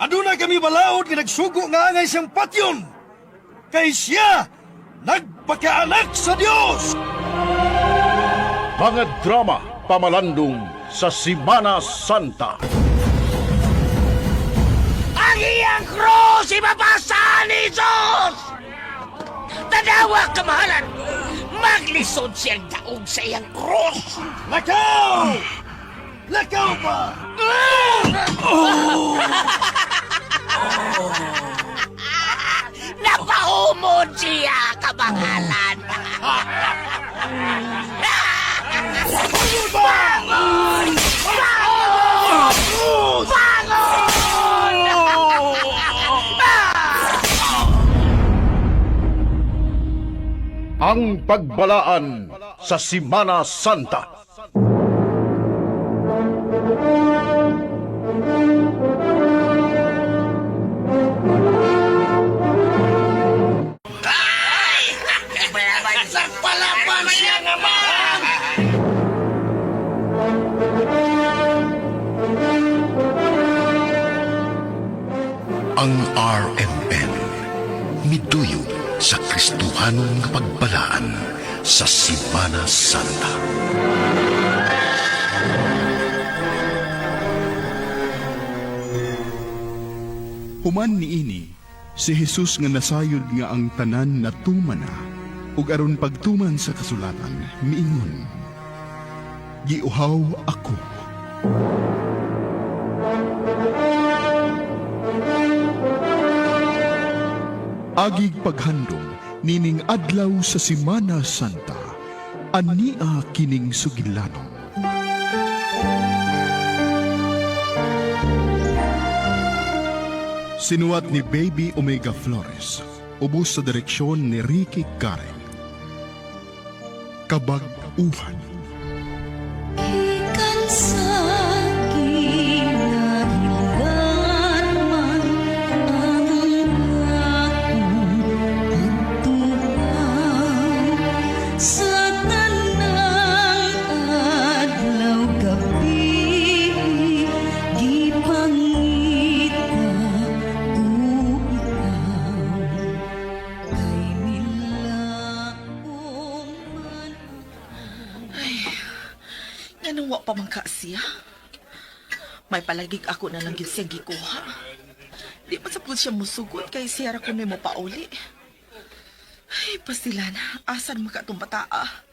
Aduna kami balaod nga nagsugo nga angay siyang patyon. Kay siya nagpakaanak sa Dios. Mga drama pamalandong sa Simana Santa. Ang iyang krus ibabasa ni Jesus! Tanawa, kamahalan! Maglisod siyang daog sa iyang krus! Lakaw! Lakaw pa! Napahumod siya, kamahalan! Bangon! Bangon! Bangon! Ang pagbalaan sa Simana Santa. Nagpalaban siya naman! Ang RMN miduyog sa Kristohanon nga pagbalaan sa Simana Santa. Human niini, si Jesus nga nasayod nga ang tanan natuman na, ug aron pagtuman sa kasulatan, miingon, Giuhaw ako. Agig paghandom nining adlaw sa Simana Santa, ania kining sugilanon. Sinuwat ni Baby Omega Flores, ubos sa direksyon ni Ricky Karen. Kabag-uhan. Ikan sa kinahilan man ang akong pagtubang sa tanang adlaw gabi gipangita ko ikaw kay nilaom man. Nganong wa pa man ka siya? May palagig ako na lang gyud siya gikuha. Di pa sa siya musugot kay siya ra kunoy mo pauli. Ay, pasilan, asan maka itong bataa?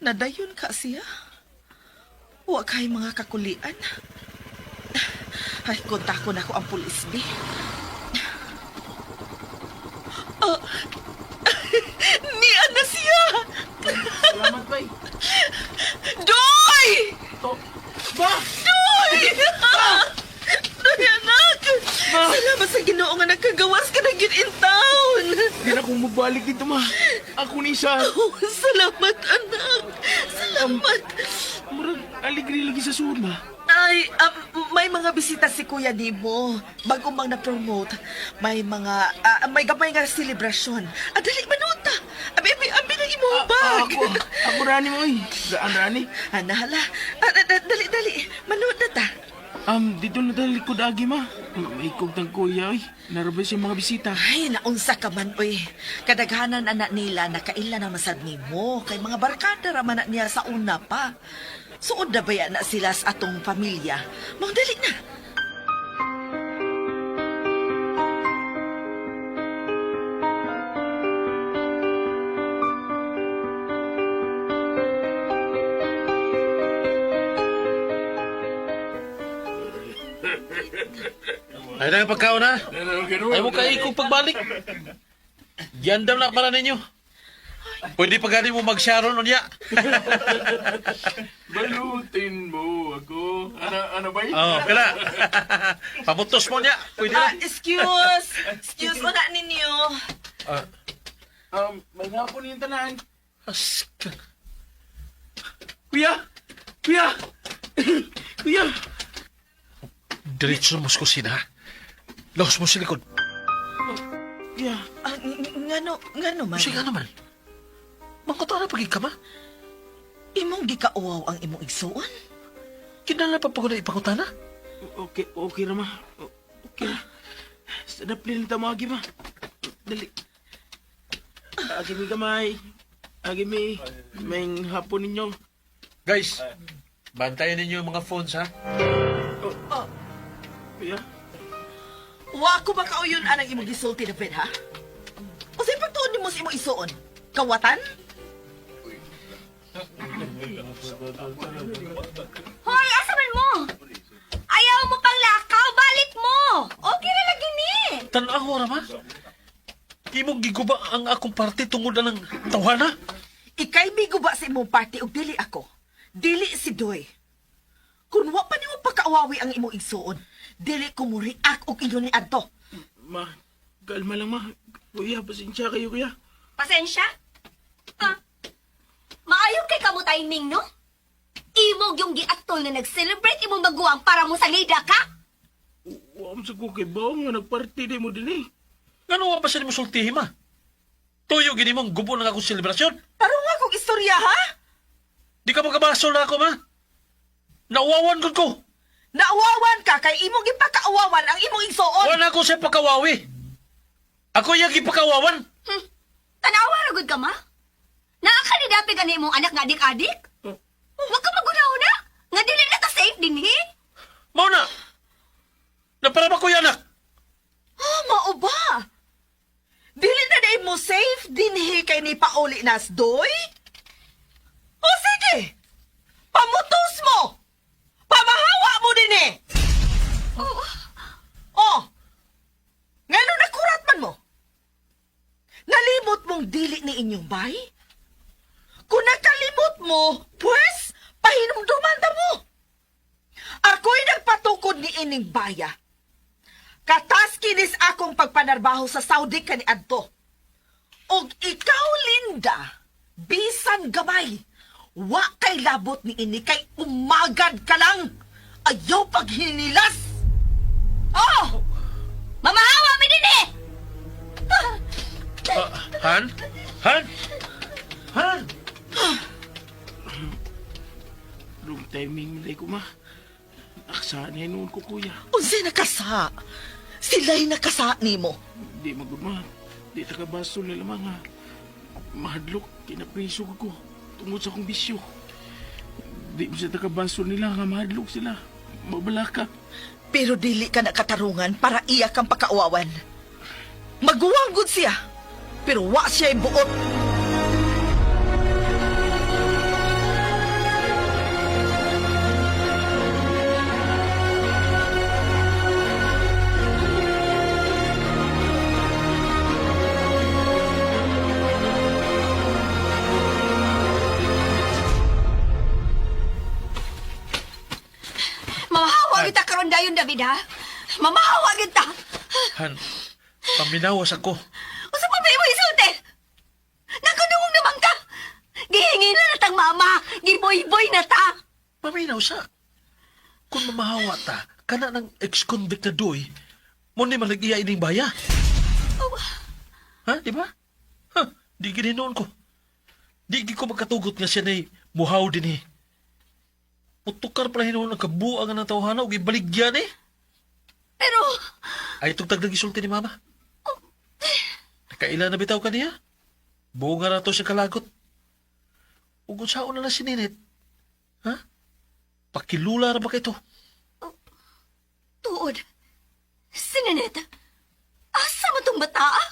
Nadayon ka siya? Wa kay mga kakulian. Ay, kontak ko na ko ang pulis, bi. Ah, niya na siya! Salamat, bay. Doy! To. Ba! Doy! Doy, anak! Salamat sa Ginoo nga nagkagawas ka na gyud in town. Di na akong mabalik dito, ma. Ako ni siya. Oh, salamat, anak. Salamat. Murag, aligri lagi sa suod, ma. Ay, may mga bisita si Kuya Nemo. Bago mang na-promote, may mga, may gamay nga selebrasyon. Ah, dali, manuta. Abi, abi, abi na imo bag. Ako, ako rani mo, eh. Raan, rani. Ah, nahala. Ah, dali, dali. Manood na ta. Dito na tayo likod agi, ma. May kog tang kuya, oy. Narabay siya mga bisita. Ay, naunsa ka man, oy. Kadaghanan anak nila, nakaila na masad nimo. Kay mga barkada raman na niya sa una pa. Suod na baya na sila sa atong pamilya. Mang dali na. Ay na ang pagkaon ha. Ay mo kaikog pagbalik. Giandam na para ninyo. Pwede pa gani mo mag-sharon unya. Balutin mo ako. Ano, ano ba Oh, pila. Pamutos mo niya. Pwede na. Ah, excuse. Excuse mo na ninyo. May hapon yung tanan. Aska. Kuya! Kuya! Kuya! Diretso mo sa kusina. ha? Laos mo sa likod. Kuya! Ah, ngano, ngano man. Sige naman. Mangkuto na pagig ka ma. Imong gikauaw ang imong igsuon? Kinala pa pagod na ipangutana. Okay, okay ra, ma. Okay. Sa daplin ta mo agi ma. Dali. Agi mi gamay. Agi mi. May hapon ninyo. Guys, bantayan ninyo yung mga phones, ha? Kuya. Wa ko makauyon anang imong gisulti, David, ha? O sa'y pagtuon nimo sa imong isuon? Kawatan? Hoy, asa man mo? Ayaw mo pang lakaw, balik mo! Okay ra lagi ni. Tanaw ra, ma. Imong giguba ang akong parte tungod na ng tawhana. Ikay miguba sa imong party og dili ako. Dili si Doy. Kung wa pa nimo pakaawawi ang imong igsuon, dili ko mo react og ingon ni adto. Ma, kalma lang ma. Kuya, pasensya kayo kuya. Pasensya? Ha? Maayo kay kamo timing, no? Imog yung giatol na nag-celebrate imong maguwang para mo salida ka? Wa mo sa ko kay Bong nga nagparty di mo din eh. Ngano wa pa siya nimo sultihi, ma? Tuyo gini mong gubo ng akong selebrasyon. Tarong akong istorya, ha? Di ka magkabasol na ako, ma. Nauwawan gud ko. Nauwawan ka kay imong gipakaawawan ang imong igsuon. Wala ko siya pagkawawi. Ako yung gipakawawan. Tanawa ra gud ka ma? Naa ka ni dapi gani imong anak nga adik-adik? Wa ka magunaw na? Nga dili na ta safe dinhi? Mao na. Napara ba ko yung anak? Ah, mao ba? Dili na day mo safe dinhi kay ni pauli nas doy? O sige. Pamutos mo. Pamahawa mo dinhi. Oh. Ngano nakurat man mo? Nalimot mong dili ni inyong bay? Kung nakalimot mo, pues, pahinumduman ta mo. Ako'y nagpatukod ni ining baya. Katas kinis akong pagpanarbaho sa Saudi kaniadto. Og ikaw, Linda, bisan gamay, wa kay labot ni ini kay umagad ka lang. Ayaw paghinilas. Oh! Mamahawa mi dinhi! Ah, Han? Han? Han? Wrong timing na ko ma. Aksahan na noon ko kuya. Unsay nakasa? Sila'y nakasa nimo. Di magud ma. Di ta kabasol nila mga. Mahadlok, kinapriso ko. Tungod sa akong bisyo. Di mo siya takabasol nila nga mahadlok sila. Mabalaka. Pero dili ka nakatarungan para iya kang pakauawan. Maguwang gud siya, pero wa siya buot. Mamahawa kita karon dayon David ha. Mamahawa kita. Han, paminawas ako. Unsa pa ba imo isulti? Nakadungog naman ka. Gihingi na natang mama, giboy-boy na ta. Paminaw sa. Kung mamahawa ta, kana ng ex-convict na doy, mo ni malagiya ining baya. Ha, di ba? Ha, di gini noon ko. Di gini ko makatugot nga siya na muhaw din eh. Putukar pala hinuon ang kabuang ng tawhana ug ibaligyan eh. Pero Ay tugtag nang isulti ni mama. Nakaila na bitaw kaniya. Bunga na to siya kalagot. Ug unsaon na lang si Ninit? Ha? Pakilula ra ba kay to? tuod. Sinenet. Asa man tong bata? ah?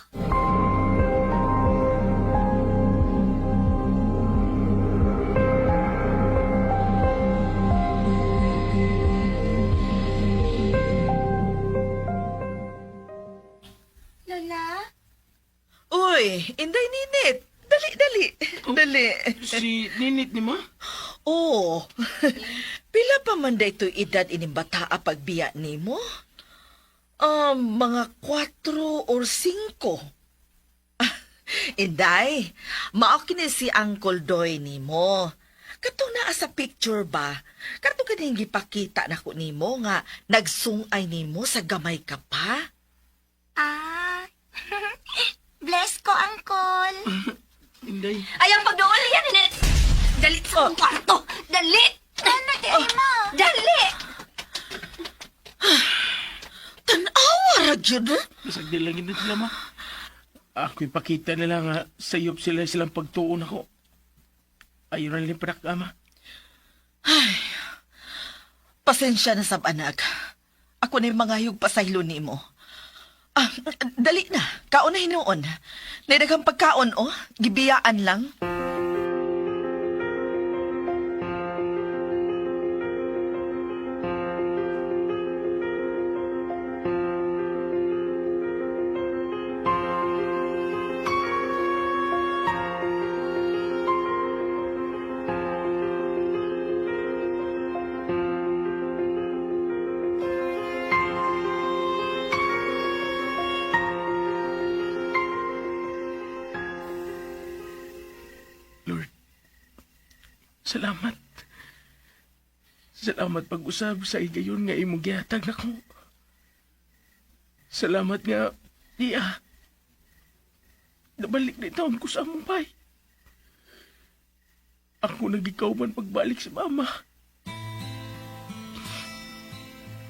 Lola? Uy, Inday Ninit. Dali, dali. Dali. Si Ninit ni ma? Oo. Pila pa man da ito'y edad ining bataa pagbiya nimo? Mga 4 or 5. Inday, mao kini si Uncle Doy nimo. Katong naa sa picture ba? Kato kaning gipakita nako nimo nga nagsungay nimo sa gamay ka pa? Ah. Bless ko, Uncle. Inday. Ayaw pagdool yan, Ninit. Dali sa akong kwarto. Dali! Ano, ma? Dali! Tanawa! gyud. Masagdi lang yun na sila, ma. Ako ipakita nila nga sayop sila silang pagtuon ako. Ayaw na nila panak, ama. Pasensya na sab anak. Ako na yung mga pasaylo nimo. Ah, dali na. Kaon na hinuon. Naidaghang pagkaon, oh. Gibiyaan lang. Lord, salamat. Salamat pag-usab sa igayon nga imong gihatag nako. Salamat nga, iya. Nabalik na taon ko sa among bay. Ako nagikaw man pagbalik sa mama.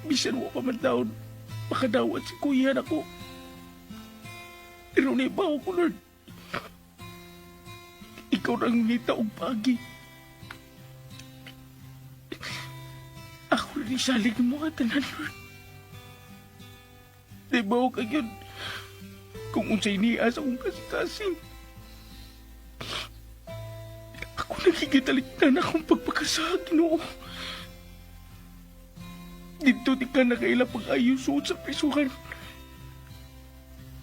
Bisan wa pa man taon, makadawat si kuya nako. Pero naibaw ko, Lord. Ikaw ang ngita og pagi. Ako rin isalig mo ka tanan, Lord. Di ba ka yun? Kung unsay niya sa akong kasing-kasing. Ako nagigitaliktan akong pagpakasag, Ginoo. Dito di ka nakaila pag-ayos suot sa prisuhan.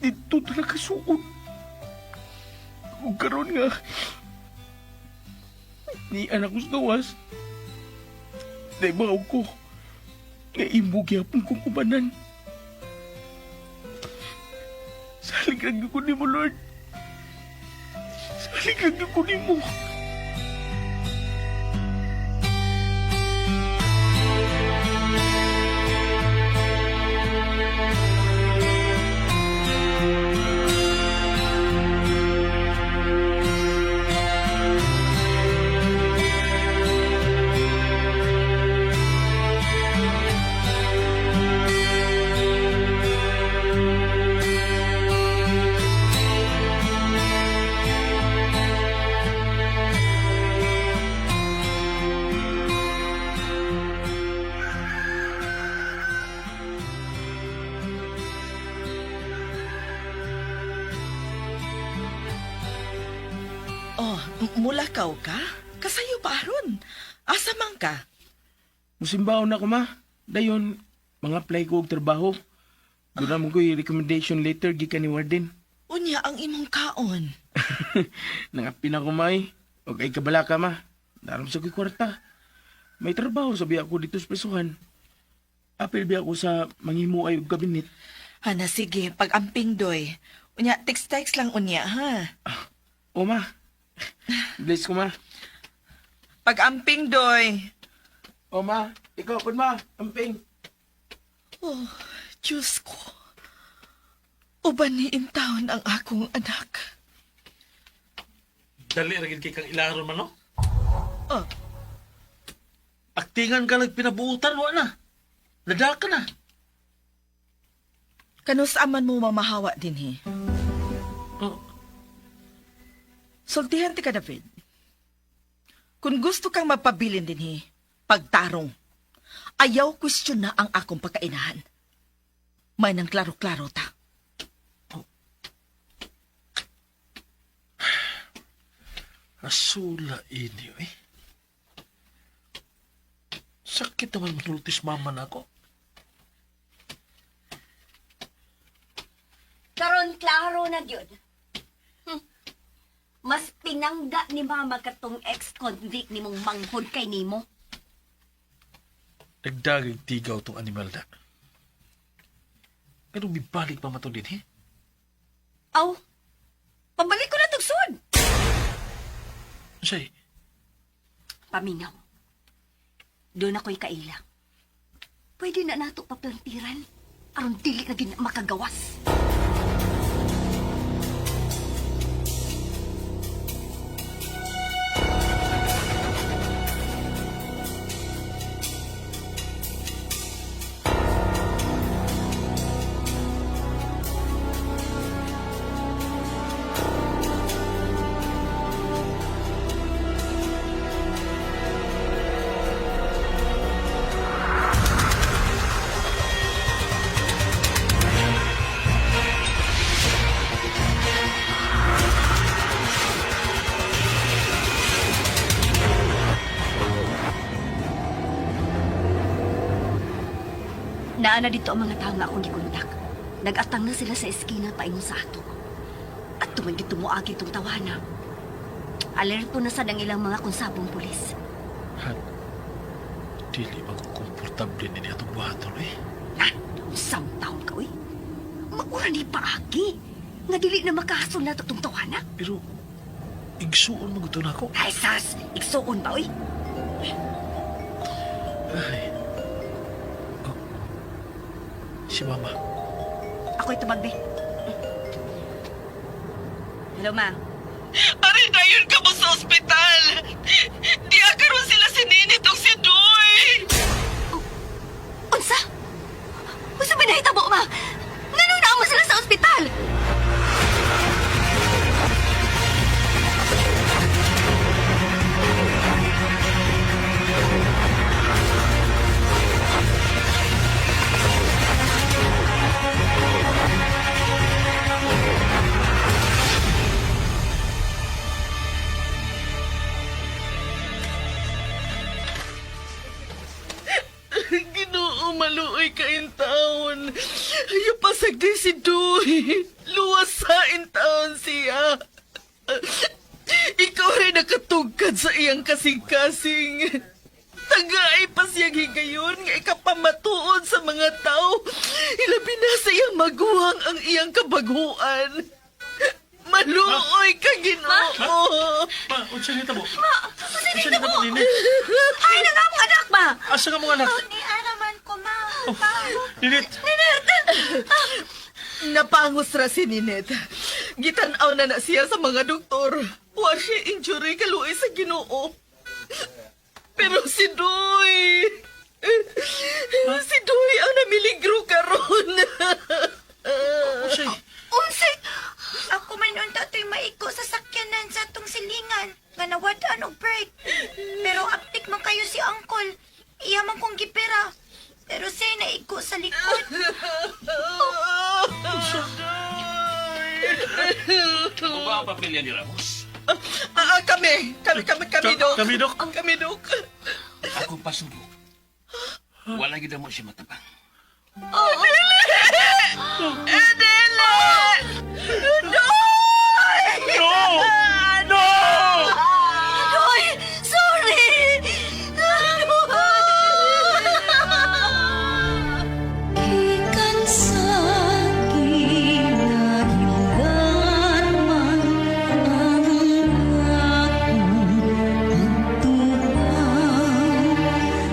Dito talaga suot. Kung karon nga, ni anak ko sa gawas, naibaw ko, nga imo gyapon kong ubanan. Salig lang ko nimo, Lord. Salig lang ko nimo. Oh, mulakaw ka? Kasayo pa aron. Asa man ka? Musimbaon na ko, ma. Dayon, mga apply ko og trabaho. Doon na mo ko'y recommendation letter gikan ni warden. Unya ang imong kaon. Nangapin ako, may. Og ay kabala ka, ma. Daram sa ko'y kwarta. May trabaho, sabi ako dito sa prisuhan. Apil biya ako sa manghimo ay og kabinet. Ana, sige, pag-amping doy. Unya, text-text lang unya, ha? O, ma. Bless ko, ma. Pag-amping doy. O, ma. Ikaw, kun, ma. Amping. Oh, Diyos ko. Uban ni taon ang akong anak. Dali ra gid kay kang ilaron man no. Oh, Aktingan ka lang pinabuutan wa na. Nadal ka na. kanus aman mo mamahawa din he. Oh, Sultihan ti ka, David. Kung gusto kang mapabilin din he, pagtarong. Ayaw question na ang akong pagkainahan. May nang klaro-klaro ta. asula ini eh. Sakit naman manultis mama na ako. Karon klaro na gyud. Mas pinangga ni mama katong ex-convict ni mong manghod kay nimo. Nagdagig tigaw tong animal na. Pero mibalik pa man to din, eh? Aw, pabalik ko na tugsod. Unsay, Pamingaw. Doon ako'y kaila. Pwede na nato paplantiran. Aron dili na gid na makagawas. Naa na dito ang mga tao nga akong gikontak. Nagatang na sila sa eskina paingon sa ato. At man gid tumuagi itong tawana. Alerto na sad ang ilang mga konsabong pulis. Han, dili ba ko komportable ni atong buhaton eh? Na, usang taon ka, uy. Maura ni paagi. Nga dili na makahasol na itong tawana. Pero, igsuon mo gusto na ako. Ay, sas! Igsuon ba, uy? Ay. Oh. Si Mama. Ako'y tubag, be. Hello, ma. Ari dayon ka mo sa ospital. Di karon sila si Ninit ug si Doy. Unsa? Unsa ba nahitabo, ma? Ngano naa mo sila sa ospital? Ginoo, maluoy ka in taon. Ayaw pa sagdi si Doy. Luwas sa in taon siya. Ikaw rin nakatugkad sa iyang kasing-kasing. Tagay pa siyang higayon nga ikapamatuod sa mga tao. Ilabi na sa iyang maguwang ang iyang kabaguan. Maluoy ka, Ginoo. Ma, unsa ni tabo? Ma, unsa Unsa ni tabo nini? Ay, na nga mong anak, ma! Asa nga mong anak? Ni araman ko, ma. Ninit! Napangos ra si Ninette. Gitan-aw na na siya sa mga doktor. Wa siya injury kaluoy sa Ginoo. Pero si Doy, si Doy ang namiligro karon. Unsay? Unsay? Ako man unta to'y maigo sa sakyanan sa atong silingan nga nawad-an og brake. Pero aptik man kayo si uncle. Iya man kong gipera. Pero siya naigo sa likod. Ako ba ang pamilya ni Ramos? Kami, kami, kami, kami, Dok. Kami, Dok. Kami, Dok. Akong pasubo. Wala gid mo siya matabang. Dili! Doy! No! No! Doy! Sorry! Gikan sa kinahiglanman ang akong pagtubang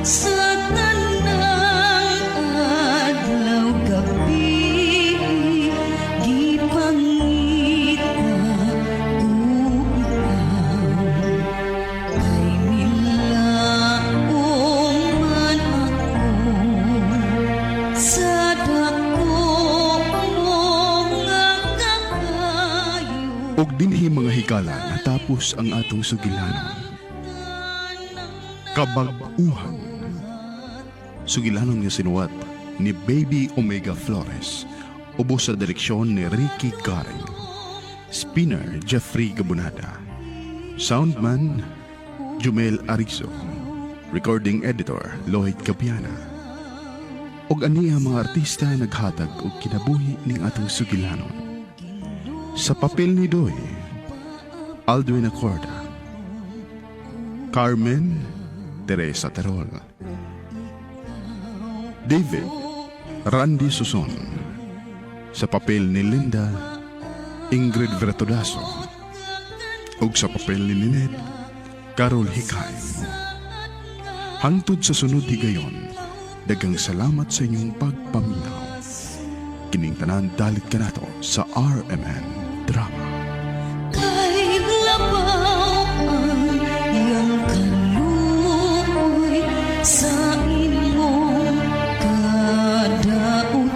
sa tanang adlaw gabi gipangita ko ikaw kay milaom man ako sa dako mo nga kakayo. Og dinhi mga higala natapos ang atong sugilanon. Kabag-uhan. Sugilanon nga sinuwat ni Baby Omega Flores. Ubos sa direksyon ni Ricky Garing. Spinner Jeffrey Gabunada. Soundman Jumel Arizo. Recording editor Lloyd Capiana. Og aniya mga artista naghatag og kinabuhi ning atong sugilanon. Sa papel ni Doy, Aldwin Acorda, Carmen Teresa Terol, David Randy Suson, sa papel ni Linda Ingrid Vertodaso, ug sa papel ni Ninette Carol Hikay. Hangtod sa sunod higayon, daghang salamat sa inyong pagpaminaw. Kining tanan dalit kanato sa RMN Drama. Kay labaw ang iyang kaluoy sa imong kadautan.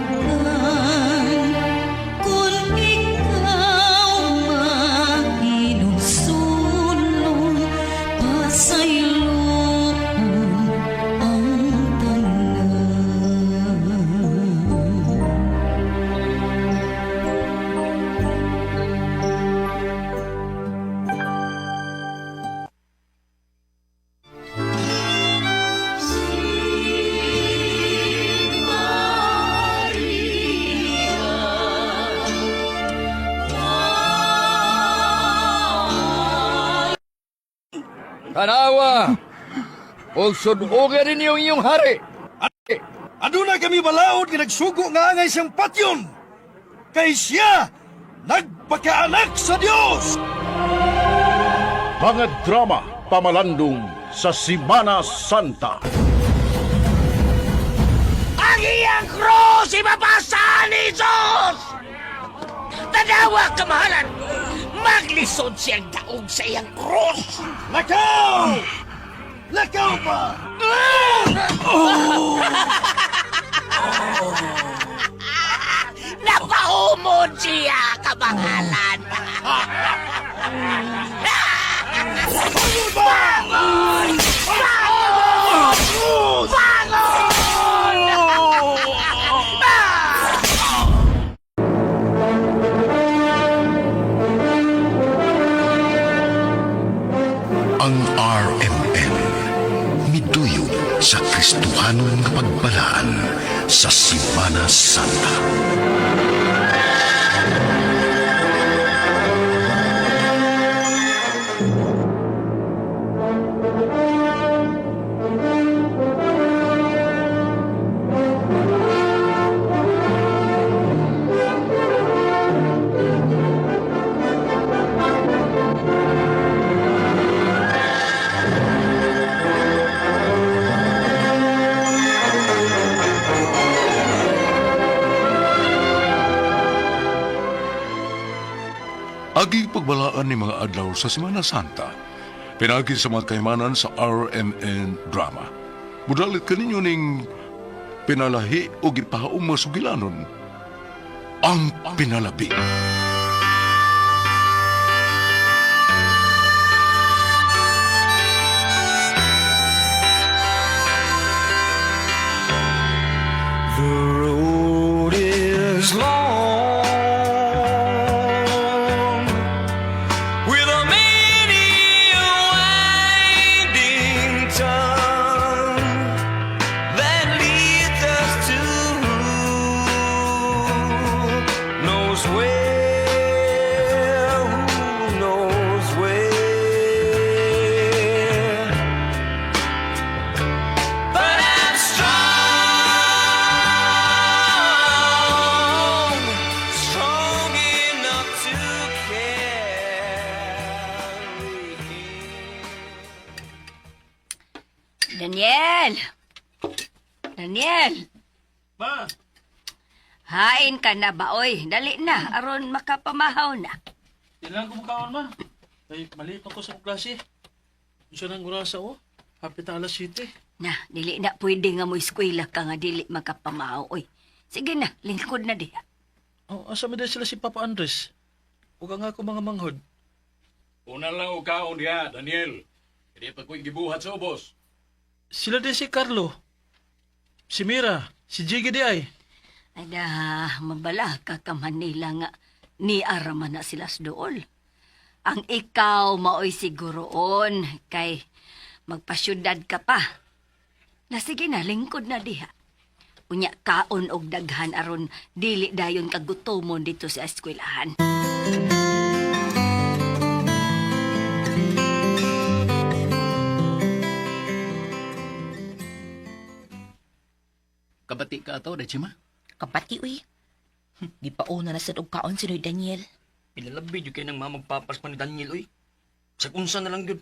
Kung ikaw mahinulsulon, pasayloon ang tanan. Tanawa! Og sudugan ninyo ang inyong hari! Aduna kami balaod nga nagsugo nga angay siyang patyon. Kay siya nagpakaanak sa Dios. Mga drama pamalandong sa Simana Santa. Ang iyang krus ibabasa ni Jesus! Tanawa, kamahalan! Maglisod siyang daog sa iyang krus! Lakaw! Lakaw pa! Napaumod siya, kamahalan! Bangon! Bangon! Bangon! Ang RMN miduyog sa Kristohanon nga pagbalaan sa Simana Santa. Agi pagbalaan ni mga adlaw sa Semana Santa. Pinagi sa mga kaymanan sa RMN Drama. Budalit kaninyo ning pinalahi o gipahaom mga sugilanon. Ang pinalabi. The road is long with a many a winding tongue that leads us to who knows where, who knows where. But I'm strong, strong enough to carry me. Daniel! Daniel! Ma! Hain ka na ba, oy? Dali na, aron makapamahaw na. Di lang kumakaon, ma. Ay, maliit ako sa klase. Unsa nang orasa, oh? Hapit na alas 7. Na, dili na pwede nga mo eskwela ka nga dili makapamahaw, oy. Sige na, lingkod na diha. Oh, asa man sila si Papa Andres? Ug ang ako mga manghod. Una lang og kaon diha, Daniel. Hindi pa ko'y gibuhat sa ubos. Sila din si Carlo. Si Mira, si Jiggy di ay. Ay da, mabala ka ka Manila nga ni araman na sila sa dool. Ang ikaw maoy siguroon kay magpasyudad ka pa. Na sige na, lingkod na diha. Unya kaon og daghan aron dili dayon kagutomon dito sa eskwelahan. Kabati ka ato, Dechima? Kabati, uy. Gipauna na sad og kaon si Noy Daniel. Pinalabi jud kay nang mamagpapas pa ni Daniel oy. Sa unsa na lang gyud.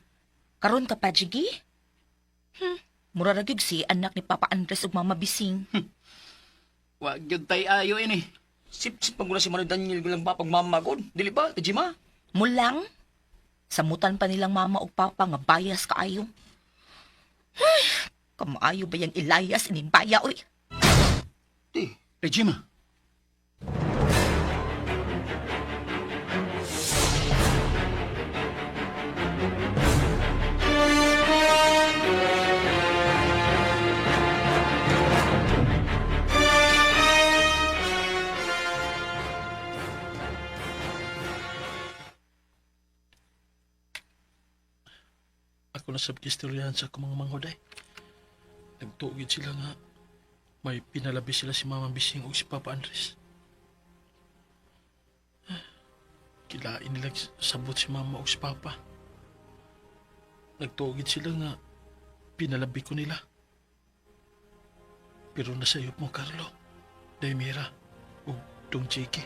Karon ka pa, Jiggy? Mura ra gyud si anak ni Papa Andres ug Mama Bising. Wa gyud tay ayo ini. Sip-sip pag si Manoy Daniel gulang pa pagmamagod. Dili ba, Tejima? Mulang? Samutan pa nilang mama ug papa nga bias kaayo. Ay, kamaayo ba yang Elias ining baya oy? Regima. Ako na sa istoryahan sa akong mga manghod ay. Nagtuogid sila nga may pinalabi sila si Mama Bising ug si Papa Andres. Kilain nila sabot si Mama ug si Papa. Nagtuogid sila nga pinalabi ko nila. Pero nasayop mo, Carlo, Daymira, ug Dong Chiki.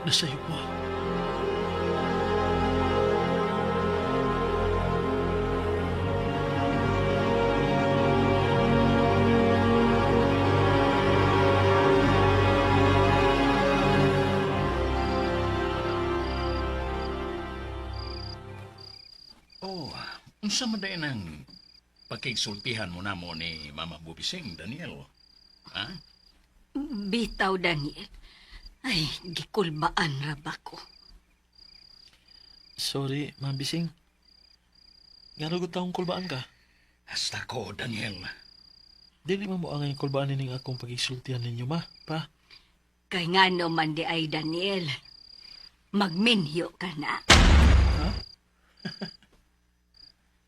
Nasayop mo. Oh, unsa man day nang pakigsultihan mo namo ni Mama Bubising, Daniel? Ha? Bitaw, Daniel. Ay, gikulbaan ra ba ko? Sorry, Ma'am Bising. Nga gud taong kulbaan ka? Hasta ko, Daniel. Dili man mo angay kulbaan nining akong pagigsultihan ninyo, ma, pa. Kay ngano man di ay, Daniel. Magminyo ka na.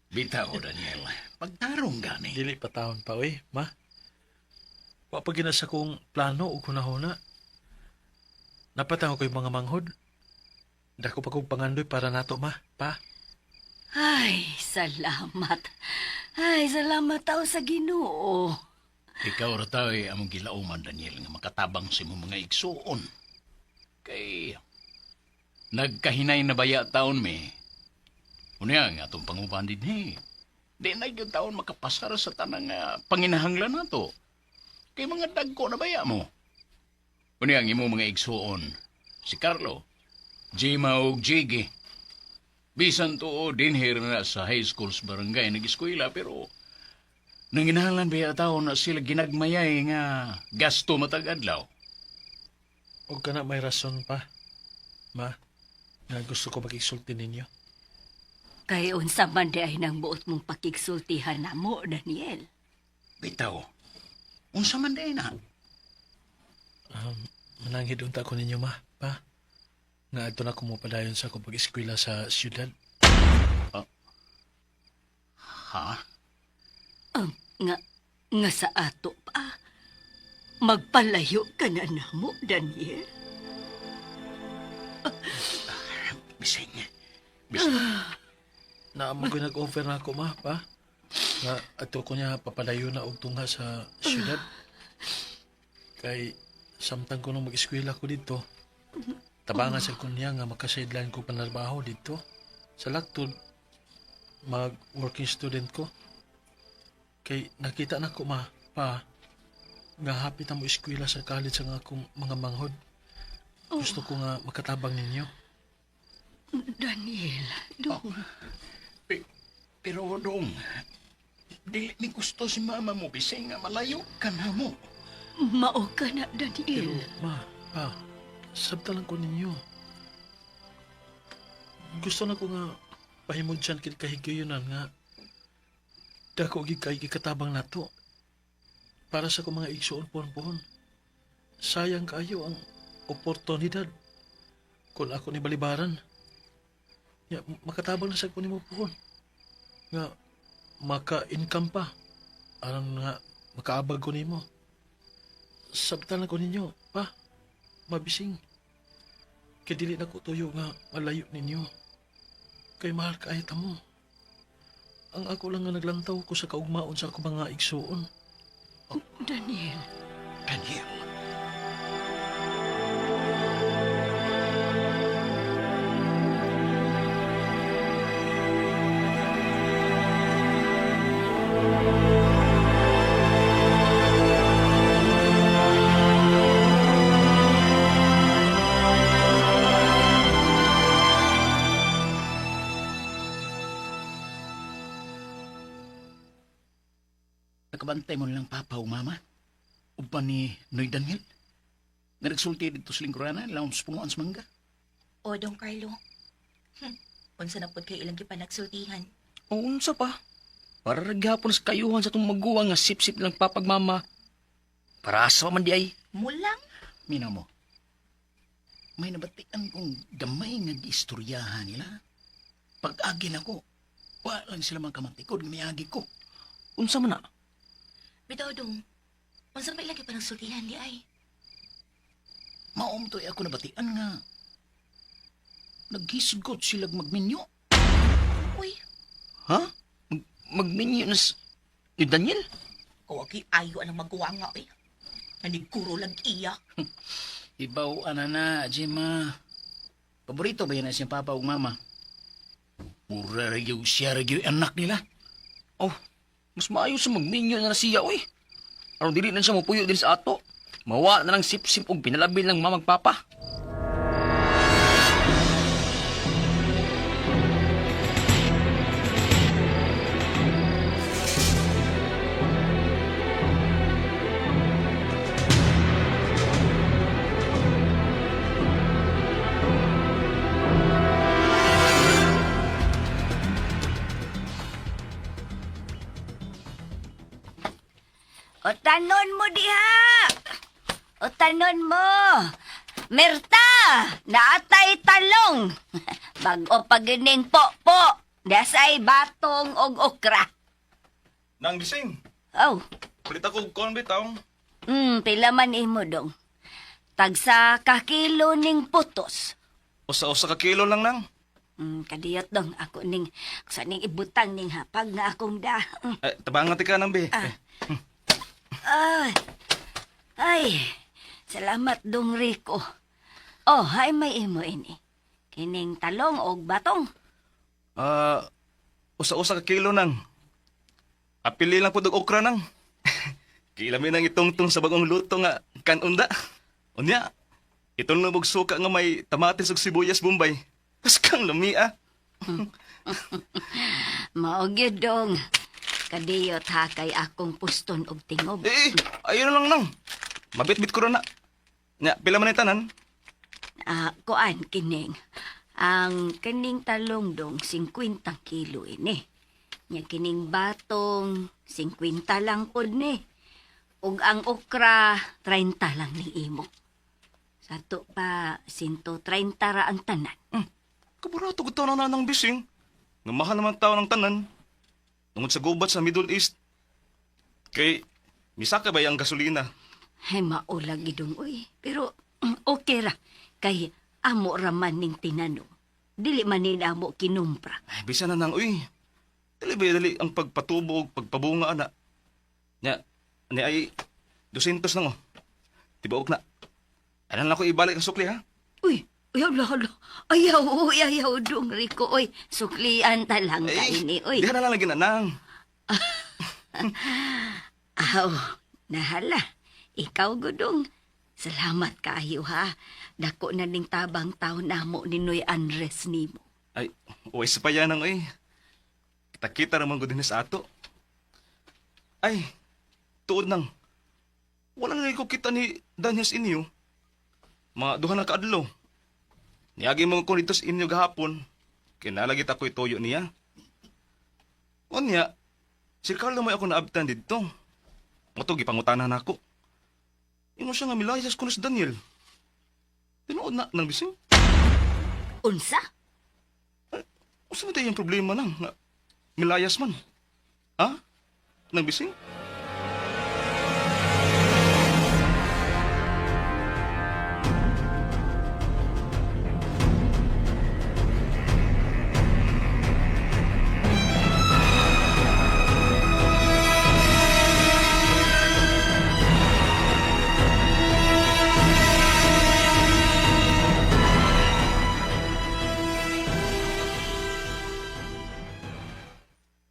Bitaw, Daniel. Pagtarong gani. Dili pa taon pa, oy, ma. Wa pa gina sa kong plano o hunahuna. Napatang ko yung mga manghod. Dako pa kong pangandoy para nato, ma, pa. Ay, salamat. Ay, salamat tao sa Ginoo. Ikaw ra tao'y among gilauman, Daniel, nga makatabang sa imong mga igsuon. Kay nagkahinay na baya taon mi. Unya nga atong panguban dinhi. Di na gyud taon makapasar sa tanang panginahanglan nato. Kay mga dagko na baya mo. Unya ang imong mga igsuon, si Carlo, Jima ug Jiggy. Bisan tuo dinhi ra na sa high school sa barangay nag-eskwela pero nanginahanglan baya taon na sila ginagmayay nga gasto matag adlaw. Og kana may rason pa, ma, nga gusto ko makigsulti ninyo. Kay unsa man di ay nang buot mong pakigsultihan namo, Daniel. Bitaw. Unsa man day na? Mananghid unta ko ninyo, ma, pa. Nga adto na ko mo padayon sa akong pag-eskwela sa siyudad. Ha? Nga, nga sa ato pa. Magpalayo ka na namo, Daniel. Bising. Bising. Naamo ko nag-offer na ako, ma, pa. Nga adto ko niya papalayo na og tungha sa siyudad. Kay samtang ko nung mag-eskwela ko dito, tabangan sa ko niya nga makasideline ko panarbaho dito. Sa laktod, mag-working student ko. Kay nakita na ko, ma, pa, nga hapit na mo eskwela sa college ang akong mga manghod. Gusto ko nga makatabang ninyo. Daniel, dong. Pero dong, dili ni gusto si mama mo bising nga malayo ka na mo. Mao ka na, Daniel. Pero, ma, pa, sabta lang ko ninyo. Gusto na ko nga pahimudyan kit kahigayunan nga dako gid kay gikatabang nato para sa akong mga igsuon pohon-pohon. Sayang kaayo ang oportunidad kung ako ni balibaran. Ya, makatabang na sa ko nimo pohon. Nga maka-income pa. Aron nga makaabag ko nimo. Sabtan lang ko ninyo, pa. Mabising. Kay dili na ko tuyo nga malayo ninyo. Kay mahal kaayo ta mo. Ang ako lang nga naglantaw ko sa kaugmaon sa akong mga igsuon. Daniel. Daniel. Nakabantay mo nilang papa o mama. Uban ni Noy Daniel. Nga nagsulti dito sa lingkurana, laon sa punuan sa mangga. O, Dong Carlo. Unsa na pod kay ilang gipanagsultihan. O unsa pa? Para raghapon sa kayuhan sa itong maguwang nga sip-sip lang papagmama. Para asa pa man di ay. Mulang? Minaw mo. May nabatian kong gamay nga giistoryahan nila. Pag-agi na ko, wa lang sila makamantikod nga miagi ko. Unsa man na? Bitaw, Dong. Unsa ba ilang gipanagsultihan di ay? Maumtoy ako nabatian nga. Naghisgot silag magminyo. Uy, Ha? Magminyo na ni Daniel? O, okay, ayo anang magawa nga eh. Naniguro lang iya. Ibaw ana na, Gemma. Paborito ba yan na siyang papa ug mama? Mura ra gyud siya ra gyud anak nila. Oh, mas maayo sa magminyo na na siya, uy. Aron dili na siya mopuyo din sa ato. Mawa na lang sip-sip og pinalabi ng mamag papa. O tanon mo diha. O tanon mo. Merta, naatay talong. Bag-o pagining po-po. Dasay batong og okra. Nang gising. Oh, Palit ako og corn bitaw. Pila man imo dong. Tagsa ka kilo ning putos. Usa-usa ka kilo lang nang. Kadiyot dong ako ning sa ning ibutang ning hapag nga akong da. Eh, tabangan ti ka nang be. Eh, Ay, ay, salamat dong Rico. Oh, hay may imo ini. Kining talong og batong. Ah, usa-usa ka kilo nang. Apili lang pud og okra nang. Kilami nang itungtong sa bagong luto nga kanunda. Unya, itong og suka nga may tamatis ug sibuyas bombay. Pas kang lami ah. Mao gyud dong. Kadiyot ha kay akong puston og tingob. Eh, ayun na lang nang. Mabitbit ko ra na. Nya, pila man ang tanan? Ah, kuan kining. Ang kining talong dong 50 kilo ini. Nya kining batong 50 lang pod ni. Ug ang okra 30 lang ning imo. Sa to pa 130 ra ang tanan. Kaburato ko taon na ng bising. Nga mahal naman tao ng tanan. Tungod sa gubat sa Middle East. Kay, misaka ba yung gasolina? Ay maulag idong uy. Pero okay ra kay amo ra man ning tinanom. Dili man ni amo kinumpra. Ay, bisa na nang, uy. Dali ba dali ang pagpatubo og pagpabunga ana. Nya, ani ay 200 lang oh. Tibuok na. Ano lang ako ibalik ang sukli ha? Uy, uy, hala, hala. Ayaw, uy, ayaw, dong Rico, uy. Suklian ta lang Eh, kaini, uy. Diha na lang lagi na nang. Aw, nahala. Ikaw, gudong. Salamat kaayo, ha. Dako na ning tabang taon namo ni Noy Andres nimo. Ay, uy, sa pa yan ang uy. Kita-kita raman ko din sa ato. Ay, tuod nang. Wala na ko kita ni Daniel sa inyo. Mga duha na kaadlo. Niagi mo ko dito sa inyo gahapon. Kinalagit ako ituyo niya. Unya, si Carlo may ako naabtan dito. Moto gipangutanan ako. Ingon siya nga milayas ko na si Daniel. Tinuod na nang bising. Unsa? Usa man tayo yung problema nang nga milayas man. Ha? Nang bising?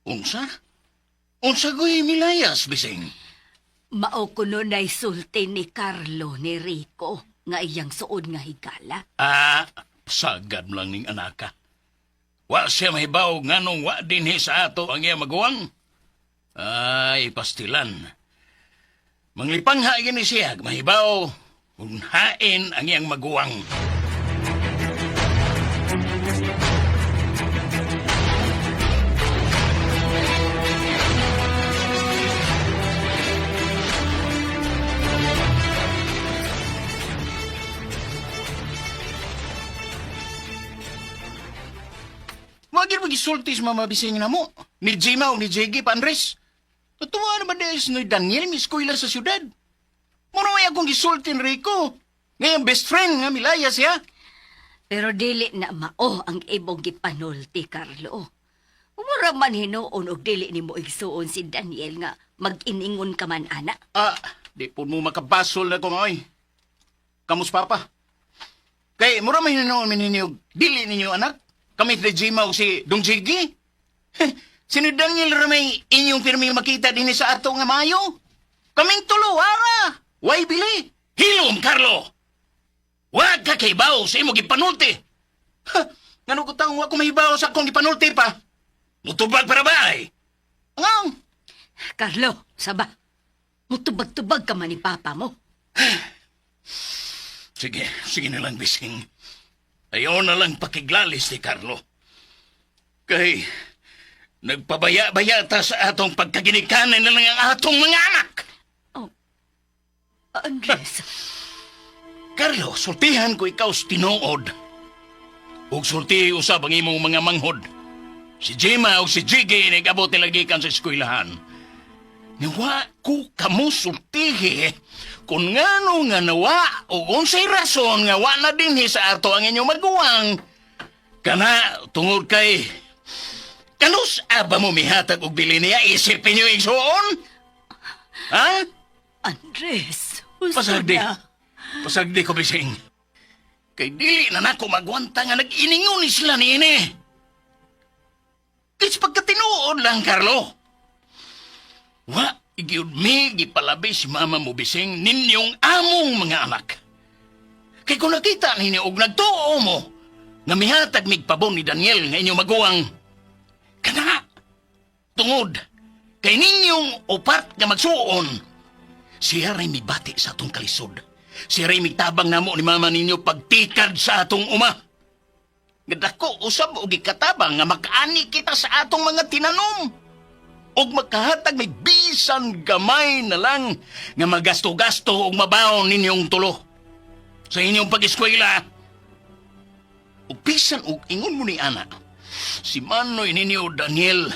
Unsa? Unsa goy milayas bising? Mao kuno nay sulti ni Carlo ni Rico nga iyang suod nga higala. Ah, sagad mo lang ning anaka. Wa siya mahibaw nganong wa dinhi sa ato ang iya maguwang. Ay, pastilan. Manglipangha gini siya, mahibaw, unhain ang iyang maguwang. Wag yun magisulti sa mga bising na mo. Ni Jima o ni Jiggy pa, Andres. Natuwa naman dahil si Daniel, may eskwela sa syudad. Muna may akong gisulti ni Rico. Ngayon, best friend nga, milaya siya. Pero dili na mao ang ibong gipanulti, Carlo. Mura man hinuon og dili nimo igsuon si Daniel nga mag-iningon ka man ana. Ah, di po mo makabasol na ko maoy. Kamus papa. Kay mura may hinuon mi ninyo, dili ninyo anak. Kami si Jima o si Dong Jiggy. Heh, Si ni Daniel ramay inyong pirmi makita din sa ato nga mayo. Kaming tulo, ara. Way bili. Hilom, Carlo! Wag ka kay bawo sa imo gipanulti. Ha, ngano ko taong wa ko mahibaw sa akong gipanulti pa. Mutubag para ba ay? Ngang! Carlo, saba. Mutubag-tubag ka man ni papa mo. Sige, sige na lang, bising. Ayaw na lang pakiglalis ni Carlo. Kay, nagpabaya-baya ta sa atong pagkaginikanan na lang ang atong mga anak. Andres. Carlo, sultihan ko ikaw sa tinuod. Ug sulti usab ang imong mga manghod. Si Jima ug si Jiggy nag-abot nila gikan sa eskwelahan. Nawa ko kamo sultihi kung ngano nga nawa o unsay rason nga wa na dinhi sa ato ang inyong maguwang. Kana tungod kay kanus aba mo mihatag og bili niya isip ninyo igsuon? Ha? Andres, husto Pasagdi. na. Pasagdi ko bising. Kay dili na nako magwanta nga nag-iningon ni sila niini. Kay sa pagkatinuod lang, Carlo. Wa, igyud mi gipalabi si mama mo bising ninyong among mga anak. Kay kung nakita ninyo og nagtuo mo, nga mihatag migpabon ni Daniel nga inyong maguwang, kana, tungod, kay ninyong upat nga magsuon, siya ray mibati sa atong kalisod. Siya ray mitabang namo ni mama ninyo pagtikad sa atong uma. Nga dako usab og gikatabang nga makaani kita sa atong mga tinanom. Og makahatag may bisan gamay na lang nga magasto-gasto og mabaon ninyong tulo. Sa inyong pag-eskwela, ug bisan og ingon mo ni ana, si Manoy ninyo Daniel,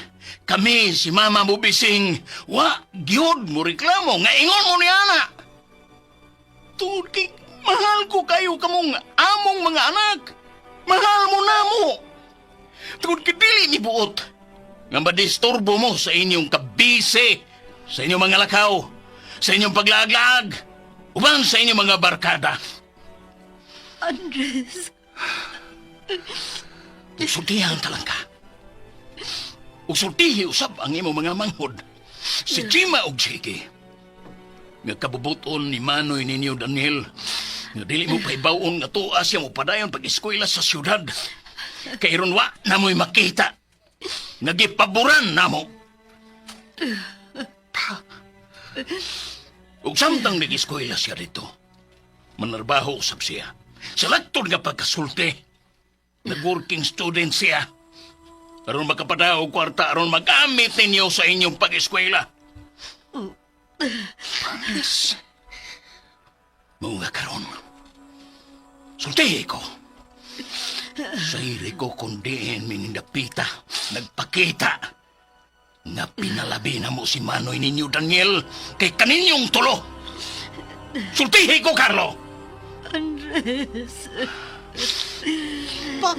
kami si Mama mo bising, wa gyud mo reklamo nga ingon mo ni ana. Tungod kay mahal ko kayo kamong among mga anak. Mahal mo na mo. Tungod kay dili ni buot nga madisturbo mo sa inyong kabise, sa inyong mga lakaw, sa inyong paglaaglaag, uban sa inyong mga barkada. Andres. Sultihan talang ka. Ug sultihi usab ang imong mga manghod. Si Jima ug Jiggy. Nga kabubuton ni Manoy ninyo, Daniel. Nga dili mo pahibaw-on nga tuwa siya mo padayon pag-eskwela sa syudad. Kay ron wa na mo'y makita. Nga gipaboran namo. Ug samtang nag-eskwela siya dito, manarbaho usab siya. Sa lagtod nga pagkasulti, nag-working student siya. Aron makapadaog kwarta, aron magamit ninyo sa inyong pag-eskwela. Promise. Mga karon. Sultihi ko. Sa ko kundiin minindapita, nagpakita. Nga pinalabi na mo si Manoy ninyo, Daniel, kay kaninyong tulo. Sultihi ko, Carlo! Andres. Pa,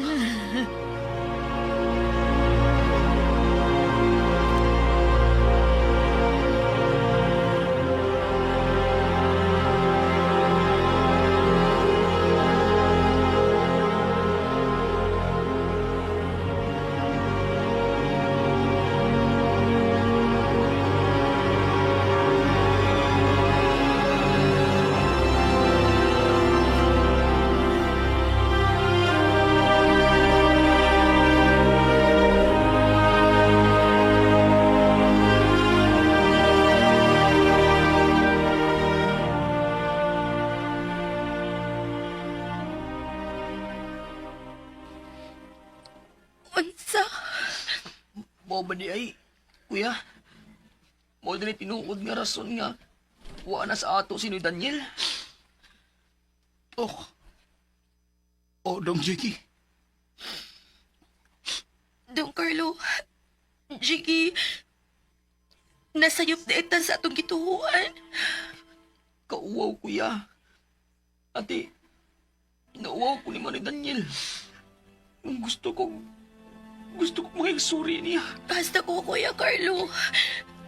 unsa? Mao ba di ay, kuya? Mao dinay tinuod nga rason nga wa na sa ato si ni Daniel. Oh. Oh, Dong Jiggy. Dong Carlo, Jiggy, nasayop na itan sa atong gituhuan. Kauwaw, kuya. Ate, nauwaw ko ni Manoy Daniel. Ang gusto kong Gusto ko makig-sorry niya. Basta ko, Kuya Carlo.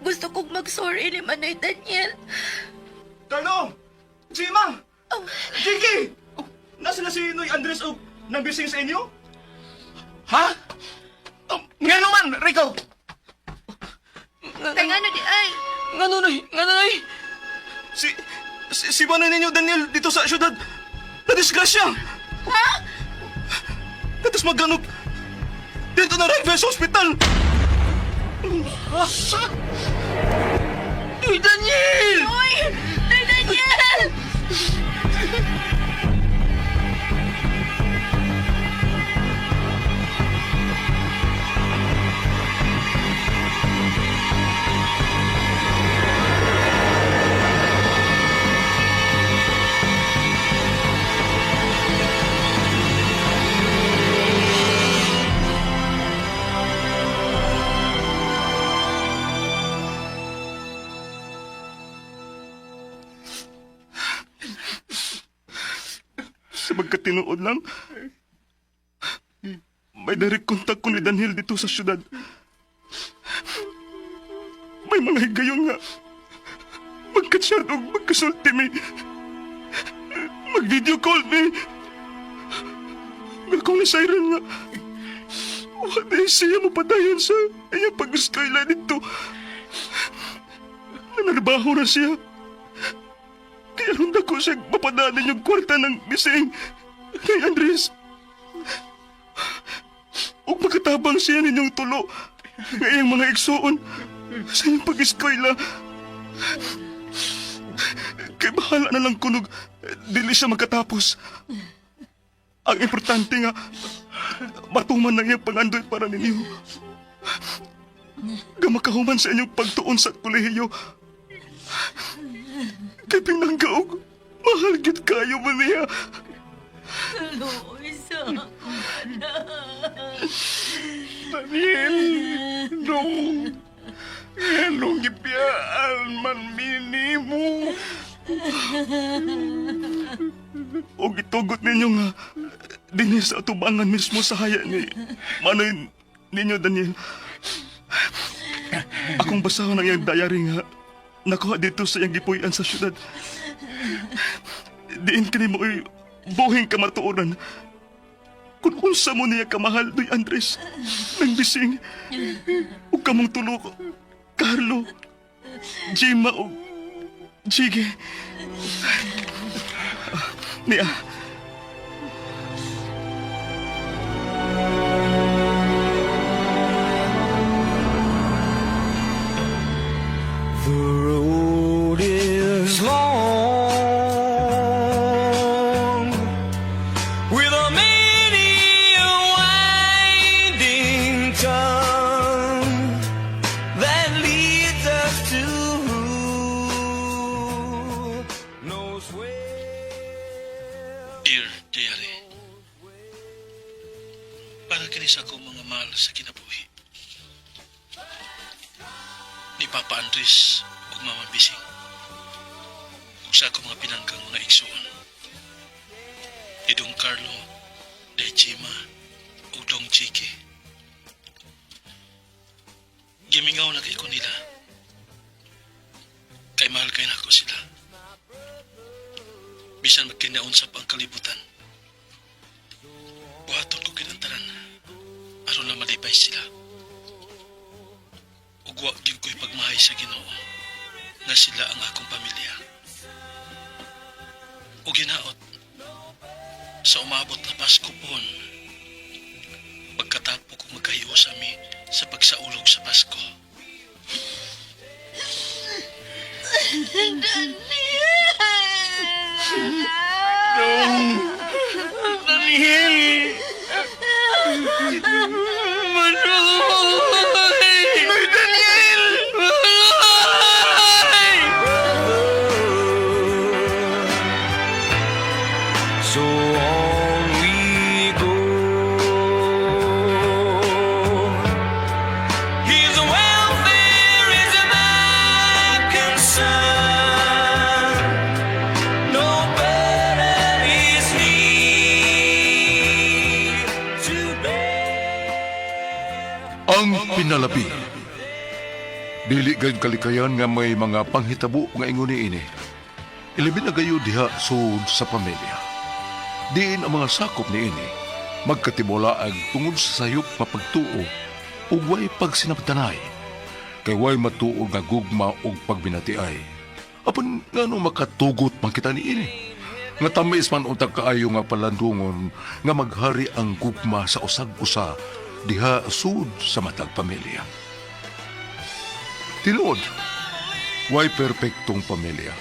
Gusto kong mag-sorry ni Manoy Daniel. Carlo! Jima! Jiki! Oh, nasa na si Noy Andres o nambising sa inyo? Ha? Oh, nga naman, Rico! Kay nga di ay. Ngano, Noy? Ngano, Noy? Si Manoy ninyo, Daniel, dito sa syudad. Nadisgrasya! Ha? Tapos magganop. Dito na rin sa ospital! Asa? Uy, Daniel! Uy! Noy Daniel! Sa magkatinuod lang, may direct contact ko ni Daniel dito sa syudad. May mga higayon nga. Magka-chat o magkasulti mi. Mag-video call mi. Nga kung nasairan nga. Wala siya mapadayon sa iyang pag-eskwela dito. Nanarbaho na siya. Kaya ronda ko siya mapadaanan yung kwarta ng bising kay Andres. Ug makatabang siya ninyong tulo nga iyang mga igsuon sa iyang pag-eskwela. Kay bahala na lang kunog dili siya makatapos. Ang importante nga matuman ang iyang pangandoy para ninyo. Nga makahuman sa inyong pagtuon sa kolehiyo. Kay pinanggaog, mahal gid kayo man niya. Luoy sa akong anak. Daniel! Dong! Anong gipiyaan man mini mo? O gitugot ninyo nga dinhi sa atubangan mismo sa haya ni Manoy ninyo, Daniel. Akong basahon ang iyang diary nga nakuha dito sa iyang gipuy-an sa syudad. Diin kini mo oy buhing kamatuoran. Kung unsa mo niya kamahal, Doy Andres, nang bising, ug kamong tulo, Carlo, Jima ug Jiggy. Niya. The road is long with a many a winding tongue that leads us to who knows where. Dear Diary, para kini sa akong mga mahal sa kinabuhi. Ni Papa Andres ug Mama Bising. Ug sa akong mga pinangkang mga igsuon. Ni Dong Carlo, Day Chima, ug Dong Chiki. Gimingaw na kay ko nila. Kay mahal kay nako sila. Bisan magkinaon sa ang kalibutan. Buhaton ko kinantaran. Aron na malipay sila. Ug wa gyud ko'y pagmahay sa Ginoo nga sila ang akong pamilya. Ug ginaot sa umabot na Pasko pohon, pagkatapo kong magkahiusa mi sa pagsaulog sa Pasko. Daniel! Daniel! Manoy! Noy Daniel! Manoy! So on we go. His welfare is my concern. No burden is he to bear. Pinalabi. Dili gayud kalikayan nga may mga panghitabo nga ingon niini. Ilabi na gayud diha sud sa pamilya. Diin ang mga sakop niini magkatibulaag tungod sa sayop nga pagtuo ug way pagsinabtanay. Kay way matuod nga gugma ug pagbinatiay. Apan ngano makatugot man kita niini? Nga tamis man unta kaayo nga palandungon nga maghari ang gugma sa usag-usa diha sud sa matag pamilya. Tinuod, way perpektong pamilya.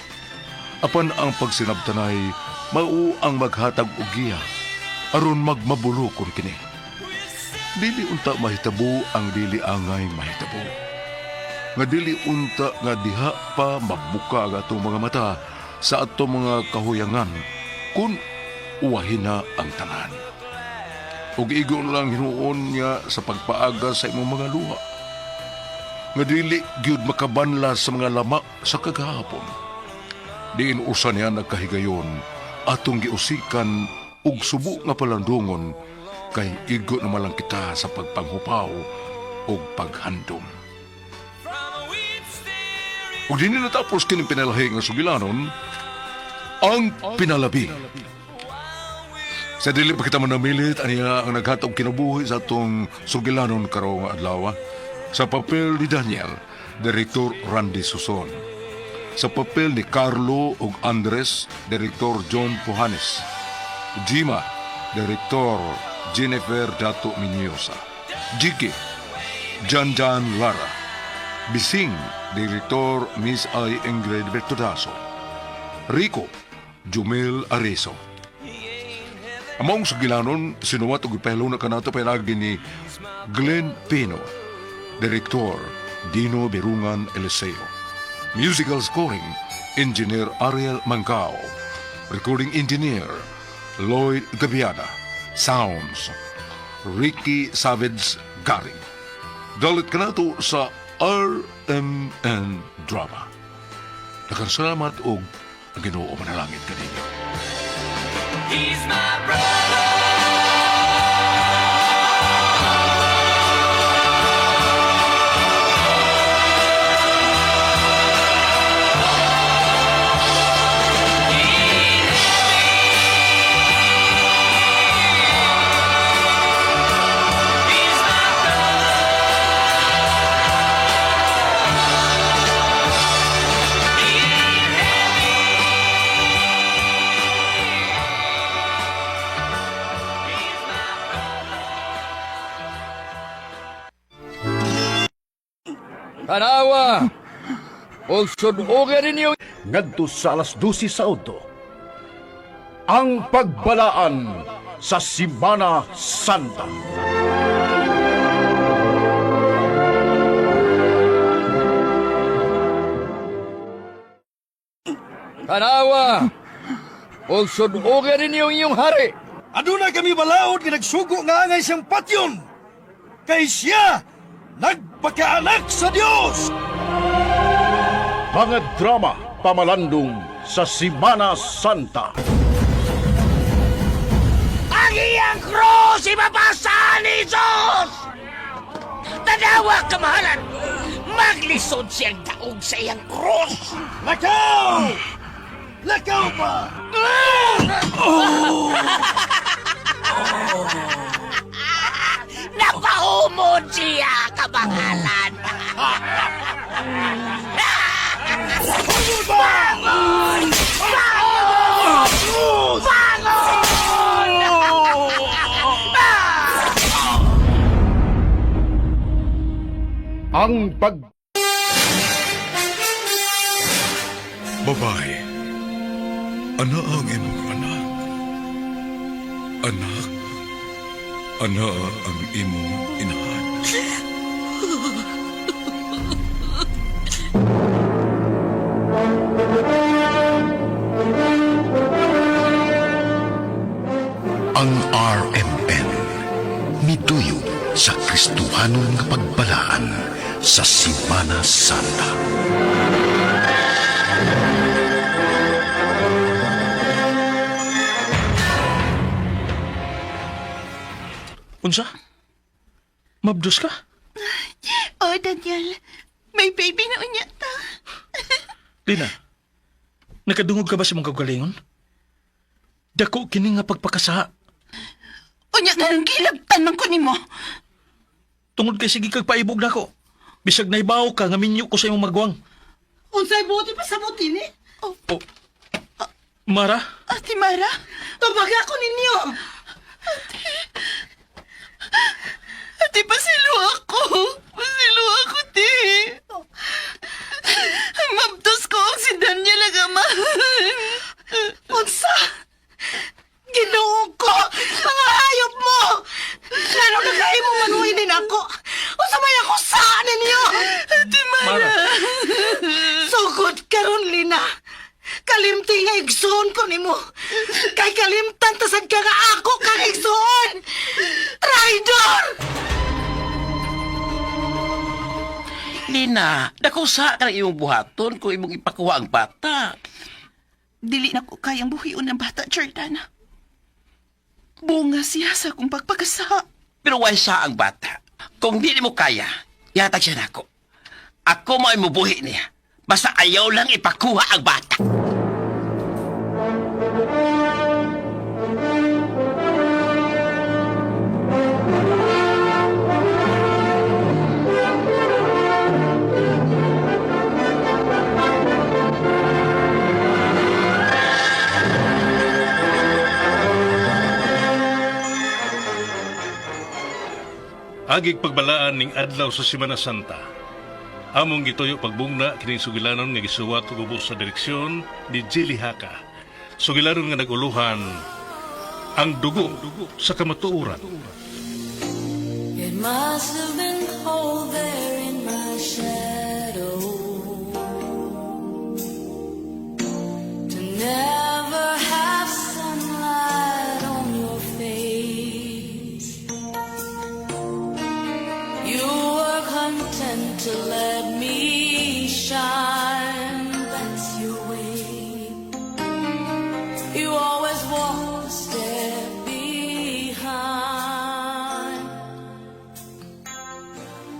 Apan ang pagsinabtanay mao ang maghatag og giya aron magmabulokon kini. Dili unta mahitabo ang dili angay mahitabo. Nga dili unta nga diha pa mabuka ang atong mga mata sa atong mga kahuyangan kun uwahin na ang tanan. Ug igo lang hinuon niya sa pagpaaga sa imong mga luha. Nga dili gyud makabanla sa mga lama sa kagahapon. Diin usa niya nagkahigayon atong giusikan ug subo nga palandungon kay igo na malang kita sa pagpanghupaw ug paghandom. Ug dinhi natapos kining pinalahi nga sugilanon, ang pinalabi. Sa dili pa kita manamilit, aniya ang naghatag kinabuhi sa atong sugilanon karong adlaw. Sa papel ni Daniel, Direktor Randy Suson. Sa papel ni Carlo ug Andres, Direktor John Puhanes. Jima, Direktor Jennifer Dato Miniosa. Jiki, Jan Jan Lara. Bising, Direktor Miss I. Ingrid Bertodaso. Rico, Jumil Areso. Among sugilanon, sinuwat og ipahilo na kanato pailagi ni Glenn Pino. Direktor Dino Berungan Eliseo. Musical scoring, Engineer Ariel Mancao. Recording Engineer, Lloyd Gabiana. Sounds, Ricky Savage Garing. Dalit kanato sa RMN Drama. Daghang salamat og ang Ginoo manalangin kaninyo. He's my brother. He's my brother. He ain't heavy. He's my brother. Tanawa! Og sud-oga ninyo Ngadto sa alas 12 sa udto. Ang pagbalaan sa Simana Santa. Tanawa! Og sud-oga ninyo inyong hari. Aduna kami balaod nga nagsugo nga angay siyang patyon. Kay siya nagpakaanak sa Dios. Mga drama pamalandong sa Simana Santa. Ang iyang krus ibabasa ni Jesus! Tanawa, kamahalan! Maglisod siyang daog sa iyang krus! Lakaw! Lakaw pa! Oh! Napahumod siya, kamangalan! Bangon! Bangon! Bangon! Ang pag Babae, ana ang imong anak. Anak, ana ang imong inahan. Ang RMN miduyog sa Kristohanon nga pagbalaan sa Simana Santa. Unsa? Mabdos ka? Oh, Daniel, may baby na unya ta. Lina, nakadungog ka ba sa mong kagalingon? Dako kini nga pagpakasaha. Unya nga nang gilabtan man ko nimo. Tungod kay sige kag paibog nako. Bisag naibaw ka nga minyo ko sa imong magwang. Unsay buti pa sa buti ni? Oh. Mara, Ate Mara, tubaga ko ninyo. Ate. Ate, pasilo ako. Pasilo ako, te. Mabtos ko ang si Daniel ang amahan. Unsa? Ginoo ko! Mga hayop mo! Lalo na kayo mo manuhin din ako! Unsa may ako saan ninyo? Ate Mara! Sugod karon, Lina! Kalimti nga igsoon ko nimo. Kay kalimtan tasad ka nga ako kang igsoon. Traidor! Lina, dako sa ka ng imong buhaton kung imong ipakuha ang bata. Dili na ko kayang buhion ang bata, Jordan. Bunga siya sa akong pagpagasa. Pero why sa ang bata? Kung di mo kaya, yatag siya nako. Ako mo ay mubuhi niya. Basta ayaw lang ipakuha ang bata. Agig pagbalaan ning adlaw sa Semana Santa. Among gituyo pagbugna kining sugilanon nga gisuwat ug ubos sa direksyon ni Jelly Haka. Sugilanon nga naguluhan ang dugo sa kamatuoran. It must have been cold there in my shadow to never have sunlight on your face. You were content to let me shine. That's your way. You always walk a step behind.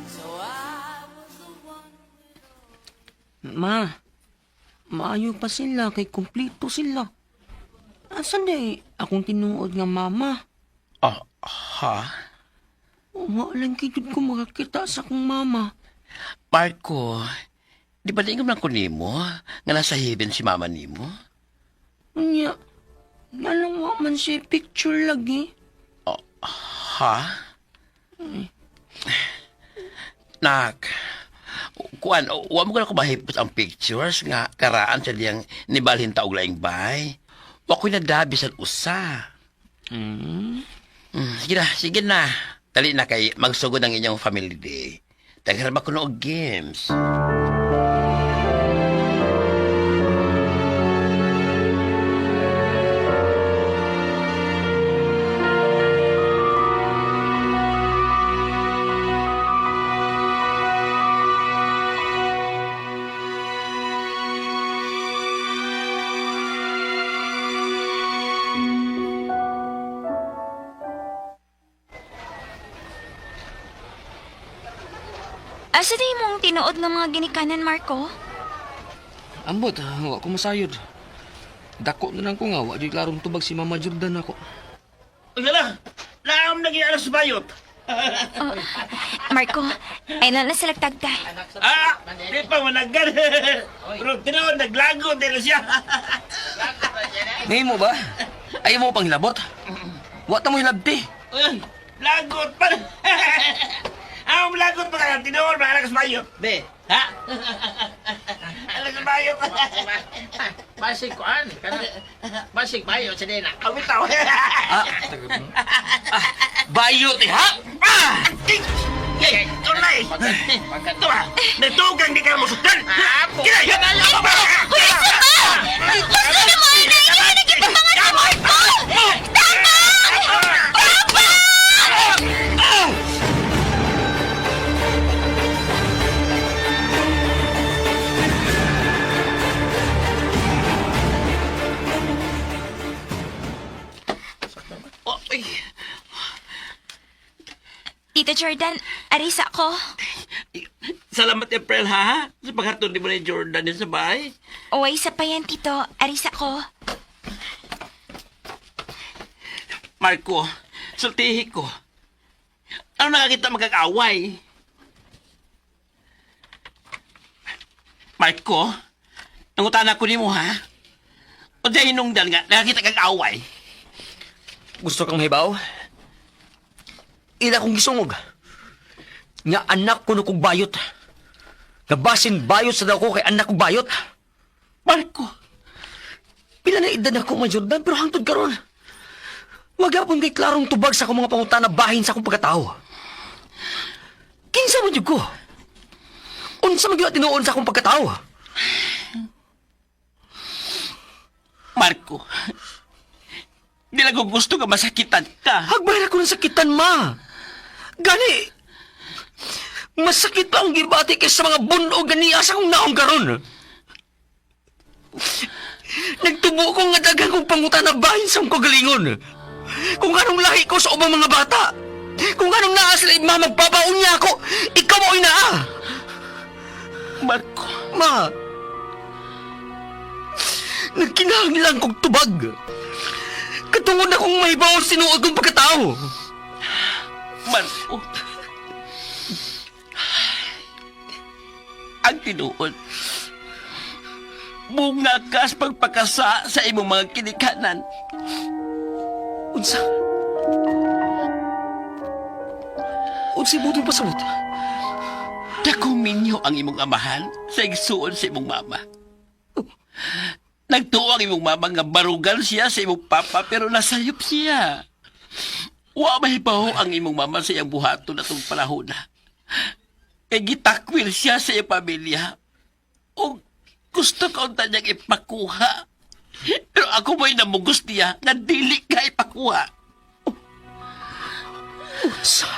So I was the one. Ma, maayo pa sila kay kumpleto sila. Asa day akong tinuod nga mama? Oh, ha? Wa lang gid ko makakita sa akong mama. Marco, di ba di lang ko nimo nga nasa heaven si mama nimo? Unya, nalang wa man siya picture lagi. Oh, ha? Nak, kuan, wa mo ko mahipos ang pictures nga karaan sa diyang nibalhin ta og laing bay. Wa ko'y nadabi sa usa. Sige na, sige na. Dali na kay magsugod ang inyong family day. Daghan ba kuno og games? Asa di mong tinuod ng mga ginikanan, Marco? Ambot, wa ko masayod. Dako na lang ko nga, wa di klarong tubag si Mama Jordan ako. Uy, hala! Naam lagi alas bayot. Oh, Marco, ay na lang sila tagda. Ah, di pa managgan. Pero tinuod, naglago din siya. Ngayon mo ba? Ayaw mo pang hilabot? Wa ta mo hilabti. Uy, lagot pa. Ang lagot pa ka, tinuod, mga alas bayot. Be, ha? Alas bayot. Basig kuan, kana. Basig bayo sa dina. Awit tao. Ah, bayot eh, ha? Ah! Yay, tunay. Ito ba? Natugang di ka mo sukdan. Kaya, Uy, isa ba? Basta na mo, inay! Hindi na kita mga si Marco! Tapang! Tapang! Oy, Tito Jordan, arisa ko. Salamat, April, ha? Sa paghatod ni mo ni Jordan din sa bahay. Uway sa pa yan, Tito. Arisa ko. Marco, sultihi ko. Ano nakakita magkakaway? Marco, nangutana ko nimo ha? O di hinungdan nga, nakakita kag away. Gusto kang hibaw? Ila kong gisungog. Nga anak ko no kong bayot. Nga basin bayot sa daw ko kay anak kong bayot. Marco! Pila na edad ako, ma Jordan, pero hangtod karon. Wag hapon kay klarong tubag sa akong mga pangutana bahin sa akong pagkatao. Kinsa man jud ko? Unsa man gyud tinuon sa akong pagkatao? Marco, di lang ko gusto nga masakitan ka. Hagbay na ko ng sakitan, ma. Gani, masakit pa ang gibati kaysa mga bunog ganiya sa akong naong karon. Nagtubo ko nga daghang kong pangutana bahin sa akong kagalingon. Kung anong lahi ko sa ubang mga bata. Kung anong naa sila ma, magpapaon niya ako. Ikaw mo'y naa. Marco. Ma. Nagkinahanglan kong tubag. Katungod na kong mahibaw sinuod kong pagkatao. Marco. Ang tinuod. Bunga ka sa pagpakasa sa imong mga kinikanan. Unsa? Unsa ibutong pasabot? Dakong minyo ang imong amahan sa igsuon sa imong mama. Nagtuo ang imong mama nga barugal siya sa imong papa pero nasayop siya. Wa mahibaw ang imong mama sa iyang buhaton atong panahon na. Kay gitakwil siya sa iyang pamilya. O gusto ka unta niyang ipakuha. Pero ako mo'y namugos niya nga dili ka ipakuha. Unsa?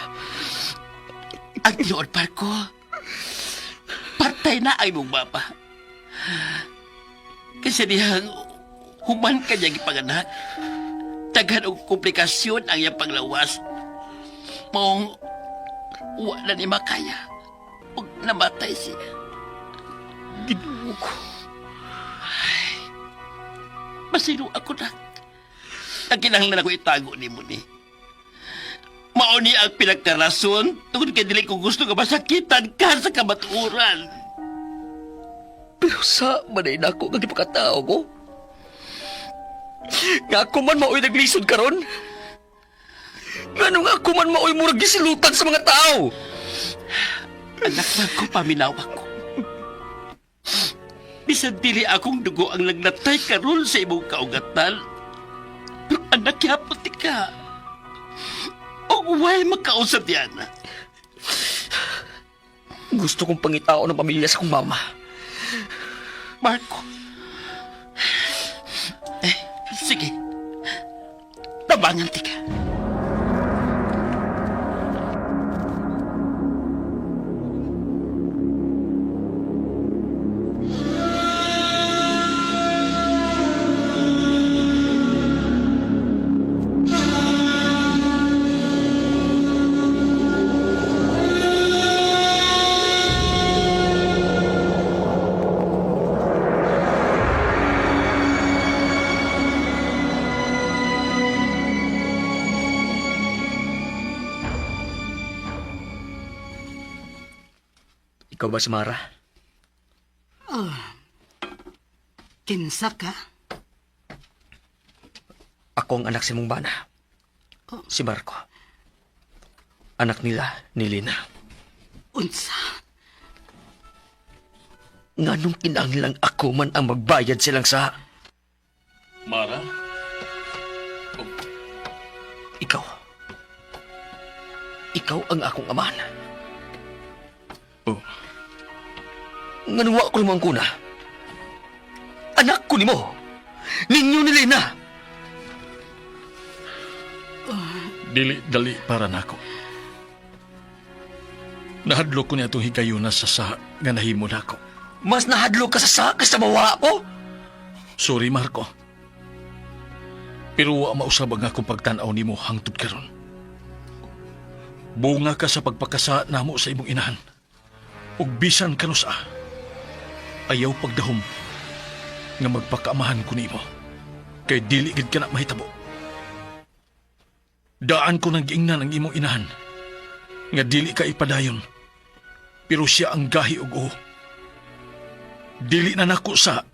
Ang tinuod, Marco. Patay na ang imong mama. Kasi dihang human ka niya gipanganak. Daghan og komplikasyon ang iyang panglawas. Maong wala ni makaya. Ug namatay siya. Ginoo ko. Masino ako na. Ang kinahanglan ako itago ni mo ni. Mao ni ang pinagkarason tungod kay dili ko gusto nga masakitan ka sa kamatuoran. Pero sa manay na ako nga gipakatao ko. Nga ako man mao'y naglisod karon. Nga nung ako man mao'y murag gisilutan sa mga tao. Anak na ko, paminaw ako. Bisan dili akong dugo ang nagnatay karon sa imong kaugatan. Pero anak, yapot ka. O way makausap diana. Gusto kong pangitao ng pamilya sa kong mama. Marco. Eh, sige. Tabangan tika. Ikaw ba si Mara? Oh. Kinsa ka? Ako ang anak si mong bana. Si Marco. Anak nila ni Lina. Unsa? Nganong kinahanglang ako man ang magbayad silang sa... Mara? Ikaw. Ikaw ang akong amahan. Oh. Nganong wa ko nimo ang kuna? Anak ko nimo. Ninyo ni Lina. Dili dali para nako. Nahadlok ko niya itong higayuna sa sa nga nahimo nako. Mas nahadlok ka sa sa kaysa mawala ko. Sorry, Marco. Pero wa mausab ang akong pagtan-aw nimo hangtod karon. Bunga ka sa pagpakasa namo sa imong inahan. Ug bisan kanusa, ayaw pagdahom nga magpakaamahan ko nimo. Kay dili gid ka na mahitabo. Daan ko nang giingnan ang imong inahan nga dili ka ipadayon. Pero siya ang gahi og uho. Dili na nako sa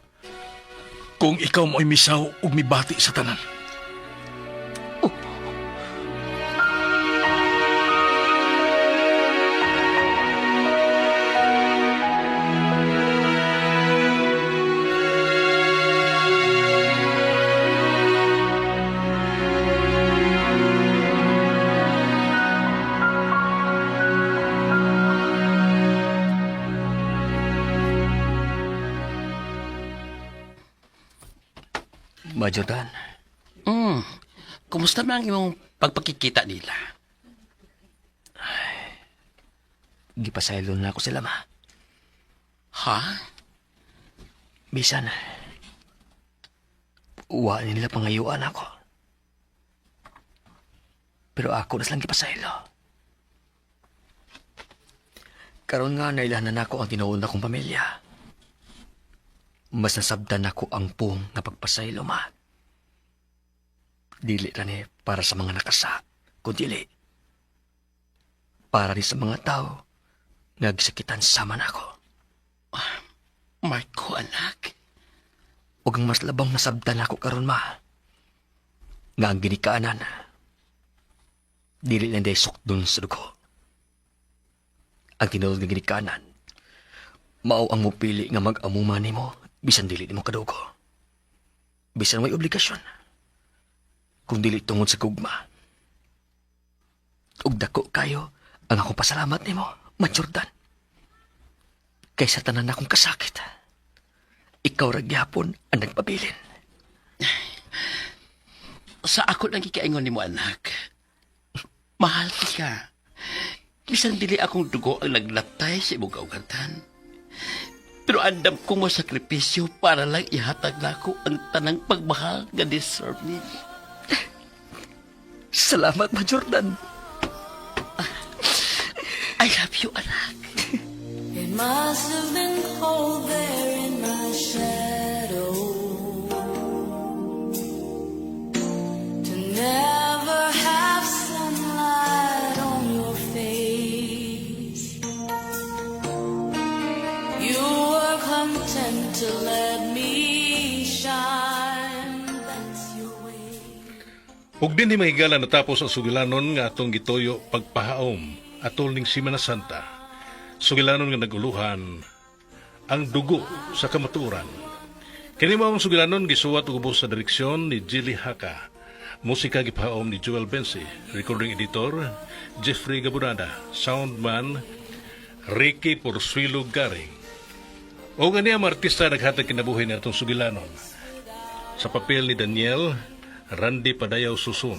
kung ikaw mo'y misaw ug mibati sa tanan. Ma Jordan, Kumusta man ang imong pagpakikita nila? Gipasaylo na ako sila, ma. Ha? Bisan, wa nila pangayuan ako. Pero ako na silang gipasaylo. Karon nga nailhanan nako ang tinuod na kong pamilya. Mas nasabdan nako ang puong nga pagpasaylo, ma. Dili ra ni para sa mga nakasa, kundi para rin sa mga tao nga gisakitan sama nako. Marco, anak. Ug ang mas labang nasabdan nako karon, ma, nga ang ginikanan, dili lang day sukdon sa dugo. Ang tinuod nga ginikanan, mao ang mupili nga mag-amuma nimo bisan dili nimo kadugo. Bisan may obligasyon. Kung dili tungod sa gugma. Ug dako kayo ang akong pasalamat nimo, Ma Jordan. Kaysa tanan akong kasakit, ikaw ra gyapon ang nagpabilin. Sa ako lang gikaingon nimo, anak. Mahal ka. Bisan dili akong dugo ang naglatay sa imong kaugatan. Pero andam ko mo sakripisyo para lang ihatag nako ang tanang pagmahal nga deserve ninyo. Salamat, Ma Jordan. I love you, anak. It must have been cold there in my shadow to never have sunlight on your face. You were content to let me shine. That's your way. Ug dinhi mahigala natapos ang sugilanon nga atong gituyo pagpahaom atol ning Simana Santa. Sugilanon nga naguluhan ang dugo sa kamatuoran. Kini mao ang sugilanon gisuwat ug ubos sa direksyon ni Jilly Haka. Musika gipahaom ni Joel Bensi, recording editor Jeffrey Gabunada, soundman Ricky Porsuilo Garing. O nga niya ang artista naghatag kinabuhi ni atong sugilanon. Sa papel ni Daniel, Randy Padayaw Susun,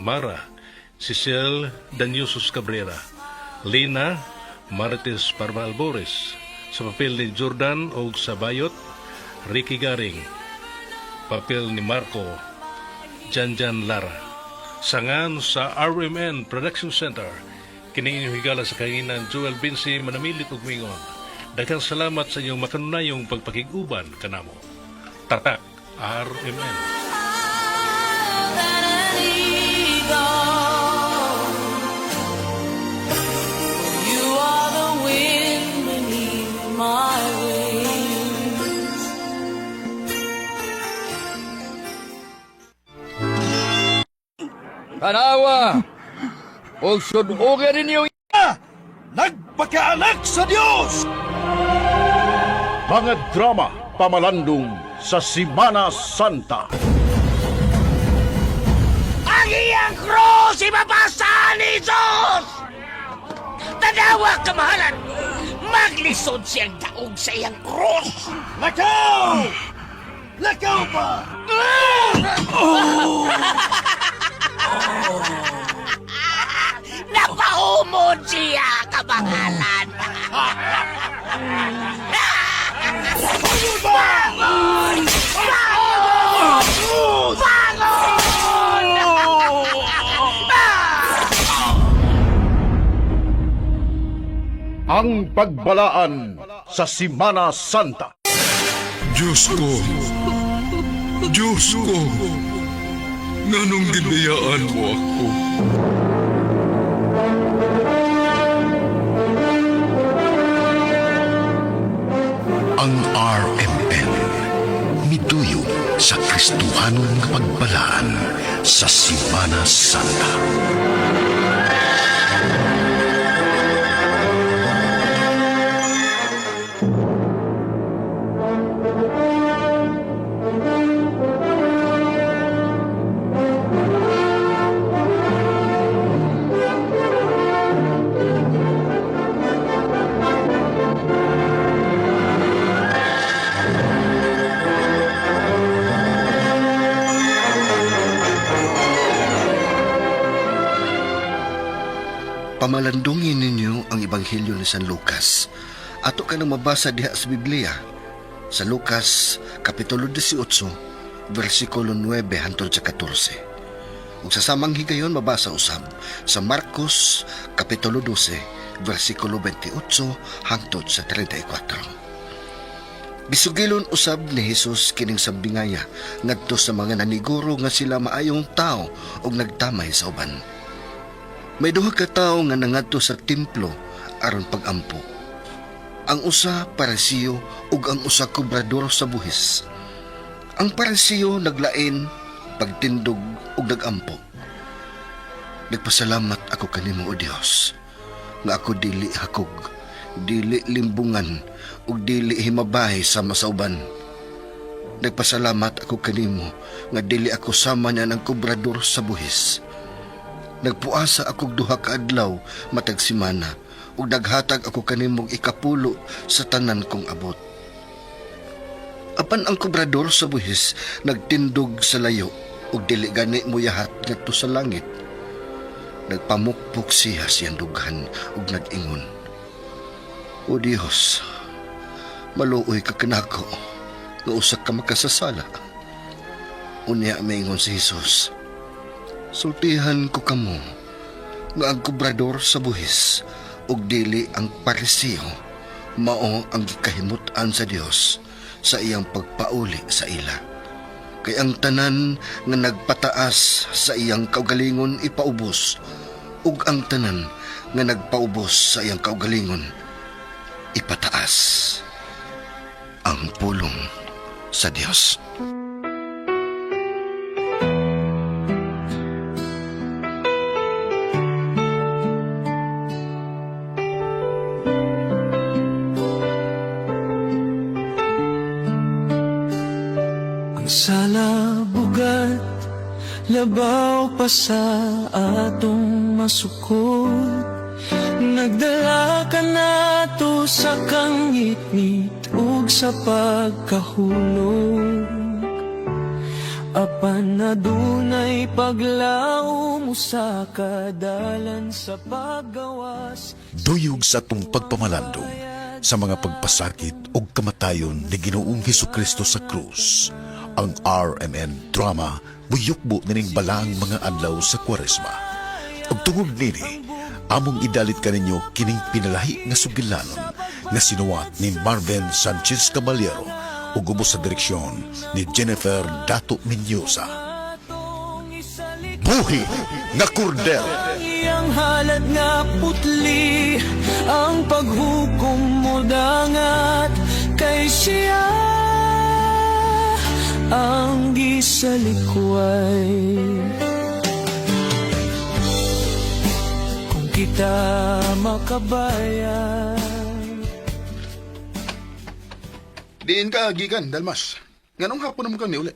Mara, Cecil Danyusos Cabrera, Lina, Marites Parma Albores, sa papel ni Jordan og sa Bayot, Ricky Garing, papel ni Marco, Janjan Lara. Sangan sa RMN Production Center, kini inyong higala sa kahinan Joel Binsi manamilit ug mingon. Daghang salamat sa inyong makanunayong pagpakig-uban kanamo. Tatak RMN. Than an eagle. You are the wind beneath my wings. Tanawa! Og sud-ogan ninyo Nagpakaanak sa Dios! Mga drama pamalandong sa Simana Santa. Ang iyang krus ibabasa ni Jesus! Tanawa, kamahalan! Maglisod siyang daog sa iyang krus! Lakaw! Lakaw pa! Napahumod siya, kamahalan! Bangon! Bangon! Bangon! Ang pagbalaan sa Simana Santa. Diyos ko, Diyos ko, nganong gibiyaan mo ako? Ang RMN miduyog sa Kristohanon nga pagbalaan sa Simana Santa. Pamalandungin ninyo ang Ebanghelyo ni San Lucas. Ato ka nang mabasa diha sa Biblia. Sa Lucas, Kapitulo 18, versikulo 9 hantod sa 14. Ug sa samang higayon mabasa usab sa Marcos, Kapitulo 12, versikulo 28 hangtod sa 34. Gisugilon usab ni Hesus kining sambingaya ngadto sa mga naniguro nga sila maayong tao ug nagtamay sa uban. May duha ka tawo nga nangadto sa templo aron pagampo. Ang usa Parisiyo ug ang usa kobrador sa buhis. Ang Parisiyo naglain pagtindog ug nagampo. Nagpasalamat ako kanimo o Dios nga ako dili hakog, dili limbungan ug dili himabahi sama sa uban. Nagpasalamat ako kanimo nga dili ako sama niya ng kobrador sa buhis. Nagpuasa akog duha ka adlaw matag semana ug naghatag ako kanimong ikapulo sa tanan kong abot. Apan ang kobrador sa buhis nagtindog sa layo ug dili gani moyahat ngadto sa langit. Nagpamukpok siya siyang dughan ug nag-ingon. O Dios, maluoy ka kanako nga usa ka makasasala. Unya maingon si Jesus. Sultihan ko kamo nga ang kobrador sa buhis ug dili ang Parisiyo mao ang gikahimut-an sa Dios sa iyang pagpauli sa ila. Kay ang tanan nga nagpataas sa iyang kaugalingon ipaubos ug ang tanan nga nagpaubos sa iyang kaugalingon ipataas. Ang pulong sa Dios. Ang sala bugat, labaw pa sa atong masukot. Nagdala ka nato sa kangitngit ug sa pagkahulog. Apan adunay paglaom sa kadalan sa paggawas. Duyog sa atong pagpamalandong sa mga pagpasakit ug kamatayon ni Ginoong Hesukristo sa krus. Ang RMN drama muyukbo nining balang mga adlaw sa Kwaresma. Ug tungod nini, among idalit kaninyo kining pinalahi nga sugilanon nga sinuwat ni Marvin Sanchez Caballero ug ubos sa direksyon ni Jennifer Dato Mendoza. Buhi nga kordero! Ang halad nga putli, ang paghukom mo dangat kay siya ang gisalikway. Kung kita makabayan. Diin ka, gikan, Dalmas. Nganong hapon naman kang niuli?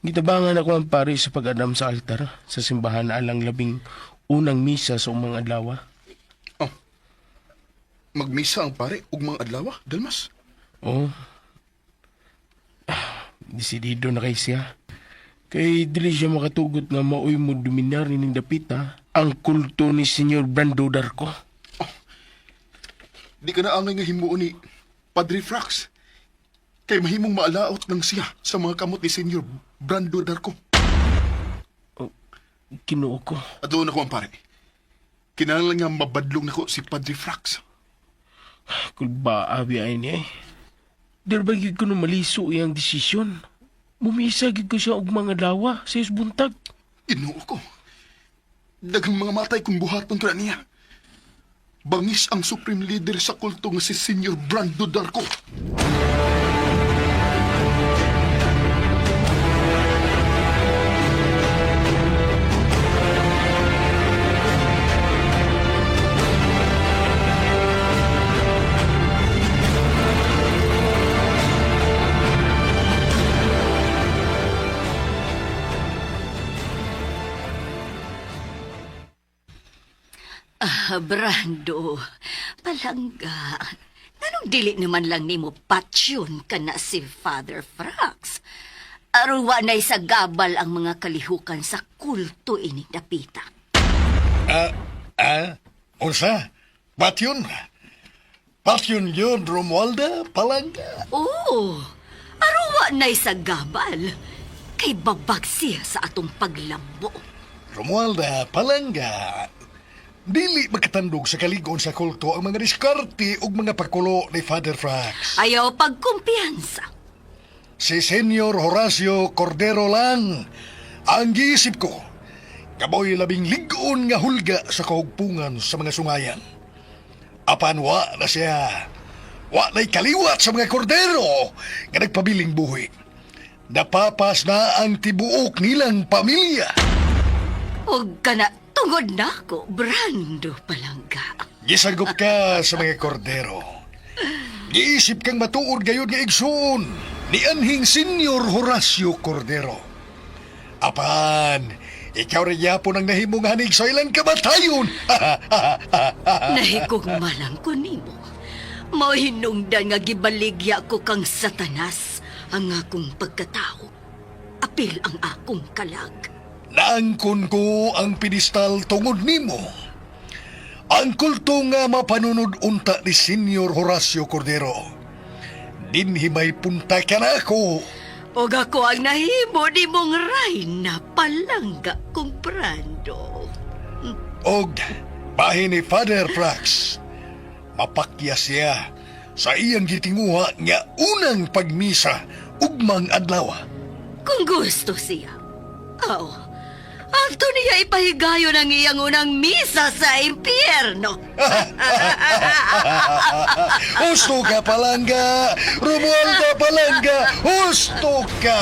Gitabangan ako ang pari sa pag-adam sa altar sa simbahan alang labing unang misa sa umang adlaw. Oh. Magmisa ang pare ug mga adlaw, Dalmas. Oo. Ah, desidido na kay siya. Kay dili siya makatugot nga maoy mo dominar ning dapita ang kulto ni Senyor Brando Darko. Di ka na angay nga himuon ni Padre Frax. Kay mahimong maalaot ng siya sa mga kamot ni Senyor Brando Darko. Kinuo ko. Adoon ako ang pare. Kinahanglan nga mabadlong nako si Padre Frax. Kulba abi ay niya eh. Dir ba gyud ko no maliso iyang desisyon? Mumisa gyud ko siya og mga lawa sa buntag. Ginoo ko. Daghang mga matay kung buhaton ko na niya. Bangis ang supreme leader sa kulto nga si Senyor Brando Darko. Ah, Brando, palangga. Nganong dili naman lang nimo patsyon ka na si Father Frax? Aruwa na'y sa gabal ang mga kalihukan sa kulto ining dapita. Ah, ah, unsa? Patyon? Patyon yun, Romualda, palangga. Oo, aruwa na'y sa gabal. Kay babag siya sa atong paglambo. Romualda, palangga. Dili makatandog sa kaligon sa kulto ang mga diskarte ug mga pakulo ni Father Frax. Ayaw pagkumpiyansa. Si Senyor Horacio Cordero lang ang giisip ko. Kaboy labing ligon nga hulga sa kahugpungan sa mga sungayan. Apan wa na siya. Wa na'y kaliwat sa mga kordero nga nagpabiling buhi. Napapas na ang tibuok nilang pamilya. Huwag ka na tungod nako, Brando palangga. Gisagop ka sa mga kordero. Giisip kang matuod gayud nga igsoon ni anhing Senyor Horacio Cordero. Apan, ikaw rin yapon ang nahimong hanig sa ilang kamatayon. Nahigugma lang ko nimo. Mahinungdan nga gibaligya ko kang satanas ang akong pagkatao. Apil ang akong kalag. Naangkon ko ang pedestal tungod nimo. Ang kulto nga mapanunod unta ni Senyor Horacio Cordero. Dinhi may punta ka na ako. Og ako ang nahimo ni mong rayna palangga kong Brando. Og bahin ni Father Frax, mapakya siya sa iyang gitinguha nga unang pagmisa ugmang adlaw. Kung gusto siya. Oo. Anto niya ipahigayon ang iyang unang misa sa impyerno. Husto ka, palangga! Romualda, palangga! Husto ka!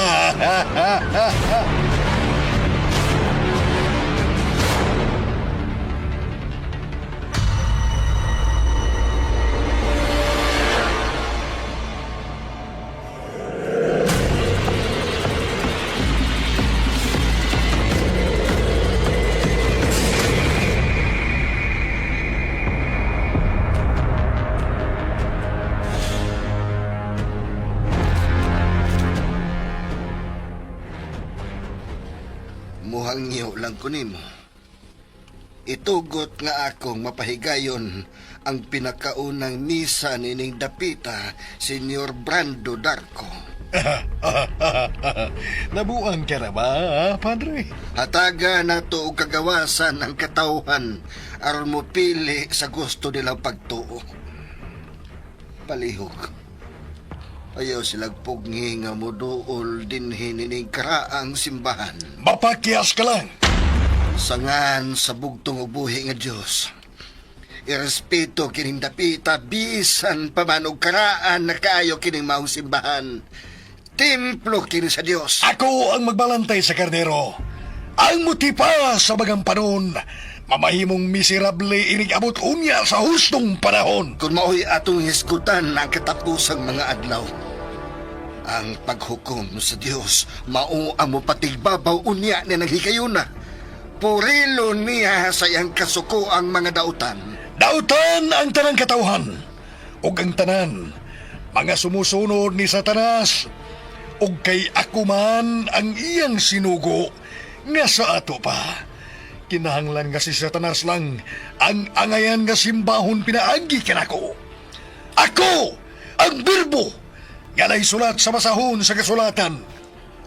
Muhangyo lang ko nimo. Itugot nga akong mapahigayon ang pinakaunang misa nining dapita, Senyor Brando Darko. Nabuang ka na ba, padre? Hataga na to og kagawasan ang katawhan aron mo pili sa gusto nilang pagtuo. Palihog. Ayaw silang pugni nga moduol dinhi nining karaang simbahan. Mapakyas ka lang. Sangan sa bugtong ug buhi nga Dios. Irespeto kining dapita bisan pa man og karaan na kaayo kining maong simbahan. Templo kini sa Dios. Ako ang magbalantay sa karnero. Ang mutipa sa bagang panon. Mamahimong miserable inig abot unya sa hustong panahon. Kung mao'y atong hisgutan ang katapusang mga adlaw. Ang paghukom sa Dios mao ang mopatigbabaw unya ni naghigayuna. Purilo niya sa iyang kasuko ang mga dautan. Dautan ang tanang katawhan ug ang tanan mga sumusunod ni Satanas ug kay ako man ang iyang sinugo nga sa ato pa. Kinahanglan nga si Satanas lang ang angayan nga simbahon pinaagi kanako. Ako ang birbo nga naisulat sa masahon sa kasulatan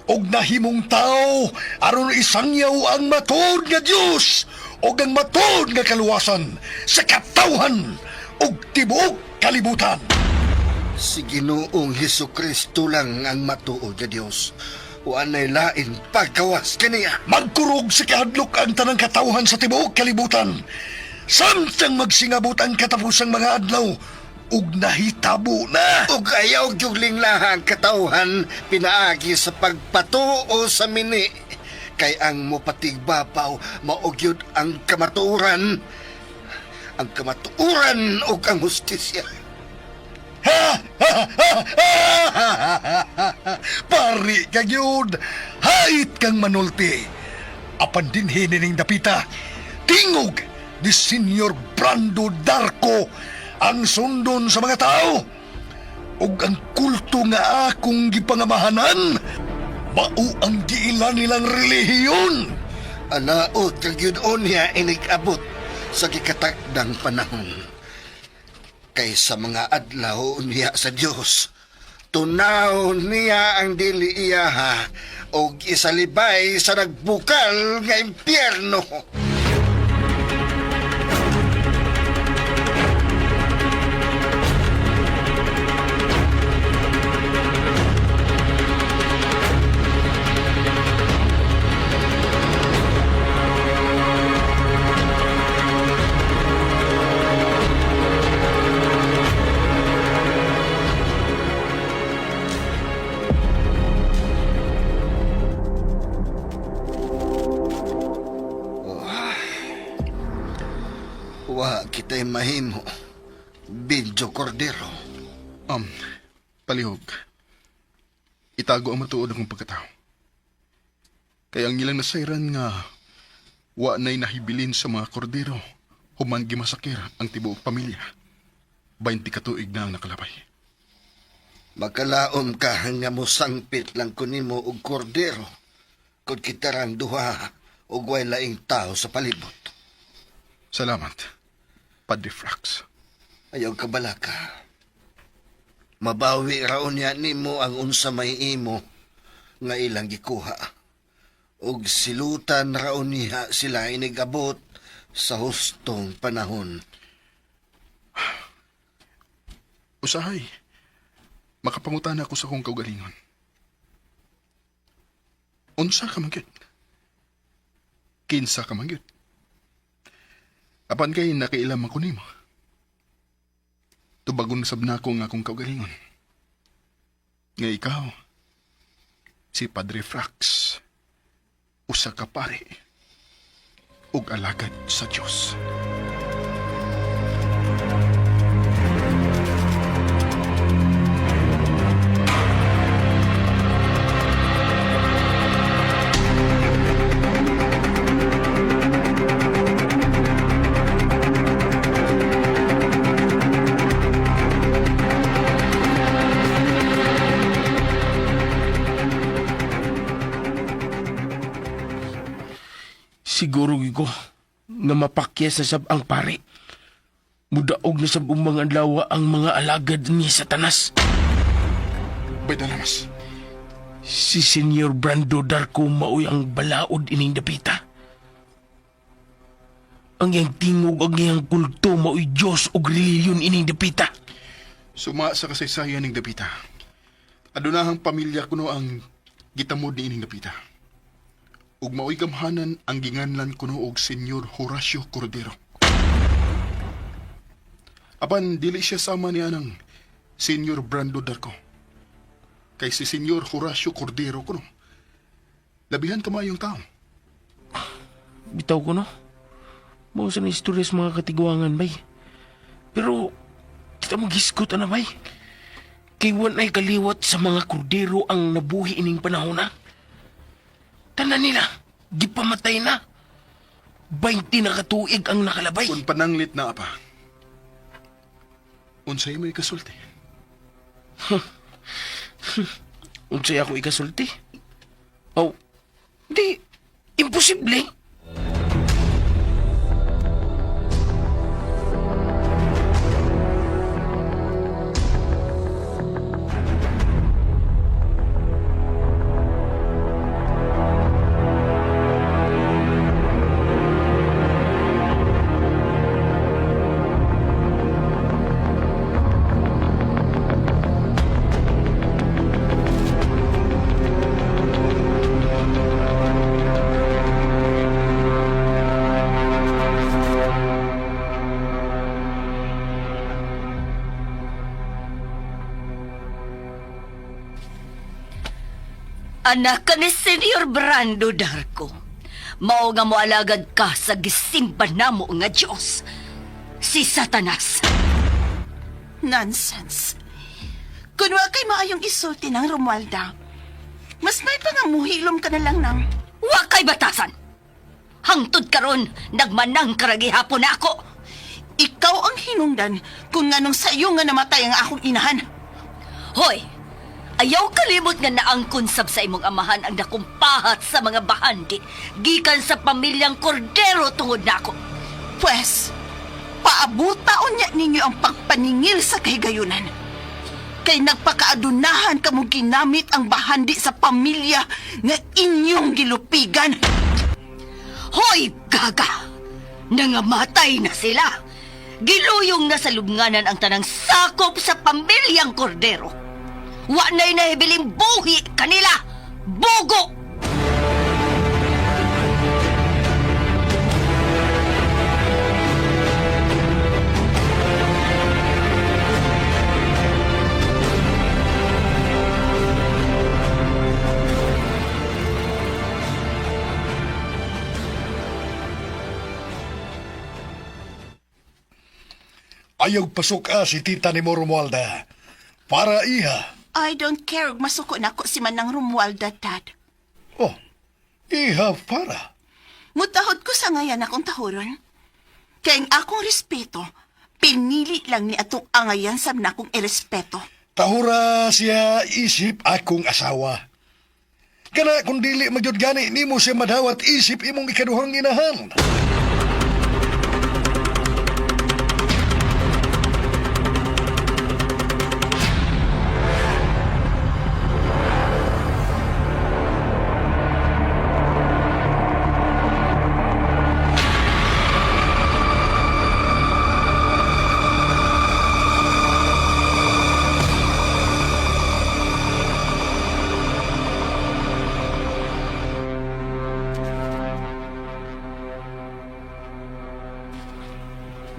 ug nahimong tao aron isangyaw ang matuod nga Dios ug ang matuod nga kaluwasan sa katawhan ug tibuok kalibutan. Si Ginoong Hesus Kristo lang ang matuod nga Dios. Walay lain pagkawas kaniya. Magkurog sa kahadlok ang tanang katawhan sa tibuok kalibutan. Samtang magsingabot ang katapusang mga adlaw ug nahitabo na. Ug ayaw gyud linglaha ang katawhan pinaagi sa pagpatuo sa mini. Kay ang mopatigbabaw mao gyud ang kamatuoran. Ang kamatuoran ug ang hustisya. Pari ka gyud. Hait kang manulti. Apan dinhi nining dapita. Tingog ni Senyor Brando Darko ang sundon sa mga tao. Ug ang kulto nga akong gipangamahanan mao ang giila nilang relihiyon. Anaot ka gyud unya inig-abot sa gikatakdang panahon. Kay sa mga adlaw niya sa Dios, tunaw niya ang dili iyaha og isalibay sa nagbukal nga impyerno. Wa kita'y mahimo. Benjo Cordero. Palihog. Itago ang matuod akong pagkatao. Kaya ang ilang nasayran nga wa na'y nahibilin sa mga kordero human gimasakir ang tibuok pamilya. 20 katuig na ang nakalabay. Makalaom ka nga mosangpit lang ko nimo og kordero kung kita rang duha og way laing tao sa palibot. Salamat, Padre Frax. Ayaw ka balaka. Mabawi raon niya nimo ang unsa may imo nga ilang gikuha. Og silutan raon niya sila inigabot sa hustong panahon. Usahay, makapangutan ako sa akong kaugalingon. Unsa ka man gyud? Kinsa ka man gyud? Apan kay nakiilam ako nimo. Tubagon sab nako ang akong kaugalingon. Nga ikaw, si Padre Frax, usa ka pare, ug alagad sa Dios. Siguro gyud ko nga mapakyas na sab ang pare. Mudaog na sab mga adlaw ang mga alagad ni Satanas. Bay dalamas. Si Senyor Brando Darko maoy ang balaod ining dapita. Ang iyang tingog ang iyang kulto maoy Diyos ug relihiyon ining dapita. Suma sa kasaysayan ning dapita. Adunahang pamilya kuno ang gitamod ni ining dapita. Ug maoy gamhanan ang ginganlan kuno og Senyor Horacio Cordero. Apan dili siya sama niya ng Senyor Brando Darko. Kay si Senyor Horacio Cordero kuno. Labihan kamayong tao. Bitaw ko no. Mao sa istorya sa mga katiguangan bay. Pero kita mo gisgot ana bay. Kay ay kaliwat sa mga kordero ang nabuhi ining panahon na. Tanan nila, gipamatay na. 20 na katuig ang nakalabay. Kung pananglit na apa, unsay may kasulti? Unsay ako ikasulti? Oh, di, imposible. Anak ka ni Senyor Brando Darko. Mao nga moalagad ka sa gisimba namo nga Diyos. Si Satanas. Nonsense. Kun wa kay maayong isulti ng Romualda, mas may pangamuhilom ka na lang ng... Wa kay batasan. Hangtod karon nagmanang karagihapon na ako. Ikaw ang hinungdan kung nganong sayo nga namatay ang akong inahan. Hoy! Ayaw kalimot nga naangkon sab sa imong amahan ang dakong pahat sa mga bahandi gikan sa pamilyang kordero tungod nako. Pwes, paabuta unya ninyo ang pagpaningil sa kahigayunan. Kay nagpakaadunahan kamo ginamit ang bahandi sa pamilya nga inyong gilupigan. Hoy, gaga! Nangamatay na sila! Giluyong na sa lubnganan ang tanang sakop sa pamilyang kordero. Wa na'y nahibiling buhi kanila! Bugo! Ayaw pasok si tita ni mo Romualda. Para iha. I don't care ug masuko nako si Manang Romualda, Dad. Oh, iha para. Mutahod ko sa ngayan akong tahuron. Kay ang akong respeto, pinili lang ni atong angayan sa nakong irespeto. Tahura siya isip akong asawa. Kana kung dili magyud gani nimo siya madawat isip imong ikaduhang inahan.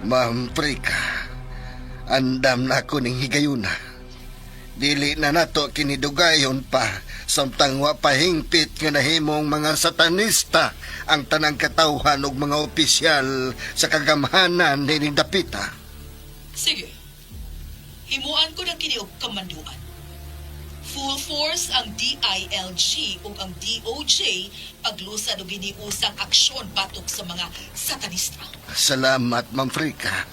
Ma'am Prika, andam na ako ning higayuna. Dili na nato kinidugayon pa samtang wa pa hingpit nga nahimong mga satanista ang tanang katawhan ug mga opisyal sa kagamhanan nining dapita. Sige. Himuan ko ng kini og kamanduan. Full force ang DILG ug ang DOJ paglusad og giniusang aksyon batok sa mga satanista. Salamat, Ma'am Frika.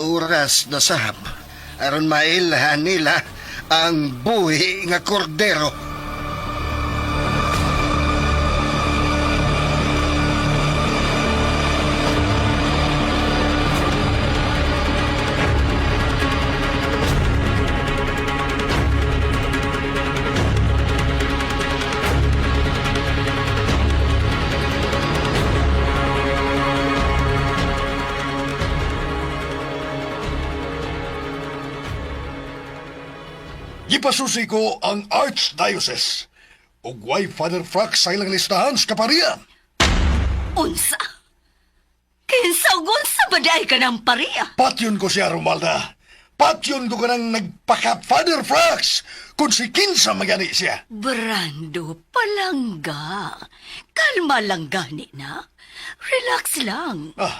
Oras na sahab aron mailhan nila ang buhi nga kordero. Gipasusi ko ang Archdiocese ug way Father Frax sa ilang listahan sa kaparian. Unsa? Kinsa ug unsa ba di ay ka ng pariya? Patyon ko siya, Romualda. Patyon ko kanang nagpaka Father Frax kung si kinsa magani siya. Brando, palangga. Kalma lang gani na. Relax lang. Ah,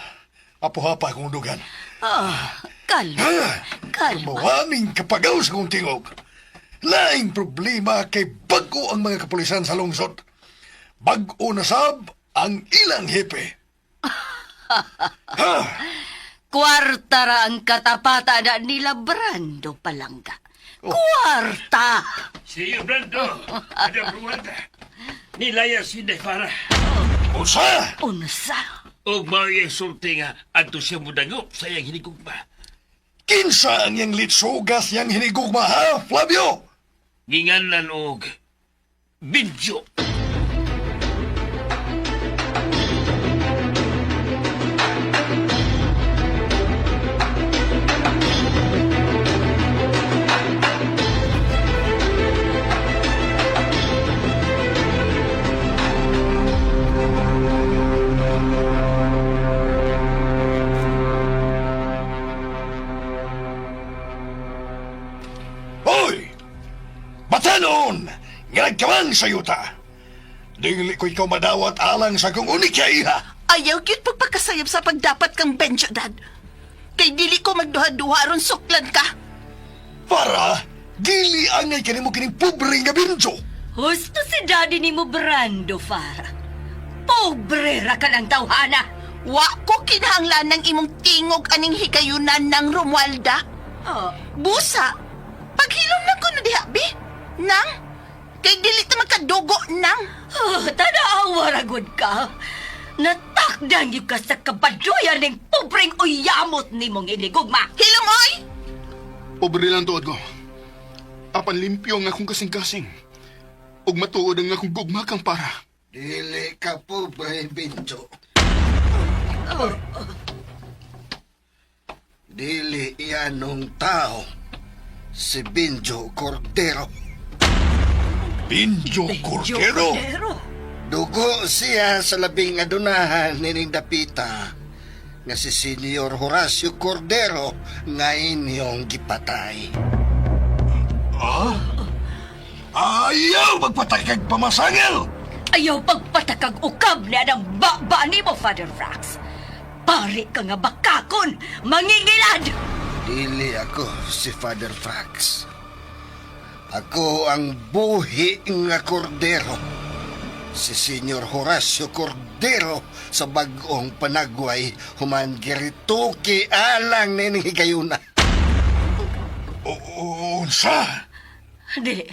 apuha pa akong dugan. Ah, kalma. Kalma. Mawaning kapagaw sa kong tingog. Laing problema kay bago ang mga kapulisan sa lungsod. Bag-o na sab ang ilang hepe. Ha! Kwarta ra ang katapata na nila Brando, palangga. Kwarta! Sige, Brando. Madam Ruanda. Nilaya si Defara. Unsa? Unsa? Og mao iyang sulti nga adto siya mudagop sa iyang hinigugma. Kinsa ang iyang litsugas niyang hinigugma, ha, Flavio? Ginganlan og Binjo. Hoy! Batanon! Nga Nagkamang sa yuta. Dili ko ikaw madawat alang sa akong unika iha. Ayaw gyud pagpakasayop sa pagdapat kang Benjo, Dad. Kay dili ko magduha-duha aron suklan ka. Para, dili angay kanimo kining pobre nga Benjo. Husto si daddy ni mo, Brando, Farah. Pobre ra ka ng tawhana. Wa ko kinahanglan ng imong tingog aning higayunan ng Romualda. Oh. Busa, paghilom lang ko na diha, bi. Nang, kay dili ta magkadugo nang. Oh, tanawa ra gud ka. Natakdan gyud ka sa kabaduyan ning pobreng uyamot nimong inigugma. Hilom, oy! Pobre lang tuod ko. Apan limpyo ang akong kasing-kasing. Ug matuod ang akong gugma kang para. Dili ka pobre, Benjo. Dili iyanong tao. Si Benjo Cordero. Benjo Cordero? Dugo siya sa labing adunahan nining dapita nga si Senior Horacio Cordero nga inyong gipatay. Ah? Ayaw magpatakag pamasangil! Ayaw pagpatakag ukab na ng baba nimo, Father Frax. Pari ka nga bakakon, mangingilad! Dili ako si Father Frax. Ako ang buhi nga kordero. Si Senyor Horacio Cordero sa bag-ong panagway human girituki alang nining higayuna. Unsa? Dili.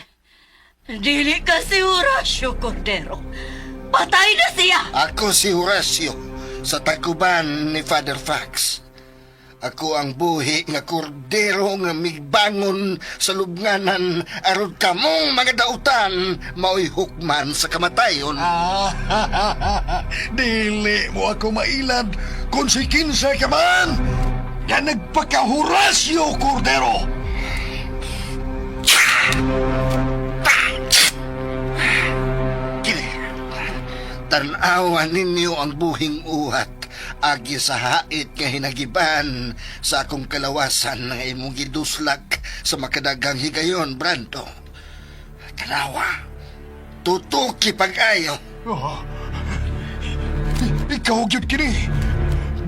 Dili ka si Horacio Cordero. Patay na siya! Ako si Horacio sa takuban ni Father Fax. Ako ang buhi nga kordero nga migbangon sa lubnganan aron kamong mga dautan mao'y hukman sa kamatayon. Dili mo ako mailad kung si kinsa ka man nga nagpaka-Horacio Cordero. Kini, tanawan ninyo ang buhing uhat agi sa hait nga hinagiban sa akong kalawasan nga imong giduslak sa makadagang higayon, Brando. Tanawa, tutuki pag-ayo. Ah, ikaw gyud kini.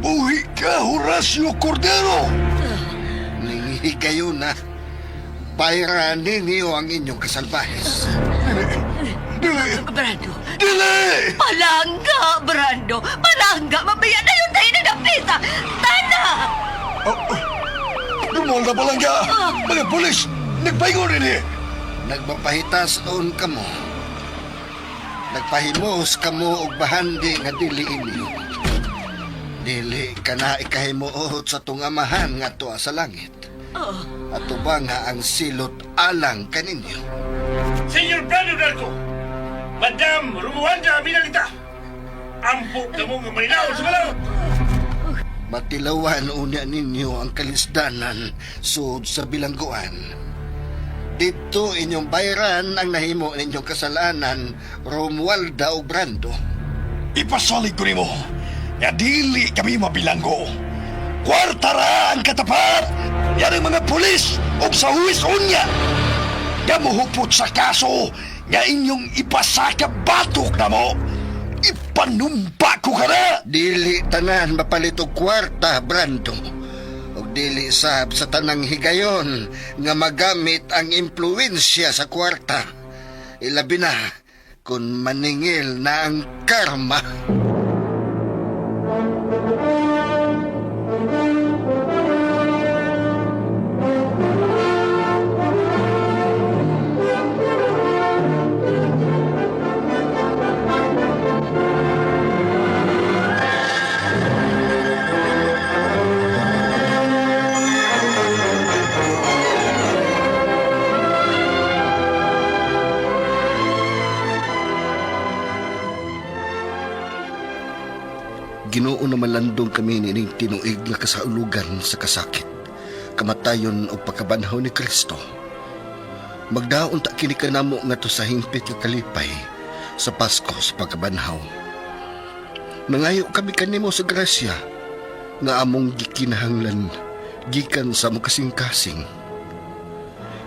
Buhi ka, Horacio Cordero! Ning higayon na, bayran ninyo ang inyong kasalbahes. Dili! Brando! Dili! Palangga, Brando! Palangga! Mabaya na yung tayo na napita! Tana! Dumol na palangga! Mga pulis! Nagpaingon rin eh! Nagmapahitas on kamo. Nagpahimos kamo og bahandi nga dili inyo. Dili ka na ikahimuot sa tong amahan nga tuwa sa langit. Oh. Ato ba nga ang silot alang kaninyo? Senyor Brando Darko, Madam Romualda Minalita, ampo kamo nga manilaw sa balaod. Matilawan unya ninyo ang kalisdanan sud sa bilangguan. Dito inyong bayran ang nahimo ninyong kasalanan, Romualda o Brando. Ipasalig ko nimo nga dili kami mabilanggo. Kwarta ra ang katapat! Yan ang mga pulis o sa huwis unya! Nga muhupot sa kaso nga inyong ipasaka batok na mo! Ipanumpa ko ka na! Dili tanan mapalit og kwarta, Brando. Og dili sab sa tanang higayon nga magamit ang impluensya sa kwarta. Ilabi na kung maningil na ang karma. Ginoo na malandong kami nining tinuig nga kasaulugan sa kasakit, kamatayon o pagkabanhaw ni Kristo. Magdaon ta kini kanamo nga to sa hingpit nga kalipay sa Pasko sa pagkabanhaw. Nangayo kami kanimo sa grasya nga among gikinahanglan gikan sa among kasing-kasing.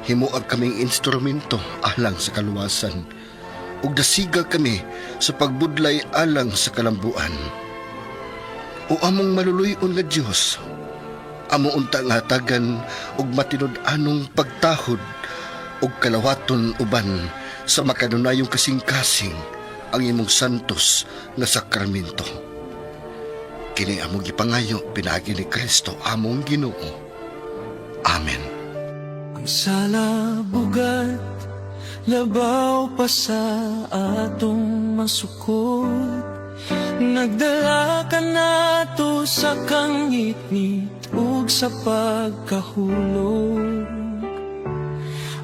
Himuag kaming instrumento alang sa kaluwasan. Ug dasiga kami sa pagbudlay alang sa kalambuan. O among maluluy-on nga Dios, amo unta nga hatagan og matinud-anong pagtahod ug kalawaton uban sa makanunayong kasing-kasing ang imong santos nga sakramento. Kini among gipangayo pinaagi ni Kristo among Ginoo. Amen. Ang sala bugat labaw pa sa atong masukod. Nagdala ka nato sa kangitngit ug sa pagkahulog.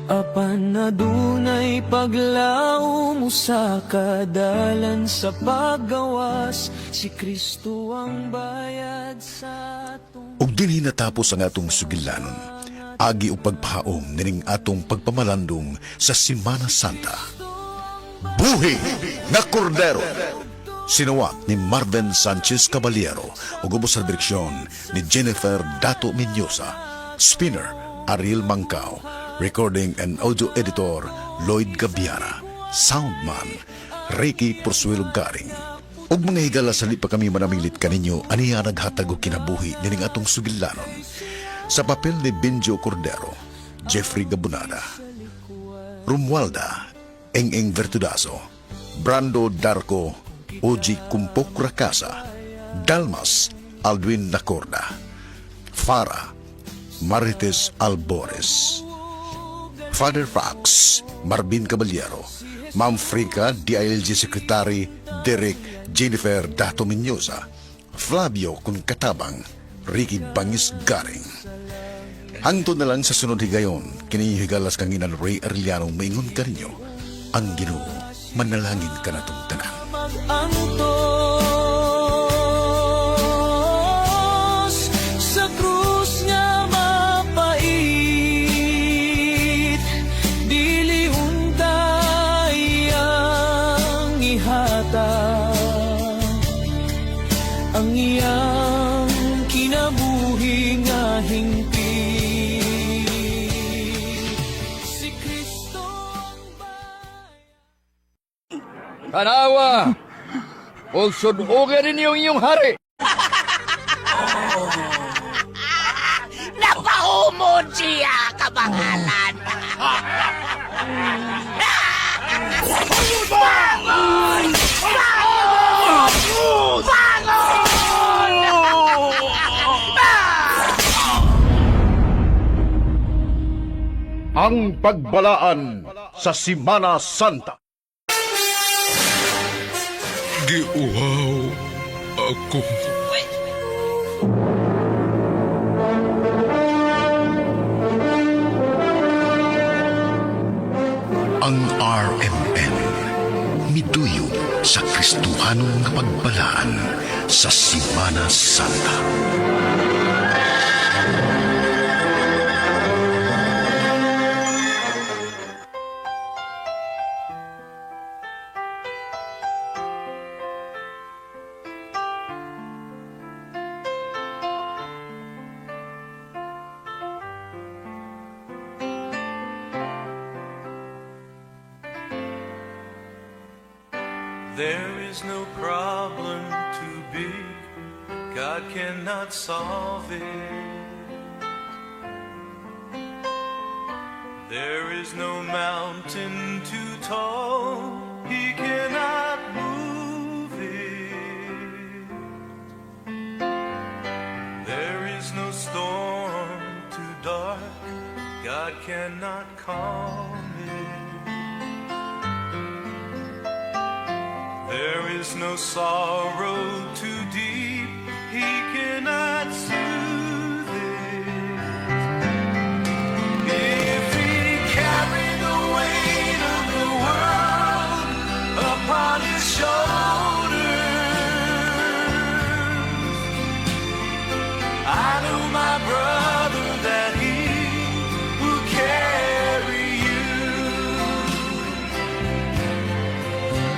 Apan adunay paglaom usa ka dalan sa paggawas. Si Kristo ang bayad sa atong Ug dinhi natapos ang atong sugilanon, agi og pagpahaom nining atong pagpamalandong sa Semana Santa. Buhi nga Kordero! Sinuwat ni Marvin Sanchez Caballero ug ubos sa direksyon ni Jennifer Dato Mendoza. Spinner Ariel Mangkao. Recording and audio editor Lloyd Gabiara. Soundman Ricky Porsuelo Garing. Ug mga higala, sa pa kami manamilit kaninyo, aniya naghatag og kinabuhi nining atong sugilanon. Sa papel ni Benjo Cordero, Jeffrey Gabunada, Romualda, Eng-Eng Vertudazo, Brando Darko, Oji Kumpok Rakasa, Dalmas, Aldwin Nacorda, Farah, Marites Albores, Father Fox, Marvin Caballero, Ma'am Frika, DILG Secretary Derek Jennifer Dato Mendoza, Flavio Kunkatabang, Ricky Bangis Garing. Hangtod na lang sa sunod higayon, kini higalas kang inan Ray Arellano, maingon kaninyo, ang Ginoo manalangin kanatong tanan. Mag-antos sa krus nga mapait, dili untay ang ihatag ang iyang kinabuhi nga hingpit. Si Kristo. Tanawa! Ug sud-oga ninyo ang inyong hari! Napahumod siya, kabangalan! Bangon! Bangon! Bangon! Ang pagbalaan sa Semana Santa. Giuhaw ako. Ang RMN miduyong sa Kristuhanon nga pagbalaan sa Semana Santa. There is no problem too big, God cannot solve it. There is no mountain too tall, He cannot move it. There is no storm too dark, God cannot calm it. There is no sorrow too deep, He cannot soothe it. If He carried the weight of the world upon His shoulders, I know, my brother, that He will carry you.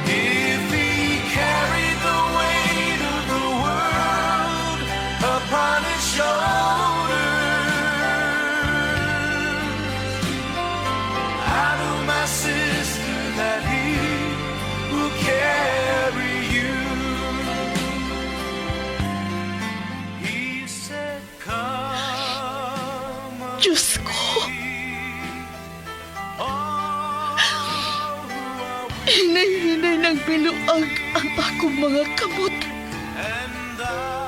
If He carried the weight of the world upon His shoulders, I know, my sister, that He Diyos ko. Hinay-hinay ng biluag ang akong mga kamot.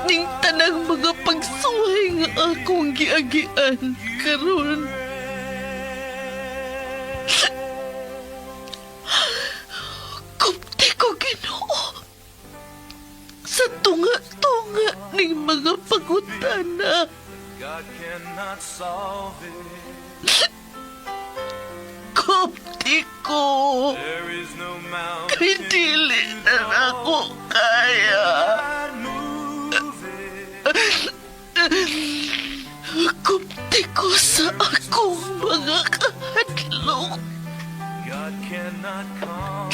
Ning tanang mga pagsuway nga akong giagian karon. Kupti ko Ginoo. Sa tunga-tunga ning mga pangutana. God cannot solve it. Kupti ko. There is no mountain Kay dili na ako kaya. Kupti ko sa akong mga kahadlok. God cannot come.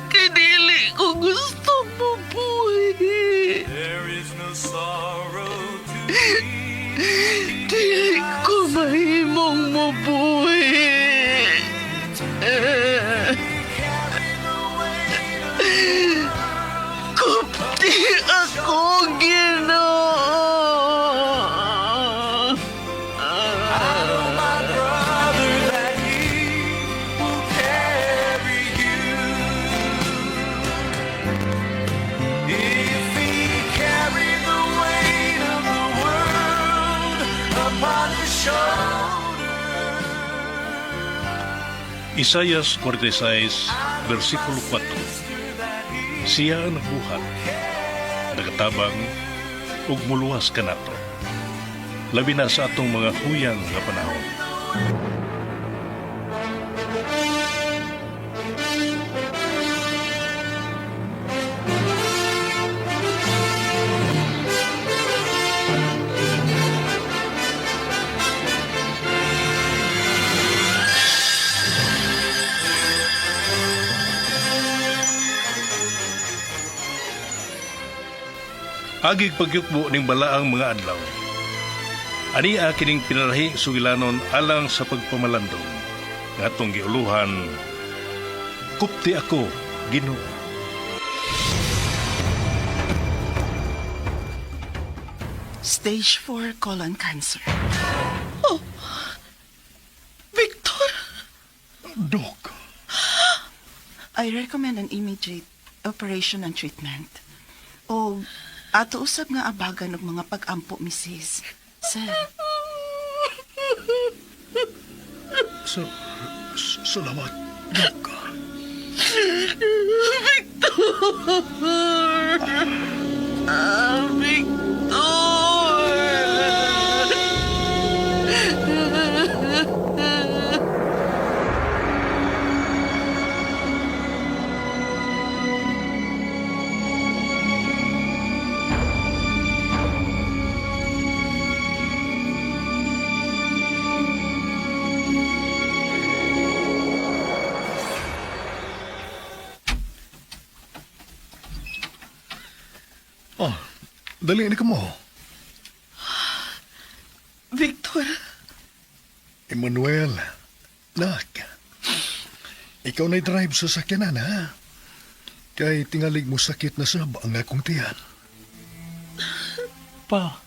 Kay dili ko gusto mabuhi. There is no sorrow too deep. Dili ko mahimong mabuhi. Kupti ako, Ginoo. Brother, that he will carry you. If he carried the weight of the world upon his shoulders. Isayas 46, versikulo 4. Siya ang nagbuhat, nagatabang, ug muluwas kanato. Labi na sa atong mga huyang nga panahon. Agig pagyukbo ning balaang mga adlaw. Ani kining pinalahi sugilanon alang sa pagpamalandong. Ngatong giuluhan, kupti ako, Ginoo. Stage 4 colon cancer. Oh, Victor! Doc. I recommend an immediate operation and treatment. O ato usab nga abagan og mga pag-ampo, Mrs. Sir. So, salamat, Doc. Victor! Ah, Victor! Oh, dali na ka mo. Victor, Emmanuel, nak. Ikaw na drive sa sakyanan, ha? Kay tingalig mo sakit na sab ang akong tiyan. Pa.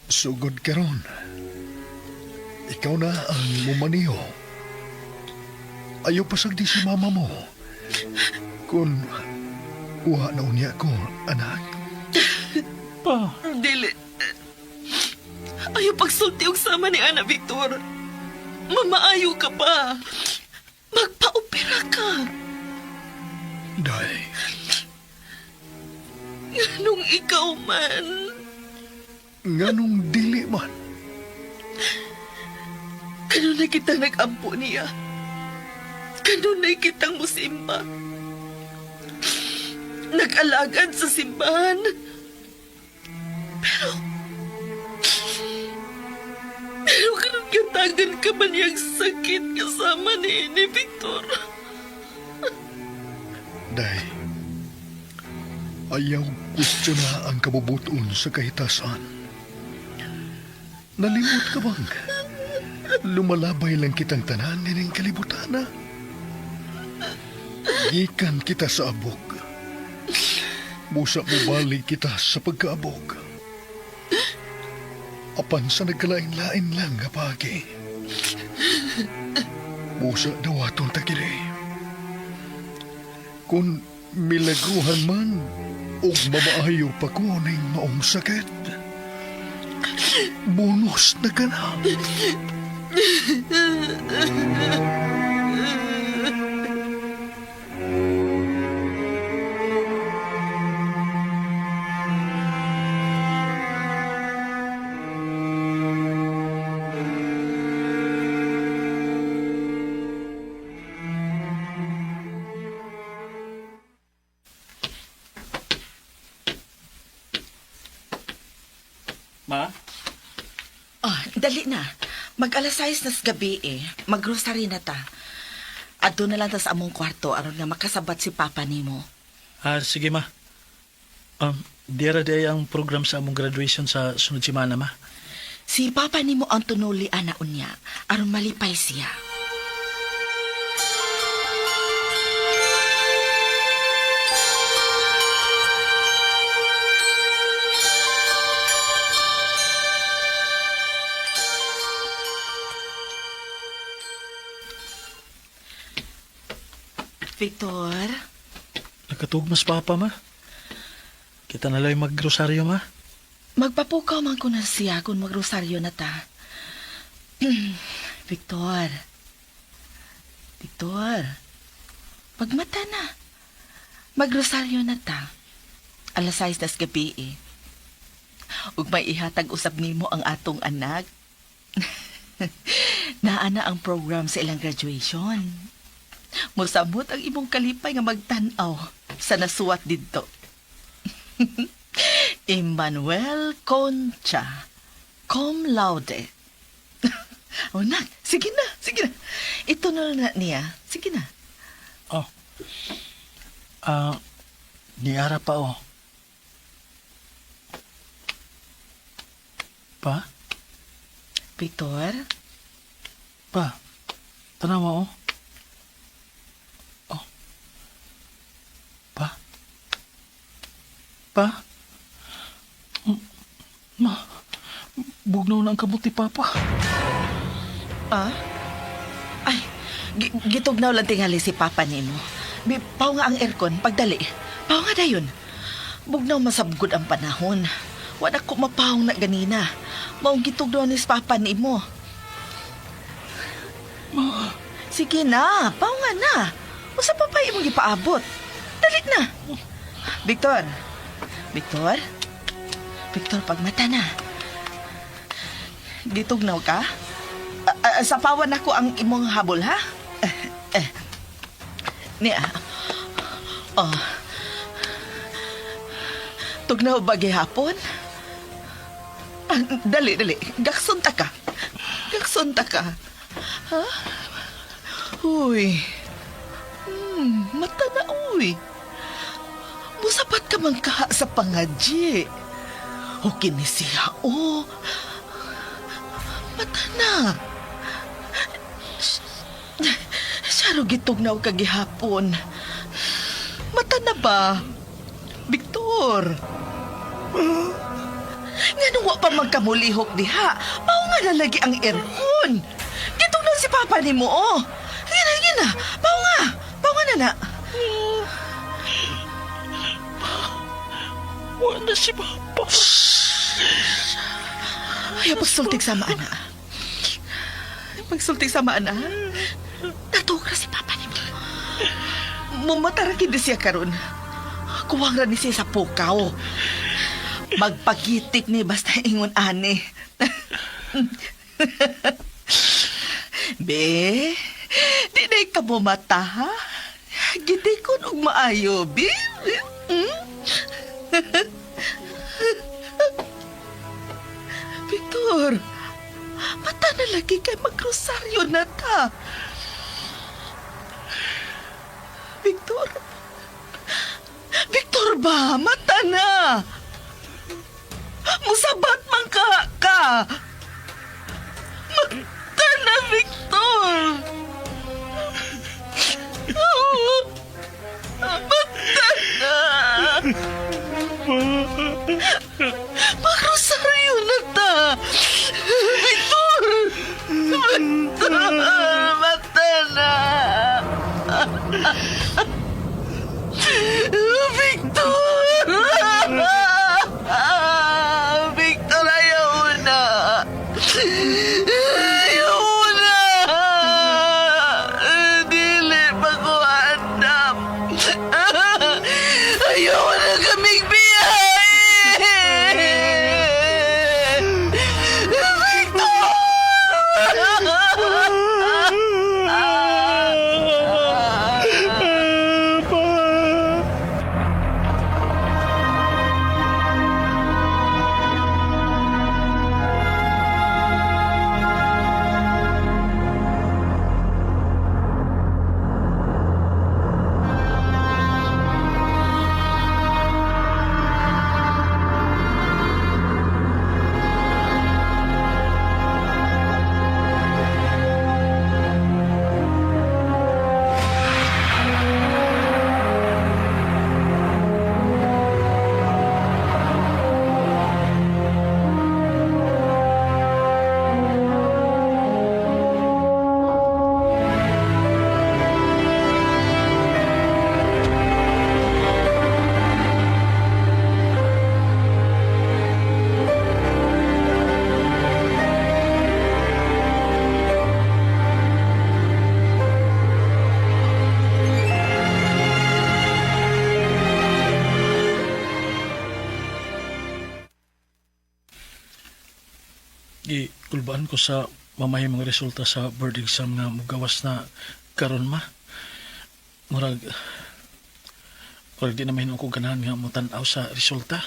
Sugod karon. Ikaw na ang mumaniho. Ayaw pasagdi si mama mo. Kung uha na unya ko, anak. Pa. Dili. Ayaw pagsulti og sama ni Ana Victor. Mamaayo ka pa. Magpa-opera ka. Day. Nganong ikaw man. Nganong dili man. Kanunay kita nag-ampo niya. Kanunay kitang musimba. Nag-alagad sa simbahan. Pero... Pero kanong katagan ka man niyang sakit kasama ni Victor. Day. Ayaw gusto na ang kabubuton sa kahitasan. Nalimot ka bang? Lumalabay lang kitang tanan nining kalibutan na. Gikan kita sa abog. Busa mubalik kita sa pagkaabog. Apan sa nagkalain-lain lang nga pagi. Busa dawaton ta kini. Kung milagruhan man ug mamaayo pa ko ning maong sakit. Bonus na ka na. Ma? Oh, dali na. Mag alas 6 na sa gabi eh. Mag-grocery na ta. Adto na lang ta sa among kwarto aron nga makasabat si Papa nimo. Ah, sige ma. Diara di ay ang program sa among graduation sa sunod semana ma. Si Papa nimo ang tunuli ana unya aron malipay siya. Victor, Nakatugmas papa ma. Kita na lang maggrosaryo ma. magpapukaw man ko na siya kung magrosaryo na ta. Victor. Victor. Pagmata na. Magrosaryo na ta. Alas 6 tas gabi eh. Ug may ihatag usab nimo ang atong anak. Naa na ang program sa ilang graduation. Mosamot ang imong kalipay nga magtan-aw sa nasuwat didto. Emmanuel Concha, cum laude. Oh, nak, sige na, sige na. Ito na lang na niya. Sige na. Oh. Ah, niara pa oh. Pa? Victor? Pa. Tanawa oh. Oh. Pa? Pa? Ma, bugnaw na ang kamot ni Papa. Ah? Ay, gitugnaw lang tingali si Papa nimo. Bi, pao nga ang aircon, pagdali. Pao nga dayon. Bugnaw masabgod ang panahon. Wala ko mapahong na ganina. Maong gitugnaw ni si Papa nimo. Ma. Sige na, pao nga na. Usa pa pa imong gipaabot. Dali na. Victor. Victor? Victor, pagmata na. Gitugnaw ka? Sapawan ako ang imong habol, ha? Eh, eh. Niya. Oh. Tugnaw ba gihapon? Ah, dali, dali. Gaksun ta ka. Gaksun ta ka. Ha? Uy. Mata na, uy. Musapat ka man ka sa pangadji. O kini siya, oh. Mata na. Siya ro gitugnaw ka gihapon. Mata na ba? Victor! Nga wa pa magkamulihok diha, mao nga nalagi ang aircon. Gitugnaw si Papa nimo, oh. Sige na, sige na. Mao nga. Mao nga na na. Wala si Papa. Ay, pagsultig sama, ana. Pagsultig sama, ana. Natugra si Papa nimo. Mumatara kindi siya karon. Kuwang ra ni siya sa pukaw. Magpagitik ni basta ingon ani. Be, di na ka bumata, ha? Gitikon og maayo, be. Hmm? Victor, mata na lagi kay magrosaryo na ta. Victor, Victor ba? Mata na! Musabat man ka ka! Mata na, Victor! Oh, mata na! Magrosaryo na ta! Victor! Victor! Mata na! Victor! Victor, ayaw na! Ayaw na! Dili pa ko andam! Ayaw na kaming biyahe! Victor! Gikulbaan ko sa mamahimong resulta sa board exam nga mugawas na karon, ma. Murag murag di na mahimo ko ganahan nga motan-aw sa resulta.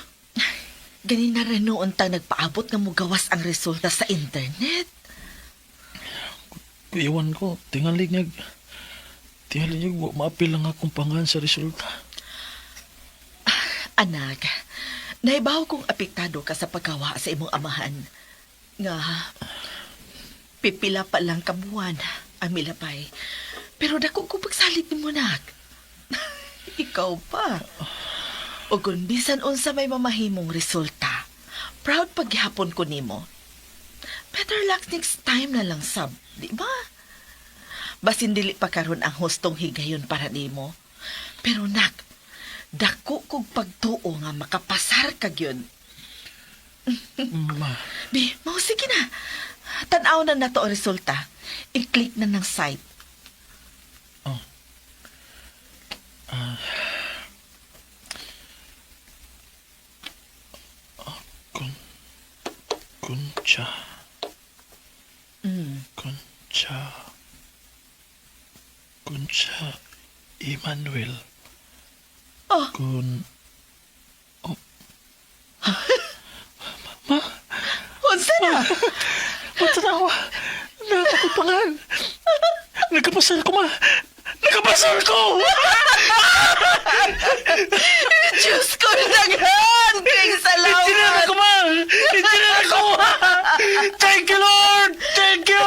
Ganina rin noon tang nagpaabot nga mugawas ang resulta sa internet. Iwan ko, tingali niya wa maapil lang akong pangalan sa resulta. Anak, nahibaw kong apektado ka sa pagkawa sa imong amahan. Nga, pipila pa lang kabuan ang milabay. Pero dako ko pagsalig nimo, nak. Ikaw pa. O kung bisan unsa may mamahimong resulta, proud paghapon ko nimo. Better luck next time na lang, sab, di ba? Basin dili pa karon ang hustong higayon para nimo. Pero nak, dako kog pagtuo nga makapasar ka gyud. Ma. Bi, mao sige na. Tan-aw na nato ang resulta. I-click na ng site. Ah. Concha. Concha. Concha Emmanuel. Oh. Kun... Oh. Ma. Unsa na? Matanawa. Nakakot pangan. Nagkapasar ko, ma. Nagkapasar ko! Diyos ko, daghan! Kay salamat! Engineer ako, ma! Engineer ako! Thank you, Lord! Thank you!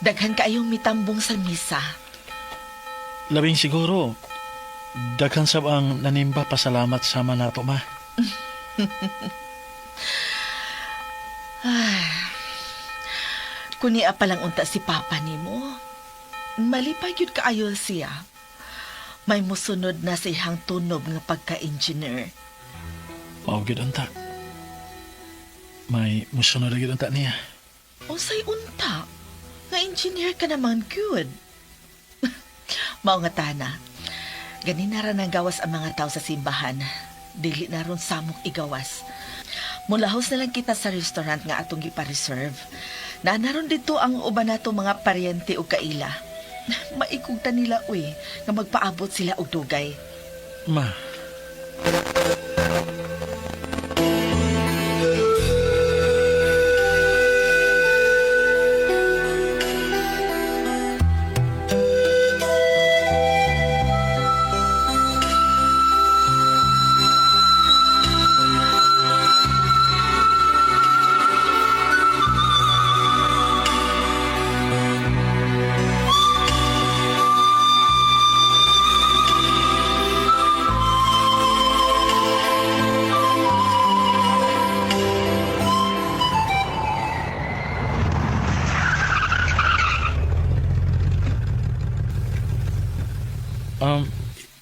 Daghan kaayong mitambong sa misa. Labing siguro, daghan sab ang nanimba pasalamat sama nato, ma. Ay. Kunia pa lang unta si Papa nimo. Malipay gyud kaayo siya. May musunod na sa iyang tunob nga pagka-engineer. Mao gyud unta. May musunod na gyud unta niya. Unsay unta? Nga engineer ka naman gyud. Mao nga tana. Ganina ra nang gawas ang mga tao sa simbahan. Dili na ron samok igawas. Mulahos na lang kita sa restaurant nga atong gipa-reserve. Naanaron dito ang uban nato mga paryente o kaila. Maikugta nila, uy, nga magpaabot sila og dugay. Ma.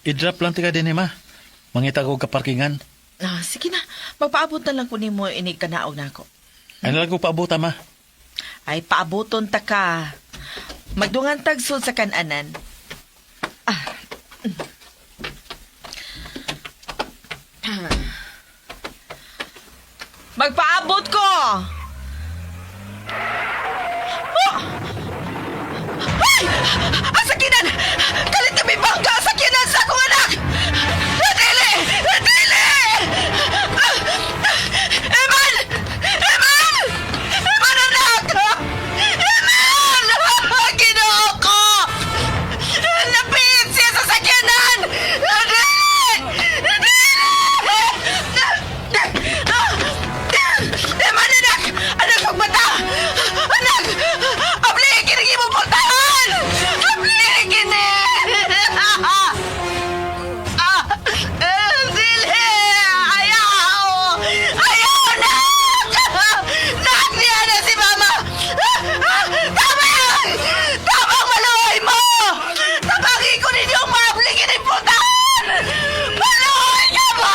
I-drop lang tika din eh, ma. Mangita ko kaparkingan. Ah, sige na, magpaabot na lang ko nimo inig kanaog nako. Ano lang ko paabot, ma? Ay, paaboton ta ka. Magdungan tagsod sa kananan. Ah. Magpaabot ko! Oh! Ay! Ang sakinan! Kalit kami bangga! Ang sakinan sa akong anak! Dili! Dili! Eman! Eman! Eman, anak! Eman! Ginoo ko! Napihit siya sa sakyanan! Dili! Dili! Eman, anak! Anak, pagmata! Anak! Abli, kinigi mo pagtahan! Abli, kini! Ah! Dili! Ayaw! Ayaw, nak! Nak, niya na si Mama! Tabang! Tabang maluhay mo! Tabangin ko ninyong maabli kinimpuntahan! Maluhay ka mo!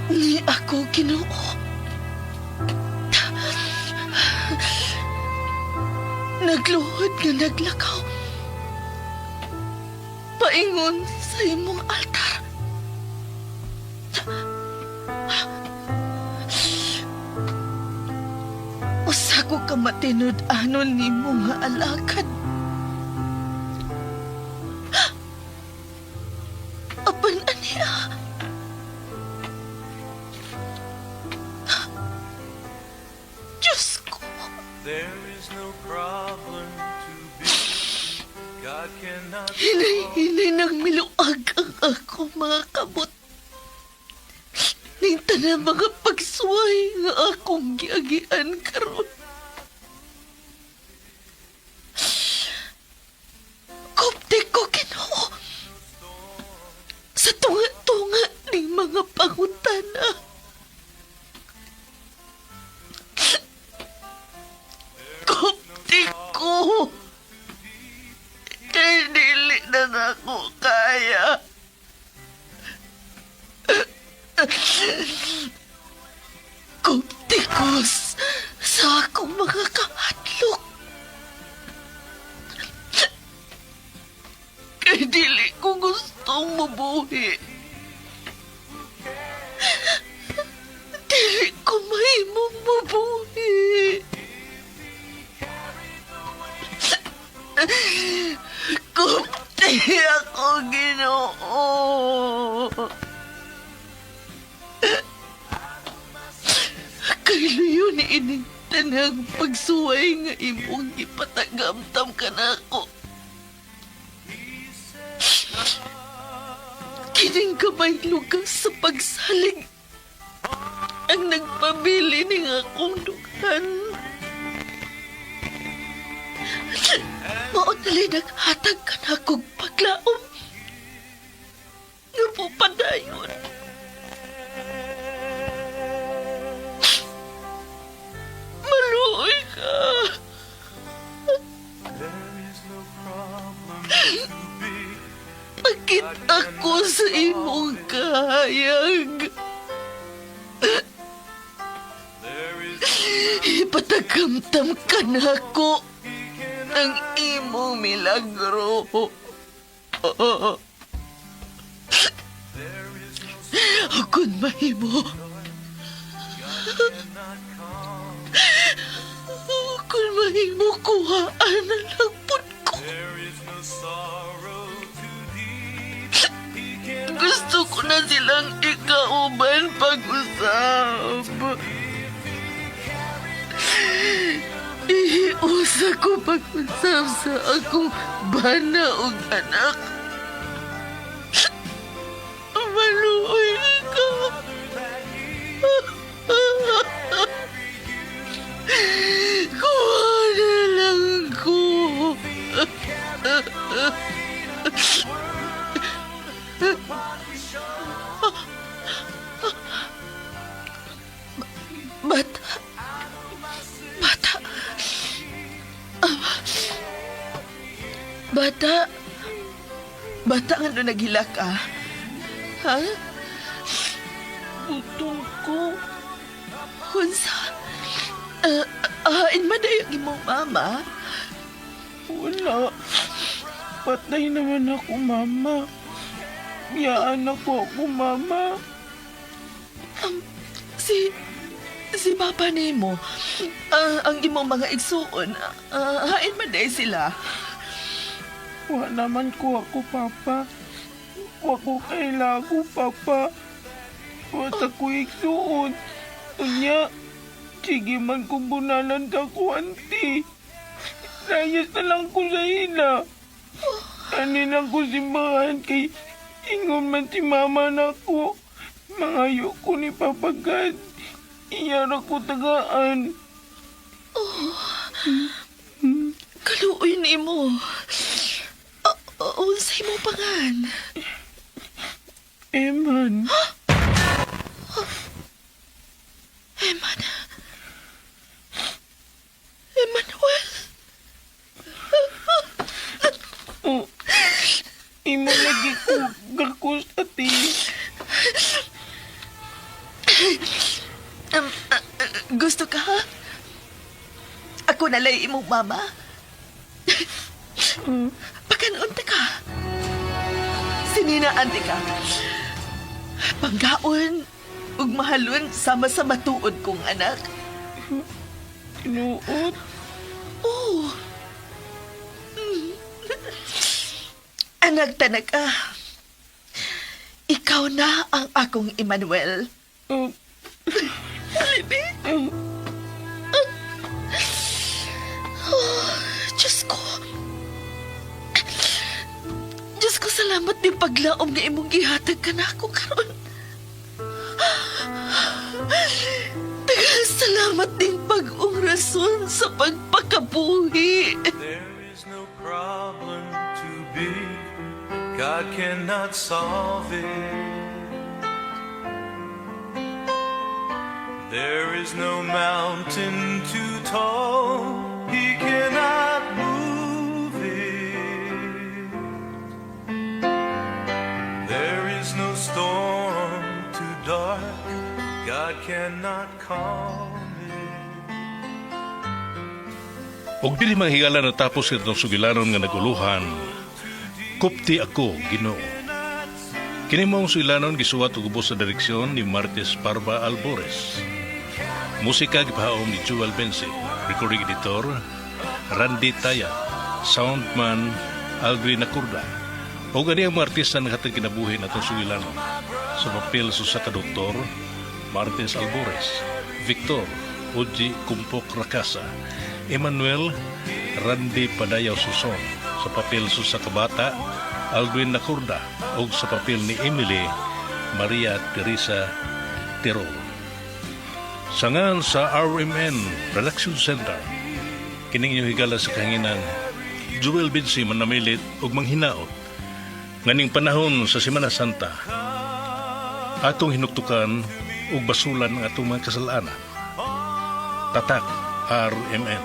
Ni ako Ginoo. Nagluhod nga naglakaw. Paingon sa imong altar. Usa ko ka matinud-anon nimo nga alakad. Apan aniya? Diyos ko! There is no problem too big. God cannot Hinay-hinay nang miluag ang akong mga kamot. Ning tanan mga pagsuway nga akong giagian karon. Kupti ko Ginoo. Sa tunga-tunga ning mga pangutana. Kupti ko. Kay dili na nako kaya. Kuptikos sa akong mga kahadlok. Kay dili ko gustong mabuhi. Dili ko mahimong mabuhi. Kupti ako, Ginoo. Kay luyo ni ining tanang tanang pagsuway nga imong gipatagamtam ka nako. Kining kamay lugas sa pagsalig ang nagpabili ning akong dughan. Mao dali naghatag ka nakog paglaom. Nga po padayon. Maluoy ka. Pakita ko sa imong kahayag. Ipatagamtam ka nako ang imong milagro. Kung mahimo, kung mahimo, kuhaan na lang pud ko. Gusto ko na silang ikauban pag-usap. Iusa ko pag-usap sa akong bana ug anak. Maluoy ka. Kuha na lang ko. Bata. Bata. Bata. Bata nga doon naghilak ka. Ha? Butong ko. Unsa? Hain man ang imong mama? Wala. Patay naman ako, mama. Biyaan ako ako, mama. Si papa nimo, ang imong mga igsuon, hain man day sila. Wa naman ko ako, papa. Wa ko kailago, papa. Wa ta ko igsuon. Unya, sige man ko bunalan ka ko, auntie. Layas na lang ko sa ila. Ani lang ko simbahan kay ingon man si mama na ko. Mangayo ko ni Papa God. Iyara ko tagaan. Oh, kaluoy nimo. Unsay mo pangan? Eman. Eman. Emmanuel. Oh, imo lagi ko gakos ati. Gusto ka? Ha? Ako nalay imong mama. Pagkanoon ta ka? Sinina ante ka. Panggaon ug mahalon sama sa matuod kong anak. Tinuod? Oo. Anak tanaka. Ikaw na ang akong Emmanuel. Libby. Oh, Diyos ko. Diyos ko, salamat din paglaom nga imong gihatag ka na ako karon. Salamat din pag-ong rason sa pagpakabuhi. There is no problem too big, God cannot solve it. There is no mountain too tall, He cannot move it. There is no storm too dark, God cannot calm it. Og dili mahigala natapos itong sugilanon nga naguluhan, Kupti ako, Ginoo. Kini maong sugilanon gisuwat og ubos sa direksyon ni Martes Parba Albores. Musika gipahaom ni Jewel Bense, recording editor Randy Taya, soundman Aldrin Nakurda. Og ani ang mga artista naghatag kinabuhi natong sugilanon. Sa papel sa usa ka doktor, Martes Albores, Victor, Oji Kumpok Rakasa, Emmanuel Randy Padayaw Suson, sa papel sa kabata Aldwin Nakurda ug sa papel ni Emily Maria Teresa Tirol. Sa ngan sa RMN Production Center, kining inyong higala sa kahanginan, Joel Binsi manamilit ug manghinaot nganing panahon sa Semana Santa, atong hinuktukan ug basulan ang atong mga kasalanan. Tatak RMN.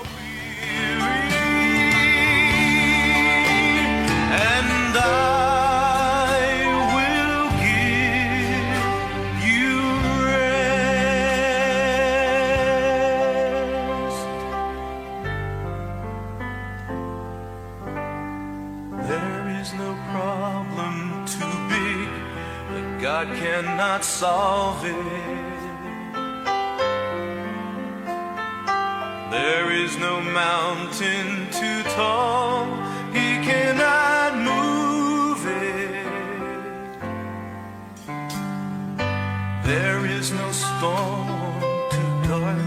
And I will give you rest. There is no problem too big that God cannot solve it. There is no mountain too tall, He cannot move it. There is no storm too dark,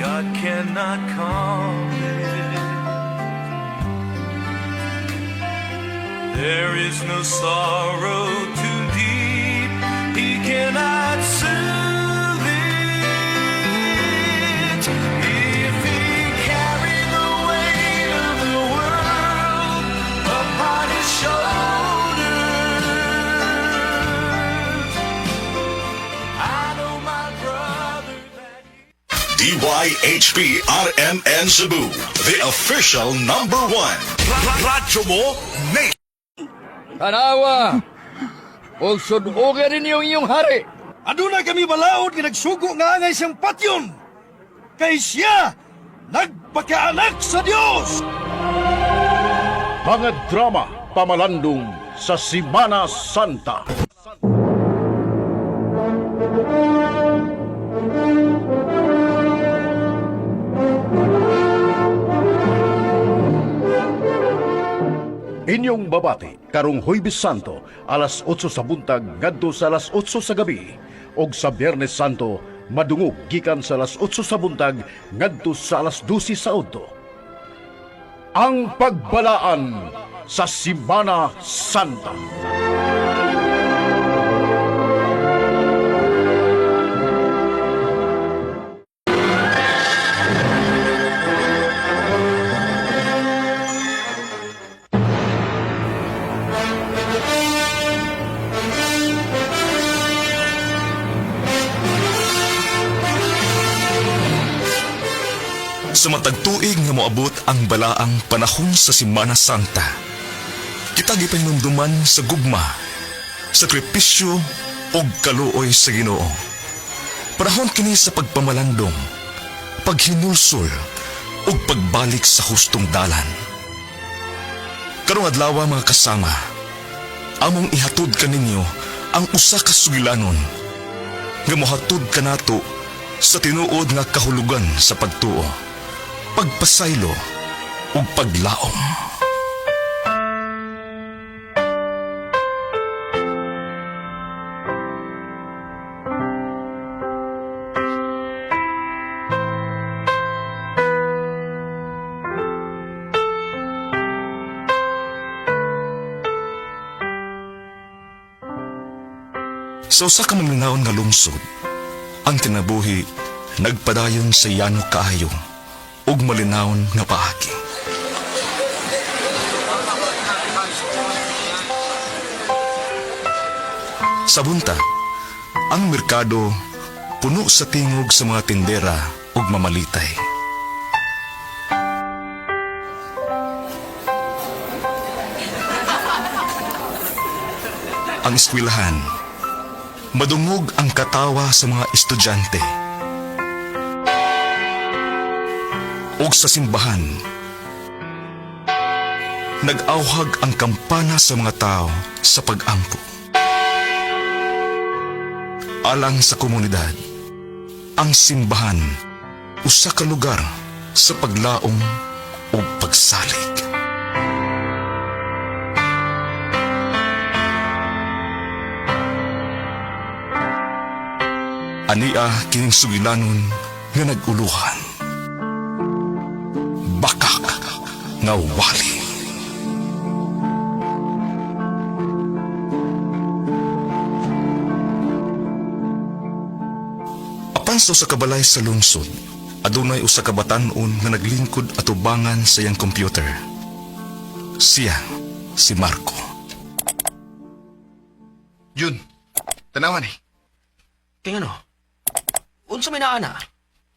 God cannot calm it. There is no sorrow too deep, He cannot soothe it. If He carried the weight of the world upon His shoulders, I know my brother. DYHP RMN Cebu, the official number one. Radyo mo, Nation. Tanawa! Og sud-oga ninyo ang inyong hari. Aduna kami balaod nga nagsugo nga angay siyang patyon. Kay siya nagpakaanak sa Dios. Mga drama pamalandong sa Simana Santa. Inyong babati karong Huwebes Santo alas 8 sa buntag ngadto sa alas 8 sa gabi ug sa Biyernes Santo madungog gikan sa alas 8 sa buntag ngadto sa alas 12 sa udto. Ang pagbalaan sa Simana Santa. Sa matag tuig nga moabot ang balaang panahon sa Simana Santa, kita gipahinumduman sa gugma, sakripisyo ug kaluoy sa Ginoo. Panahon kini sa pagpamalandong, paghinulsol ug pagbalik sa hustong dalan. Karong adlaw, mga kasama, among ihatod kaninyo ang usa ka sugilanon nga mohatod kanato sa tinuod nga kahulugan sa pagtuo, pagpasaylo ug paglaom. Sa usa ka malinawon nga lungsod, ang kinabuhi nagpadayon sa yano kaayo ug malinawon nga paagi. Sa buntag, ang merkado puno sa tingog sa mga tindera ug mamalitay. Ang eskwelahan, madungog ang katawa sa mga estudyante. Ug sa simbahan, nag-awhag ang kampana sa mga tao sa pag-ampo. Alang sa komunidad, ang simbahan usa ka lugar sa paglaom ug pagsalig. Ania kining sugilanon nga naguluhan. Bakak nga wali. Apan sa usa ka balay sa lungsod, adunay usa ka batan-on nga naglingkod atubangan sa iyang computer. Siya si Marco. Jun, tanawan eh. Kaya ano? Unsa may naana?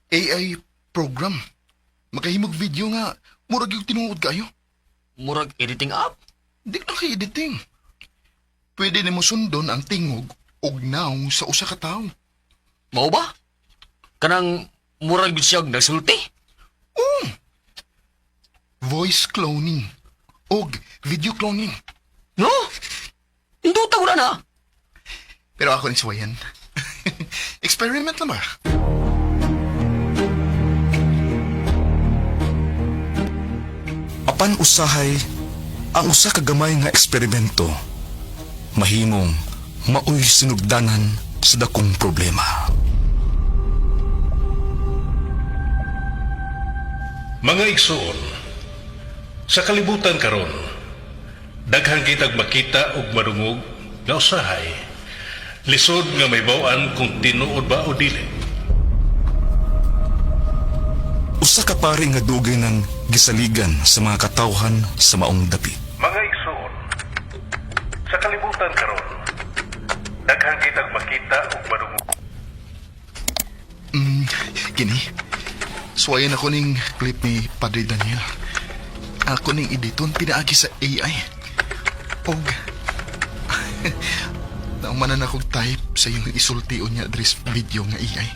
AI program. Makahimog video nga, murag yung tinuod kayo. Murag editing app? Di lang kay editing. Pwede nimo sundon ang tingog og naong sa usa ka tawo. Mao ba? Kanang murag gyud siya og nagsulti? Oo. Voice cloning og video cloning. No? Induta ko na na. Pero ako ni suwayan. Experiment lang ba? Apan usahay ang usa ka gamay nga eksperimento mahimong maoy sinugdanan sa dakong problema. Mga igsoon, sa kalibutan karon, daghan kitag makita ug madungog nga usahay. Lisod nga may bawaan kung tinuod ba o dili. Usa ka pari nga dugay nang gisaligan sa mga katawhan sa maong dapit. Mga igsoon, sa kalibutan karon, daghan kitag makita ug madungog. Kini. Suwayan ako ning clip ni Padre Daniel. Ako ning editon pinaagi sa AI. Og naumanan akong type sa iyong isulti niya address video nga AI.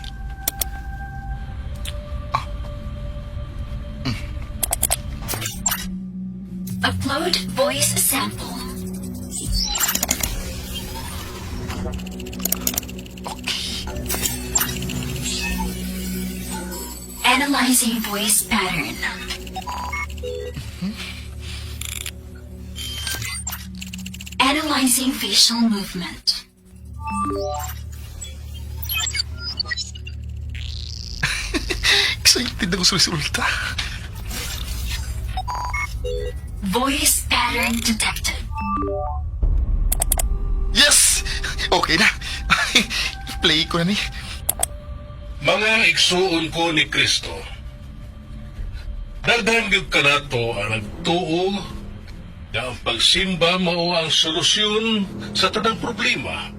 Upload voice sample. Analyzing voice pattern. Analyzing facial movement. Excited ako sa resulta. Voice pattern detected. Yes! Okay na. Play ko na ni. Mga igsuon ko ni Kristo, daghan gyud kanato ang nagtuo nga ang pagsimba mao ang solusyon sa tanang problema.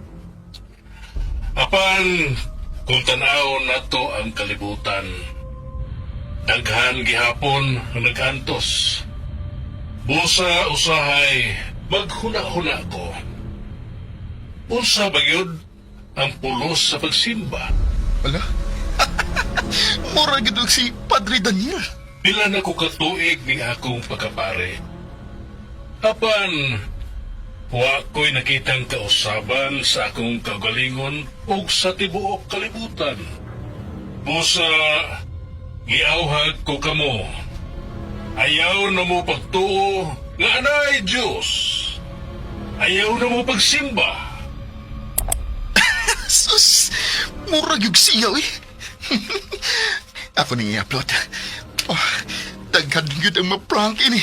Apan kung tan-awon nato ang kalibutan, daghan gihapon ang nag-antos. Busa usahay maghuna-huna ko. Unsa ba gyud ang pulos sa pagsimba? Wala. Mura gyud og si Padre Daniel. Pila na ko katuig ni akong pagkapare. Apan, wa ko'y nakitang kausaban sa akong kaugalingon ug sa tibuok kalibutan. Busa, giawhag ko kamo. Ayaw na mo pagtuo nga anay Diyos. Ayaw na mo pagsimba. Sus! Mura gyud siya eh. Ako ning i-upload. Oh, daghan gyud ang ma-prank ini.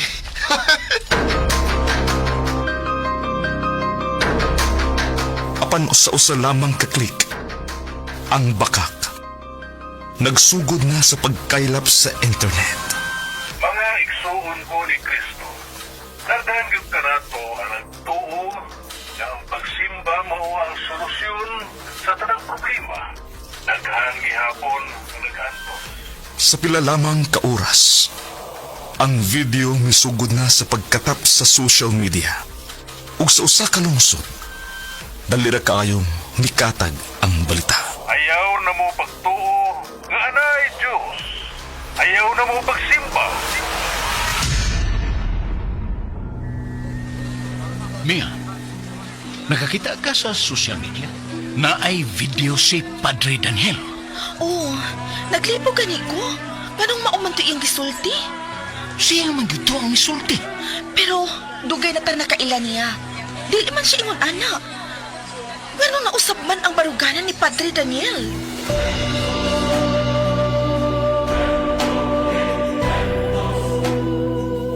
Apan usa-usa lamang ka-click ang bakak. Nagsugod na sa pagkaylap sa internet. Mga igsuon ko ni Kristo, daghan gyud kanato ang nagtuo nga ang pagsimba mao ang solusyon sa tanang problema. Daghan gihapon ang nag-antos. Sa pila lamang ka oras, ang video misugod na sa pagkatap sa social media. Ug sa usa ka lungsod, dali ra kaayong mikatag ang balita. Ayaw na mo pagtuo nga anay Dios. Ayaw na mo pagsimba. Mia, nakakita ka sa social media na ay video si Padre Daniel. Oo, naglipo gani ko. Nganong mauman to iyang gisulti? Siya man gyud to ang misulti. Pero dugay na tar nakaila niya. Dili man siya ingon ana. Ngano nausab man ang baruganan ni Padre Daniel?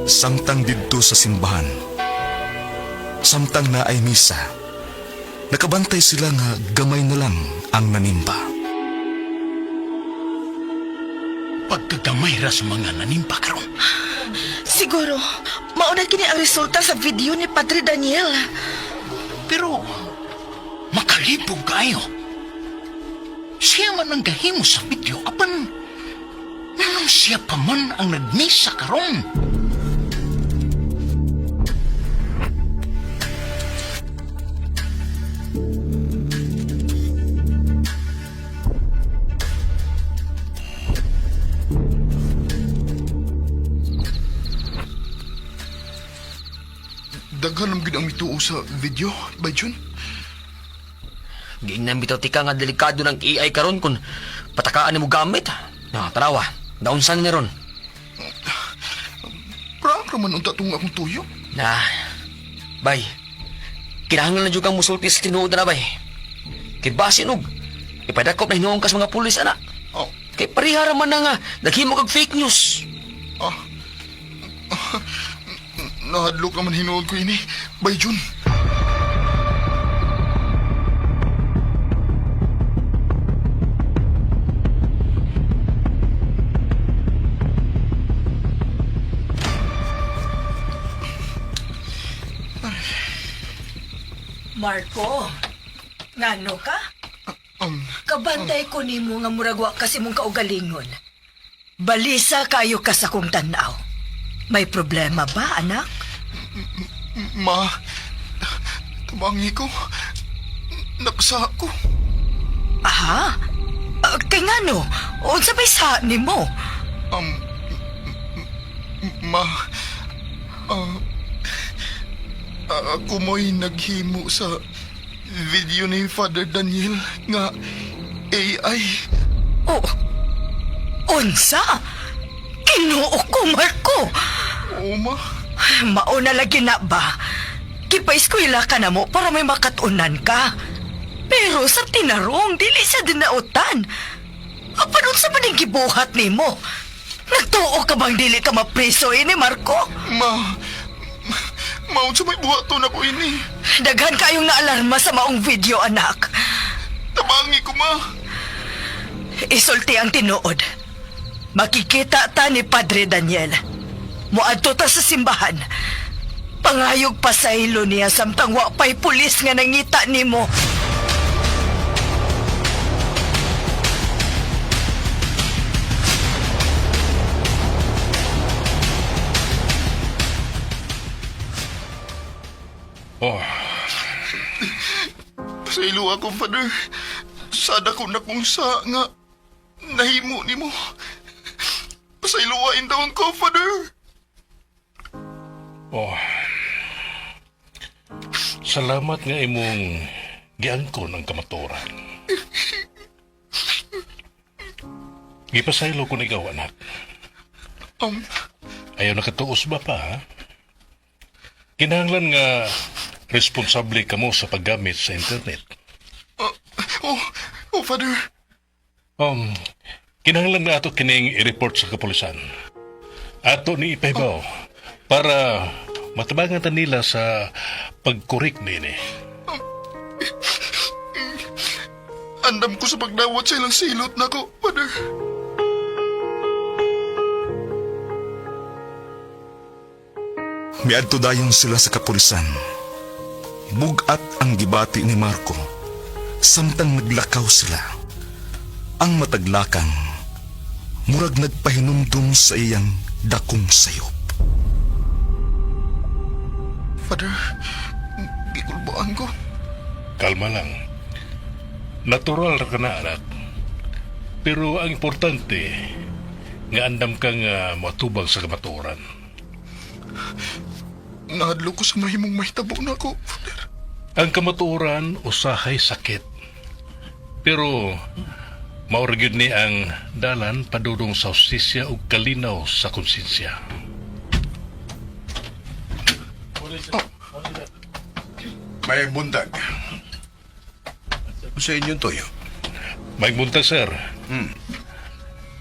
Samtang didto sa simbahan, samtang naay misa, nakabantay sila nga gamay na lang ang nanimba. Pagkagamay ra sa mga nanimba karon. Siguro, mauna kini ang resulta sa video ni Padre Daniel. Pero makalibog kayo. Siya man ang gahimo sa video apan nanong siya pa man ang nagmisa karon. Daghan nam gid ang mituo sa video, Bayjun. Giingnan bitaw tika nga delikado ng AI karon kung patakaan nimo gamit. Na, tarawa. Naunsan ni ron. Prank raman unta tong akong tuyo. Na, bay. Kinahanglan na jud kang musulti sa tinuod na bay. Kay basin og ipadakop na hinuon ka sa mga pulis ana. Oh. Kay pareha ra man na nga naghimo kag fake news. Ah. Nahadlok naman hinuon ko ini, Bayjun. Marco, ngano ka? Kabantay ko nimo nga murag wa kasi mong kaugalingon. Balisa kayo ka sa kong tanaw. May problema ba, anak? Ma, tabangi ko. Naksa ko. Aha? Kay ngano? Unsa may sa nimo? Ma, ako mo'y naghimo sa video ni Father Daniel nga AI. Oh, unsa? Kinuo ko, Marco. Oo, ma. Mauna lagi na ba? Kipa-eskwela ka na mo para may makatunan ka. Pero sa tinarong, dili sa dinautan. Apan unsa man ang gibuhat nimo? Nagtuo ka bang dili ka mapriso ini, Marco? Ma, maun sa may buhaton ako ini. Daghan kayong naalarma sa maong video, anak. Tabangi ko, ma. Isulti ang tinuod. Makikita ta ni Padre Daniel. Muadto ta sa simbahan. Pangayog pa sa ilo niya samtang wa pa'y pulis nga nangita nimo. Oh, Pasaylo ako, Father. Sada ko na kung sa nga nahimo nimo. Pasayloain daon ko, Father. oh. Salamat nga imong giangkon ang kamaturan. Gipasaylo ko na ikaw, anak. Ayaw nakatuos ba pa, ha? Kinahanglan nga responsable kamo sa paggamit sa internet. Oh, oh, Father. Kinahanglan nga ato kining i-report sa kapulisan. Ato ni ipahibaw para matabangan ta nila sa pagkorek nini. Andam ko sa pagdawat sa ilang silot nako, Father. Miadto dayon sila sa kapulisan. Bugat ang gibati ni Marco. Samtang naglakaw sila. Ang mataglakang, murag nagpahinumdum sa iyang dakong sayop. Father, gikulbaan ko. Kalma lang. Natural ra ka na, anak. Pero ang importante, nga andam kang matubang sa kamatuoran. Nahadlok ko sa mahimong mahitabo nako, Father. Ang kamatuoran usahay sakit. Pero mao ra gyud ni ang dalan padulong sa hustisya ug kalinaw sa konsensya. May buntag. Sa inyong toyo. May buntag, sir.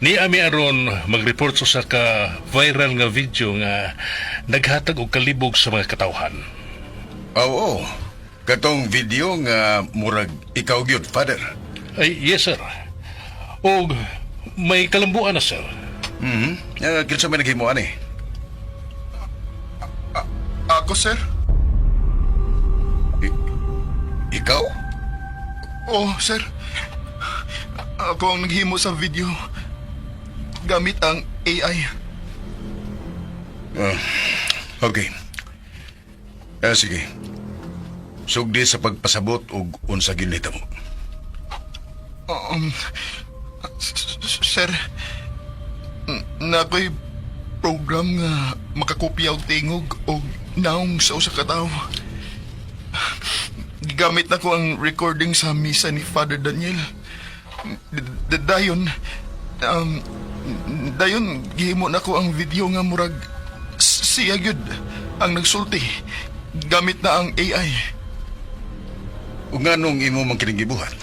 Ni ami aron mag-report sa usa ka viral nga video nga naghatag og kalibog sa mga katawhan. Oo. Katong video nga murag ikaw gyud, Father. Ay, yes, sir. Og may kalambuan na, sir. Kinsa may naghimo ani? Ako, sir? Ikaw? Oh, sir. Ako ang naghimo sa video. Gamit ang AI. Ah, okay. Sige. Sugdi sa pagpasabot og unsa gyud nitamo. Um, sir, na ako'y program nga makakopya og tingog og naong sa usa ka tawo. Gigamit na ko ang recording sa misa ni Father Daniel. Dayon, um, dayon gihimo na ko ang video nga murag siya gyud ang nagsulti gamit na ang AI. Ug nganong imo man kining gibuhat?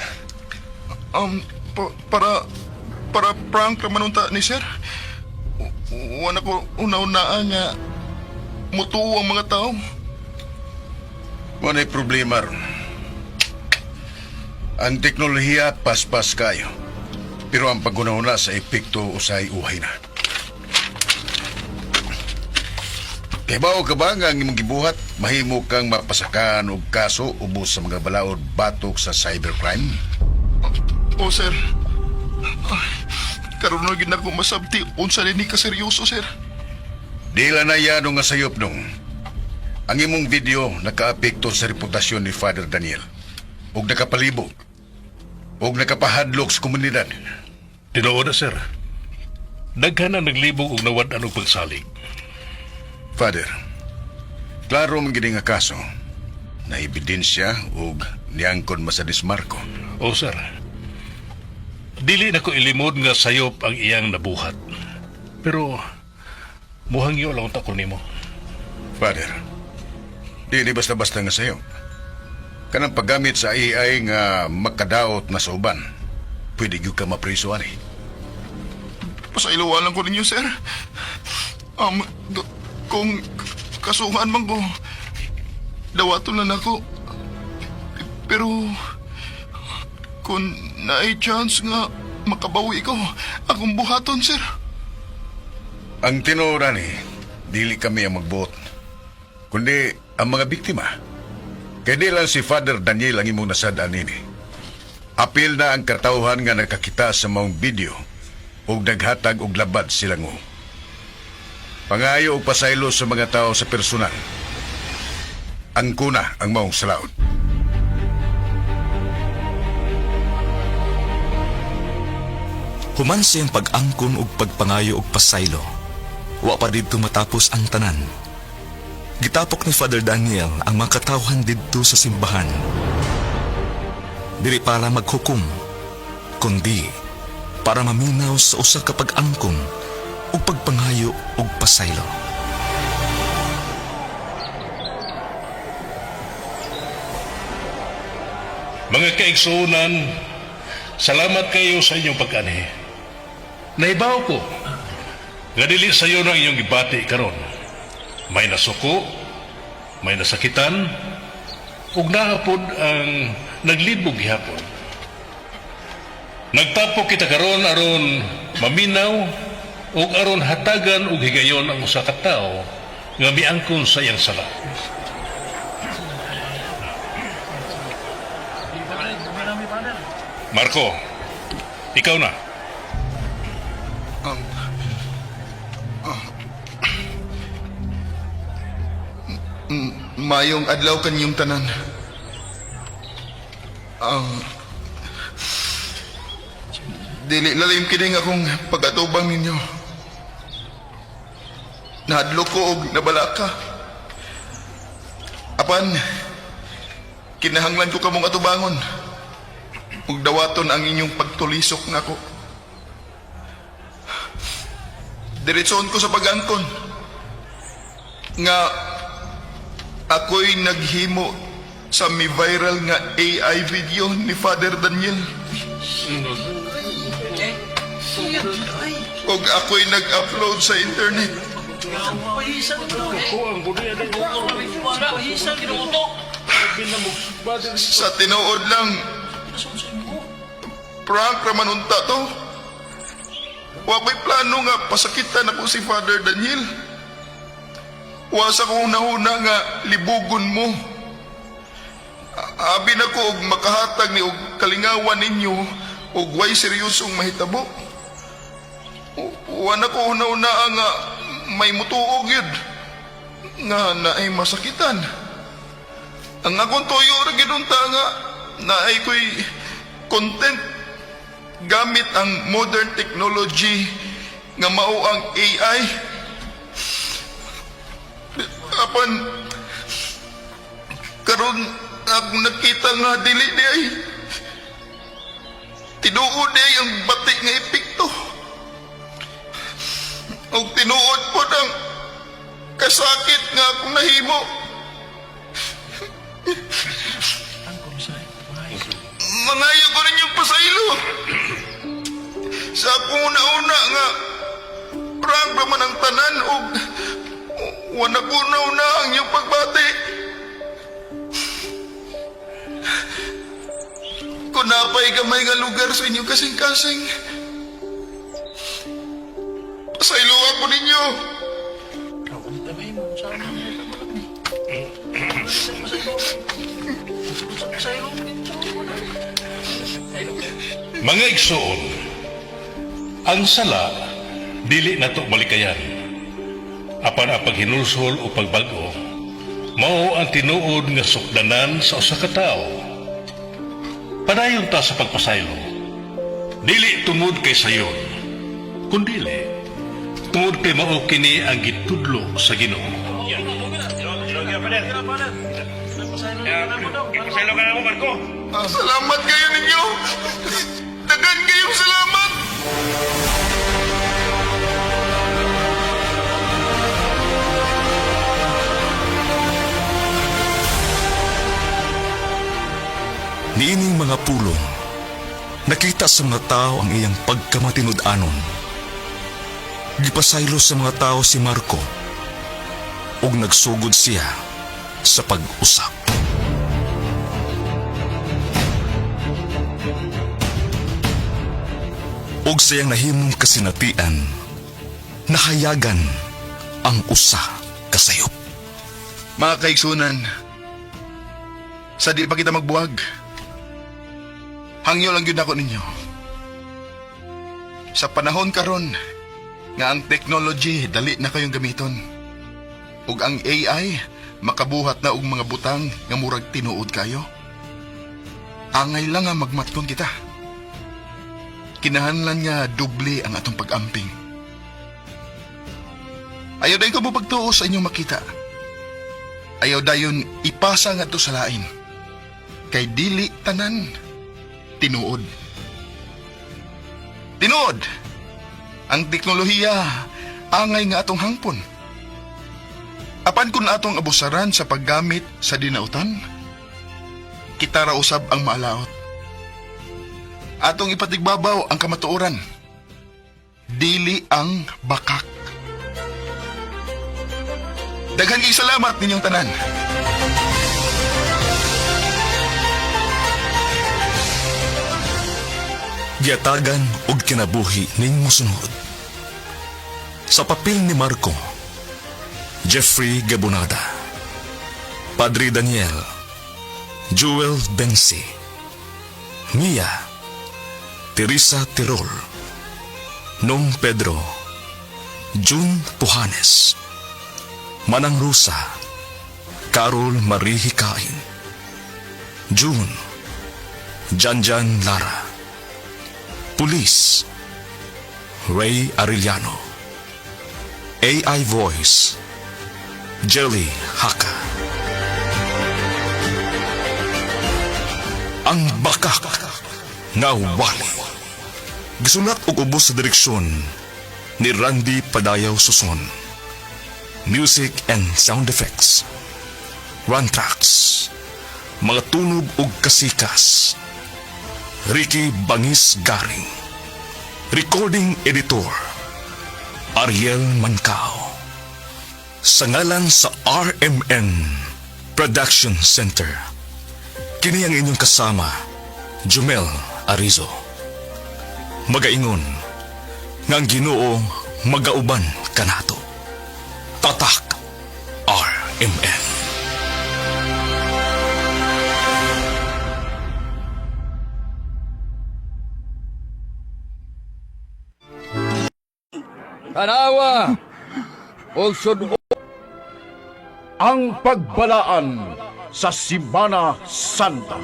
Para prank raman unta ni sir. Wala ko una-unaan nga mutuo ang mga tao. Wala'y problema ron. Ang teknolohiya paspas kayo. Pero ang paggunahuna sa epekto usay uhay na. Kibaw ka ba nga ang imong gibuhat mahimo kang mapasakan og kaso ubos sa mga balaod batok sa cybercrime? O sir, ay, karon na gid nako masabti unsa ni ka seryoso sir. Di lang na yan nga sayop nung. Ang imong video nakaapekto sa reputasyon ni Father Daniel. Ug nakapalibog. Ug nakapahadlok sa komunidad. Tinuod na, sir. Daghan ang naglibog og nawad-an og pagsalig. Father, klaro man gini nga kaso na ebidensya ug niangkon man sa dismarko. O, sir. Dili na ko ilimod nga sayop ang iyang nabuhat. Pero, muhangyo lang unta ko nimo. Father, dili basta-basta nga sayop. Kanang paggamit sa AI nga makadaot na sa uban, pwede gyud ka mapriso ani. Pasailuan lang ko ninyo sir. Um, kung kasuhan man ko, dawaton lang ako. Pero kung naay chance nga makabawi ko, akong buhaton sir. Ang tinuod ani, dili kami ang magbuot, kundi ang mga biktima. Kay di lang si Father Daniel ang imong nasad-an nini. Apil na ang katawhan nga nakakita sa maong video ug naghatag og labad silango. Pangayo og pasaylo sa mga tao sa personal. Ang kuna ang maong salaod. Human sa iyang pag-angkon ug pagpangayo og pasaylo, wa pa didto matapos ang tanan. Gitapok ni Father Daniel ang mga katawhan didto sa simbahan. Dili para maghukom, kundi para maminaw sa usa ka pag-angkon ug pagpangayo og pasaylo. Mga kaigsuonan, salamat kayo sa inyong pag-anhi. Nahibaw ko, nga dili sayo ng inyong gibati karon. May nasuko, may nasakitan, ug naapod ang naglibog gihapon. Nagtapok kita karon aron maminaw ug aron hatagan og higayon ang usa ka tawo nga miangkon sa iyang sala. Marco, ikaw na. Um, ah. Mayong adlaw kanyong tanan. Dili lalim kini nga akong pag-atubang ninyo. Nahadlok ko og nabalaka. Apan, kinahanglan ko kamong atubangon. Ug dawaton ang inyong pagtulisok nako. Diretsoon ko sa pag-angkon nga ako'y naghimo sa mi viral nga AI video ni Father Daniel. Og ako'y nag-upload sa internet. Sa tinuod lang, prank raman unta to. Wa ko'y plano nga pasakitan ako si Father Daniel. Wa sa kong nahuna nga libugon mo. Abi na ko og makahatag ni og kalingawan ninyo og way seryosong mahitabo. Wa na ko una-una nga may mutuo gyud nga naay masakitan. Ang akong tuyo ra gyud unta nga naay ko'y content gamit ang modern technology nga mao ang AI. Apan karon akong nakita nga dili di ay tinuod di ay ang bati nga epekto. Og tinuod po ang kasakit nga akong nahimo. Mangayo ko ninyong pasaylo. Sa akong una-una nga prank naman ang tanan og wala ko na-una ang iyong pagbati. Kung napay gamay nga lugar sa inyong kasing-kasing, pasaylo ako ninyo. Mga igsoon, ang sala dili nato malikayan. Apan ang paghinulsol o pagbag-o, mao ang tinuod nga sukdanan sa usa ka tawo. Padayon ta sa pagpasaylo. Dili tungod kay sayon, kundili tungod kay mao kini ang gitudlo sa Ginoo. Salamat kayo ninyo. Dagan kayong salamat. Niining mga pulong, nakita sa mga tao ang iyang pagkamatinud-anon. Gipasaylo sa mga tao si Marco ug nagsugod siya sa pag-usap. Ug sa iyang nahimong kasinatian, nahayagan ang usa ka sayop. Mga kaigsunan, sa di pa kita magbuwag, hangyo lang yun ako ninyo. Sa panahon karon nga ang technology dali na kayong gamiton. Ug ang AI makabuhat na og mga butang nga murag tinuod kayo. Angay lang nga magmatkon kita. Kinahanglan nga doble ang atong pag-amping. Ayaw dayon ko mo pagtuo sa inyong makita. Ayaw dayon ipasa nga to sa lain. Kay dili tanan tinuod. Tinuod. Ang teknolohiya angay nga atong hangpon. Apan kun atong abusaran sa paggamit sa dinautan, kita ra usab ang maalaot. Atong ipatigbabaw ang kamatuoran. Dili ang bakak. Daghan kay salamat ninyong tanan. Giatagan og kinabuhi ning mosunod. Sa papel ni Marco, Jeffrey Gabonada, Padre Daniel, Jewel Bensi, Mia, Teresa Tirol, Nong Pedro, June Pujanes, Manang Rosa, Carol Marie Hikain, June, Janjan Lara, Police, Ray Arellano, AI Voice, Jelly Haka. Ang Bakak nga Wali. Gisulat og ubos sa direksyon ni Randy Padayaw Suson. Music and sound effects. Run tracks. Mga tunog og kasikas. Ricky Bangis Garing. Recording editor. Ariel Mancao. Sa ngalan sa RMN Production Center. Kini ang inyong kasama, Jumel Arizo. Magaingon, nga ang Ginoo magauban kanato. Tatak RMN. Tanawa! Og sud Ang pagbalaan sa Simana Santa.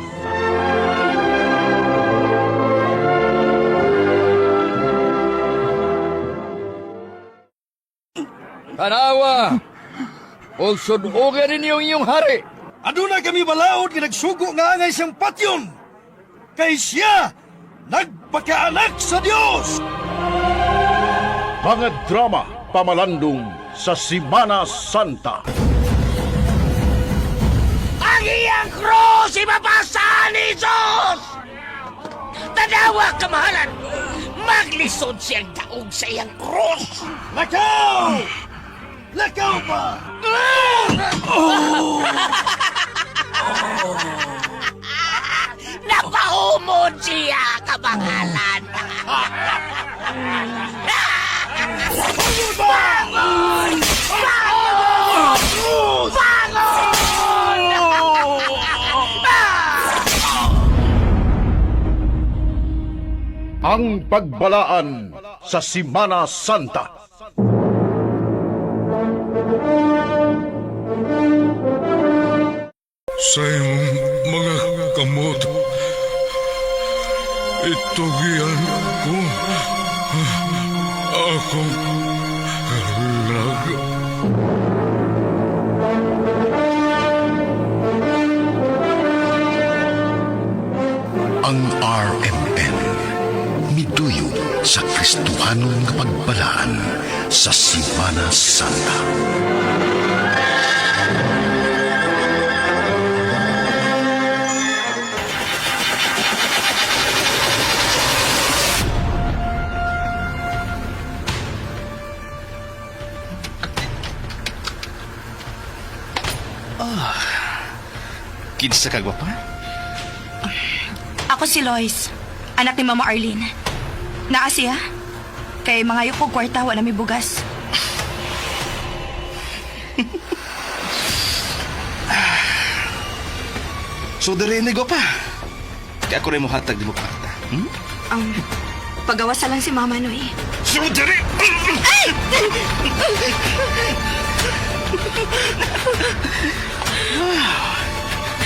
Tanawa! Og sudogan ninyo ang inyong hari. Aduna kami balaod nga nagsugo nga angay siyang patyon. Kay siya nagpakaanak sa Dios. Mga drama pamalandong sa Simana Santa. Ang iyang krus ibabasa ni Jesus! Tanawa, kamahalan! Maglisod siyang daog sa iyang krus! Lakaw! Lakaw pa! Oh! Napahumod siya, kamangalan! Bangon! Bangon! Bangon! Ang pagbalaan sa Simana Santa. Sa imong mga kamot, itugian ko akong kalag. Ang RMN miduyo sa Kristohanon nga pagbalaan sa Simana Santa. Ah, kinsa ka gwapa? Ako si Lois, anak ni Mama Arlene. Naa siya? Kay mga ko kwarta, wala mi bugas. So diri ni gwapa. Kaya ako rin mo hatag di mo kwarta. Hmm? Pagawa sa lang si Mama Noy. So diri! Ay!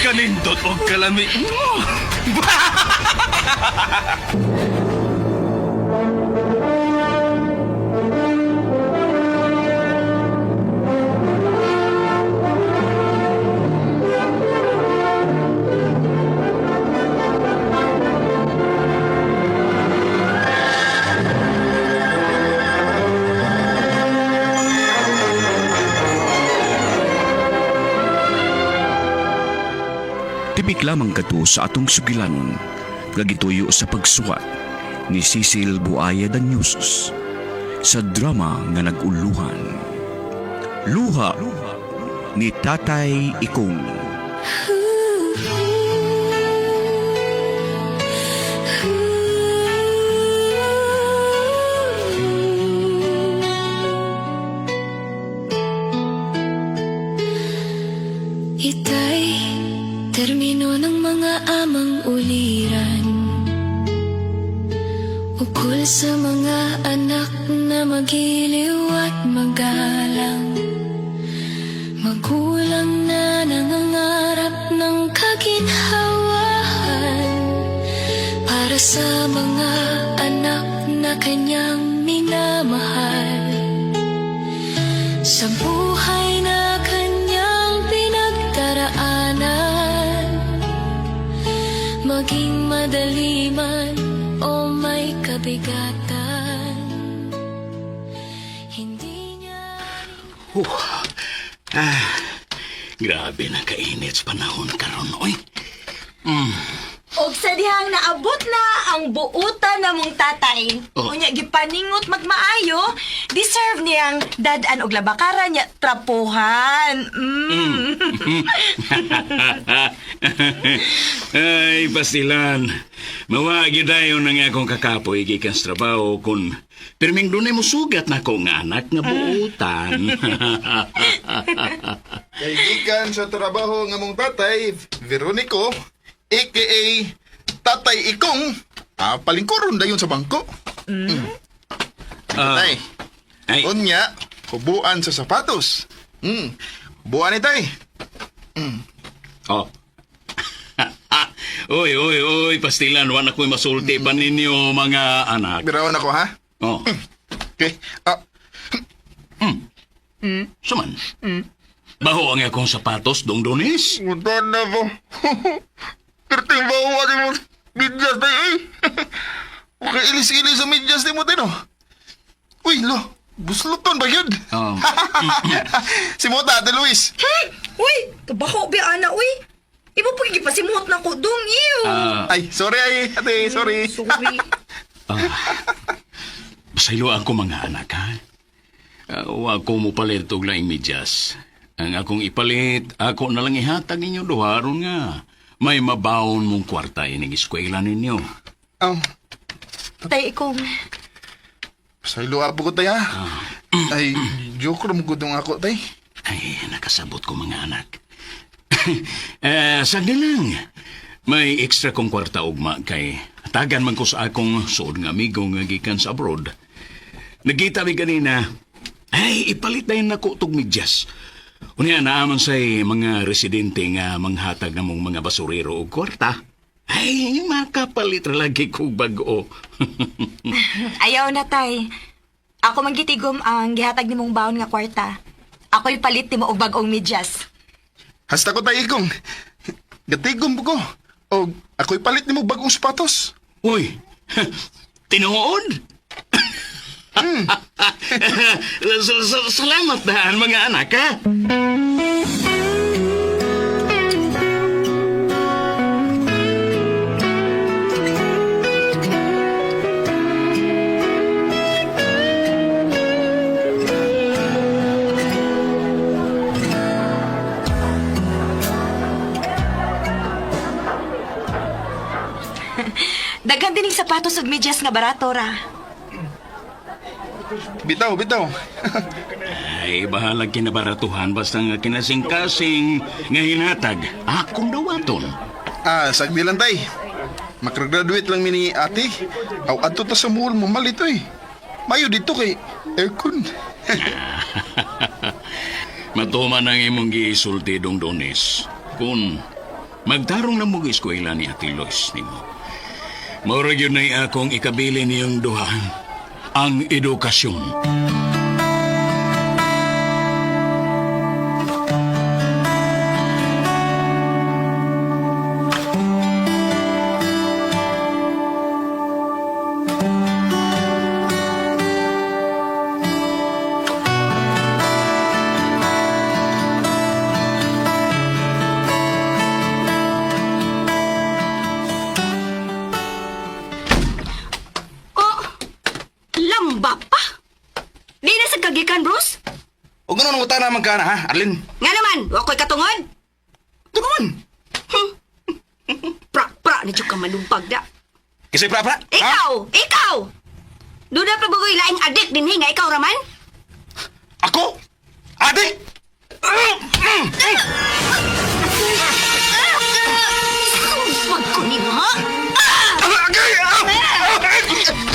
Kanindot og kalami. Tipik lamang kato sa atong sugilanon, nga gituyo sa pagsuwat ni Cecil Buaya Danyusos sa drama nga nag-uluhan. Luha ni Tatay Ikong. Itay, termino ng mga amang uliran. Ukol sa mga anak na magiliw at magalang. Magulang na nangangarap ng kaginhawahan para sa mga anak na kanyang minamahal. Sa buhay na kanyang pinagdaraanan, maging madali man o may kabigatan, hindi niya Huh. Ah, grabe na kainit sa panahon karon oy. Og sa dihang naabot na ang buutan na mong tatay. Oh. Unya gipaningot magmaayo, deserve niyang dad-an og labakaran niya trapuhan. Ay, pastilan. Mawagi dayon ang akong kakapoy gikan sa trabaho kun pirming dunay mo sugat na ko nga anak nga buutan. Kay gikan sa trabaho nga mong tatay, Veronico, aka Tatay Ikong, palingkuron dayon sa bangko. Mm. Tay. Ay. Unya, hubuan sa sapatos. Mm. Hubuan ni tay. Oh. Oy, oy, oy, pastilan, wala ko'y masulti pa ninyo mga anak. Birawan ako ha. Oh. Okay. Ah, Suman. Baho ang akong sapatos, dong donis. Udan na po. Perting baho ati mo. Medyas tayo eh. Okay, ilis-ilis sa medyas ni mo tayo no. Uy, lo. Busluton ba yun? Oh. Si Mota, Ate Luis. Uy, kabaho bi ana uy. Ibo pa gipasimuot na ko dong iyo. Ay, sorry ay, ate, sorry. Sorry. Pasayloan ko mga anak, ha? Wa ko mo palit og laing medyas. Ang akong ipalit, ako na lang ihatag ninyo duha aron nga. May mabaon mong kwarta ining eskwela ninyo. Oh, Tay ikong pasaylo po ko tayo ha. Ay, joke ram gudong ako tay. Ay, nakasabot ko mga anak. Eh, sagdi lang. May extra kong kwarta ugma kay tagan man ko sa akong suod nga amigo nga gikan sa abroad. Nagkita mi ganina. Ay, ipalit na yun nako tog medyas. Unya naaman say mga residente nga manghatag namong mga basurero og kwarta. Ay, makapalit ra lagi kog bag-o. Ayaw na tay. Ako man gitigom ang gihatag nimong baon nga kwarta. Ako'y palit nimo og bag-ong medyas. Hasta ko tayo ikong. Gatigom po ko. O ako'y palit nimo bagong sapatos. Uy, tinuod? Salamat daan mga anak, ha? Daghan dining sapatos ug medyas nga barato ra. Bitaw, bitaw. Ay, bahalag kinabaratuhan basta nga kinasing-kasing nga hinatag. Akong dawaton. Ah, sagdi lang tay. Makagraduate lang mi ni ate. Aw, adto ta sa mall mo malito eh. Mayo dito kay aircon. Matuman ang imong giisulti dong donis. Kung magtarong na mo eskwela ni Ate Lois nimo. Maura gyud nay akong ikabili niyong duha ang edukasyon. Oh, lamba pa. Di na sa kagikan, Bruce. O ganun ang utana man ka na, ha, Arlene? Nga naman, wa ko'y katungod. Tungon! Pra-pra na ka manumpag da. Kasi pra-pra, ha? Ikaw! Ikaw! Doon na pa bagoy laing adik din nga ikaw raman? Ako? Adik? Sumbag ko ni mo, ha? Agay!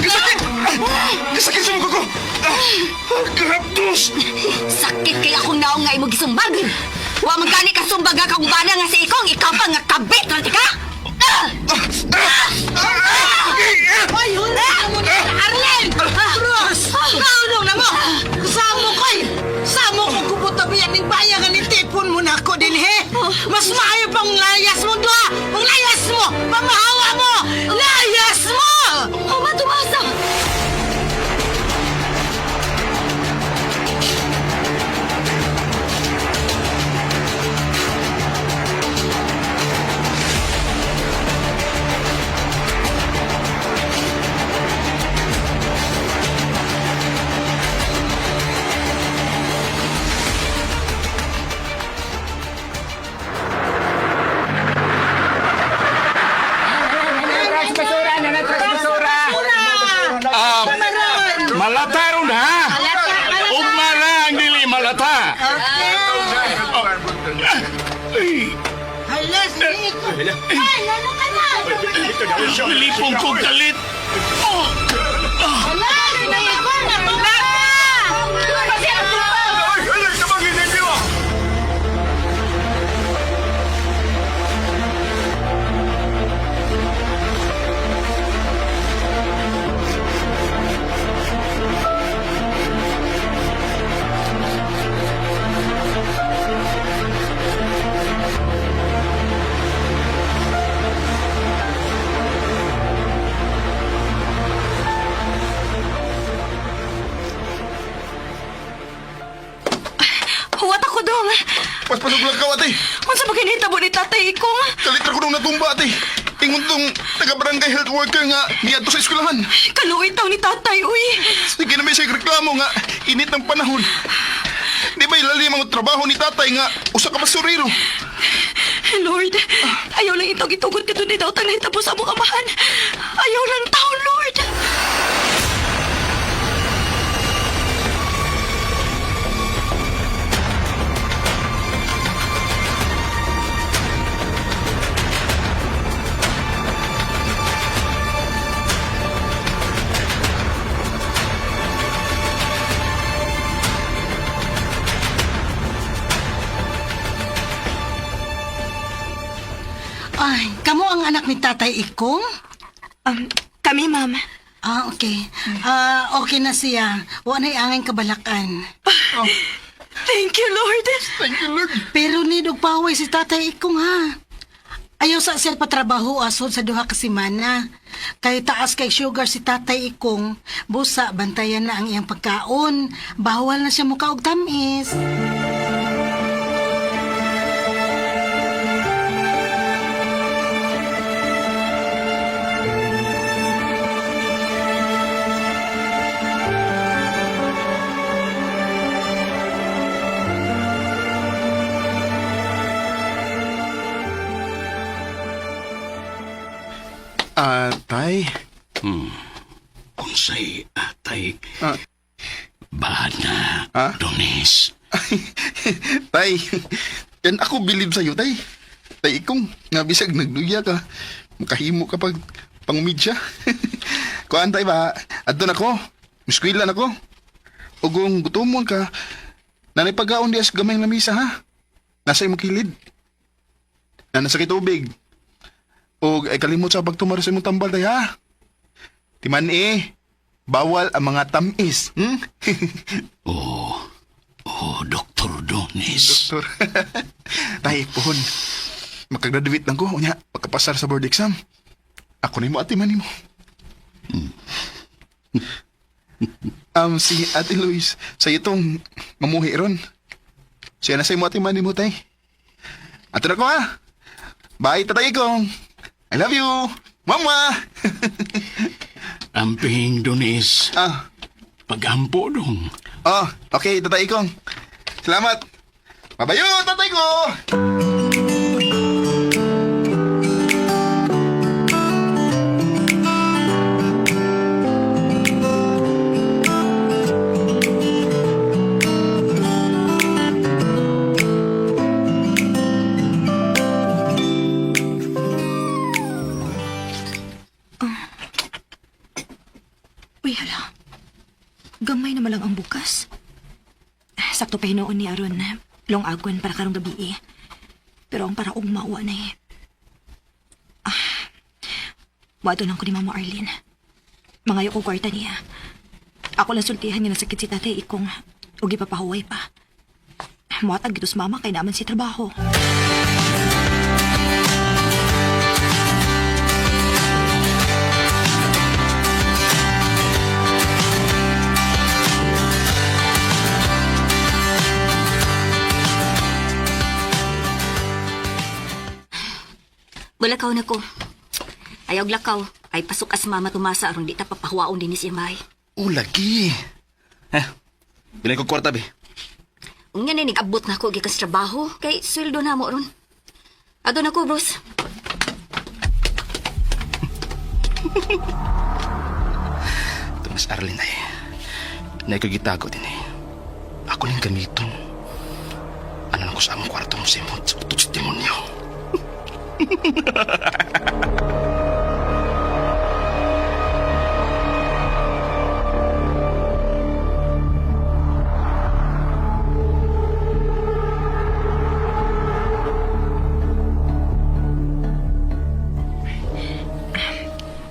Kasakit! Kasakit sa mukha ko! Grabdos! Sakit kay akong naong nga imo gisumbag. Wa man gani ka sumbag nga kang bana nga si ikong ikaw pa nga kabit ra ka. Ay, huli na mo na! Arlen! Bruce! Naunong na mo! Samo ko'y! Samo ko kubuta biyan ng bayan nga nitipon mo na ako din, he! Mas maayo pang layas mo doa! Pang layas mo! Pamahawa mo! Layas mo! Oh, matumasa! Salamat ha. Hala, sige. Ay, lalo ka na. Nalipong ko galit. Hala, sinay ko. Natumba! Huwat ako dong. Paspasok lang ka, ate. Unsa ba kinahitabo ni Tatay Ikong? Kalit ra ko nung natumba, ate. Ingon tong taga-barangay health worker nga niadto sa eskwelahan. Kaluoy taw ni Tatay, uy. Sige na may siya reklamo nga init ng panahon. Di ba ilalim ang trabaho ni tatay nga usa ka basurero? Lord, ayaw lang itaw gitugot ka ni daw tang nahitabo sa among amahan. Ayaw lang taon, Lord. Ay, kamo ang anak ni Tatay Ikong? Kami, ma'am. Ah, okay. Ah, okay na siya. Wa na'y angay kabalakan. Thank you, Lord. Thank you, Lord. Pero nidog paway si Tatay Ikong ha. Ayaw sa siya patrabaho asod sa duha ka semana. Kay taas kay sugar si Tatay Ikong, busa bantayan na ang iyang pagkaon. Bawal na siya muka og tamis. Ah, tay. Unsay atay. Ah. Bana, Ah? Donis. Tay, yan ako bilib sa'yo, tay. Tay, ikong, nga bisag nagduya ka. Makahimo ka pag pangumidya. Kuan, tay ba? Adto na ko. Miskwila na ko. O kung gutomon ka, nanay pagkaon diya sa gamay lamisa, ha? Nasa imong kilid. Na nasa kay tubig. O ay kalimot sa pagtumaro sa imong tambal, tay, ha? Timan eh, bawal ang mga tamis. Hmm? Oh, oh, Dr. Donis. Doktor. Tay, puhon. Makagraduate lang ko. Unya, pagkapasar sa board exam. Ako na mo ate man mo. Si Ate Luis, sa itong mamuhi ron. Siya na sa imo ate man mo, tay. Ato na ko ha. Bye, tatay ko. I love you. Mama! Amping, Donis. Ah. Pagampo dong. Oh, okay, tatay kong. Salamat. Babayo, tatay ko! Uy, hala. Gamay na lang ang bukas. Sakto pa hinuon ni Aron. Long agon para karong gabi eh. Pero ang paraog mauwa na eh. Ah, wato lang ko ni Mama Arlene. Mangayo ko kwarta niya. Ako lang sultihan nga nasakit si tatay ikong og ipapahuway pa. Muatag gito sa mama kay naman si trabaho. Balakaw na ko. Ayaw lakaw. Ay pasok as mama tumasa aron di ta papahuwaon din ni si Imay. Oh, lagi. Ha? Bilay ko kwarta, be. Unya na nag-abot na ako gikan sa trabaho kay sweldo na mo ron. Adto na ko, bros. Ito mas Arlene ay. Naikagitago din eh. Ako Ako ning gamiton. Ano ko sa among kwarto mo simot sa utot sa demonyo.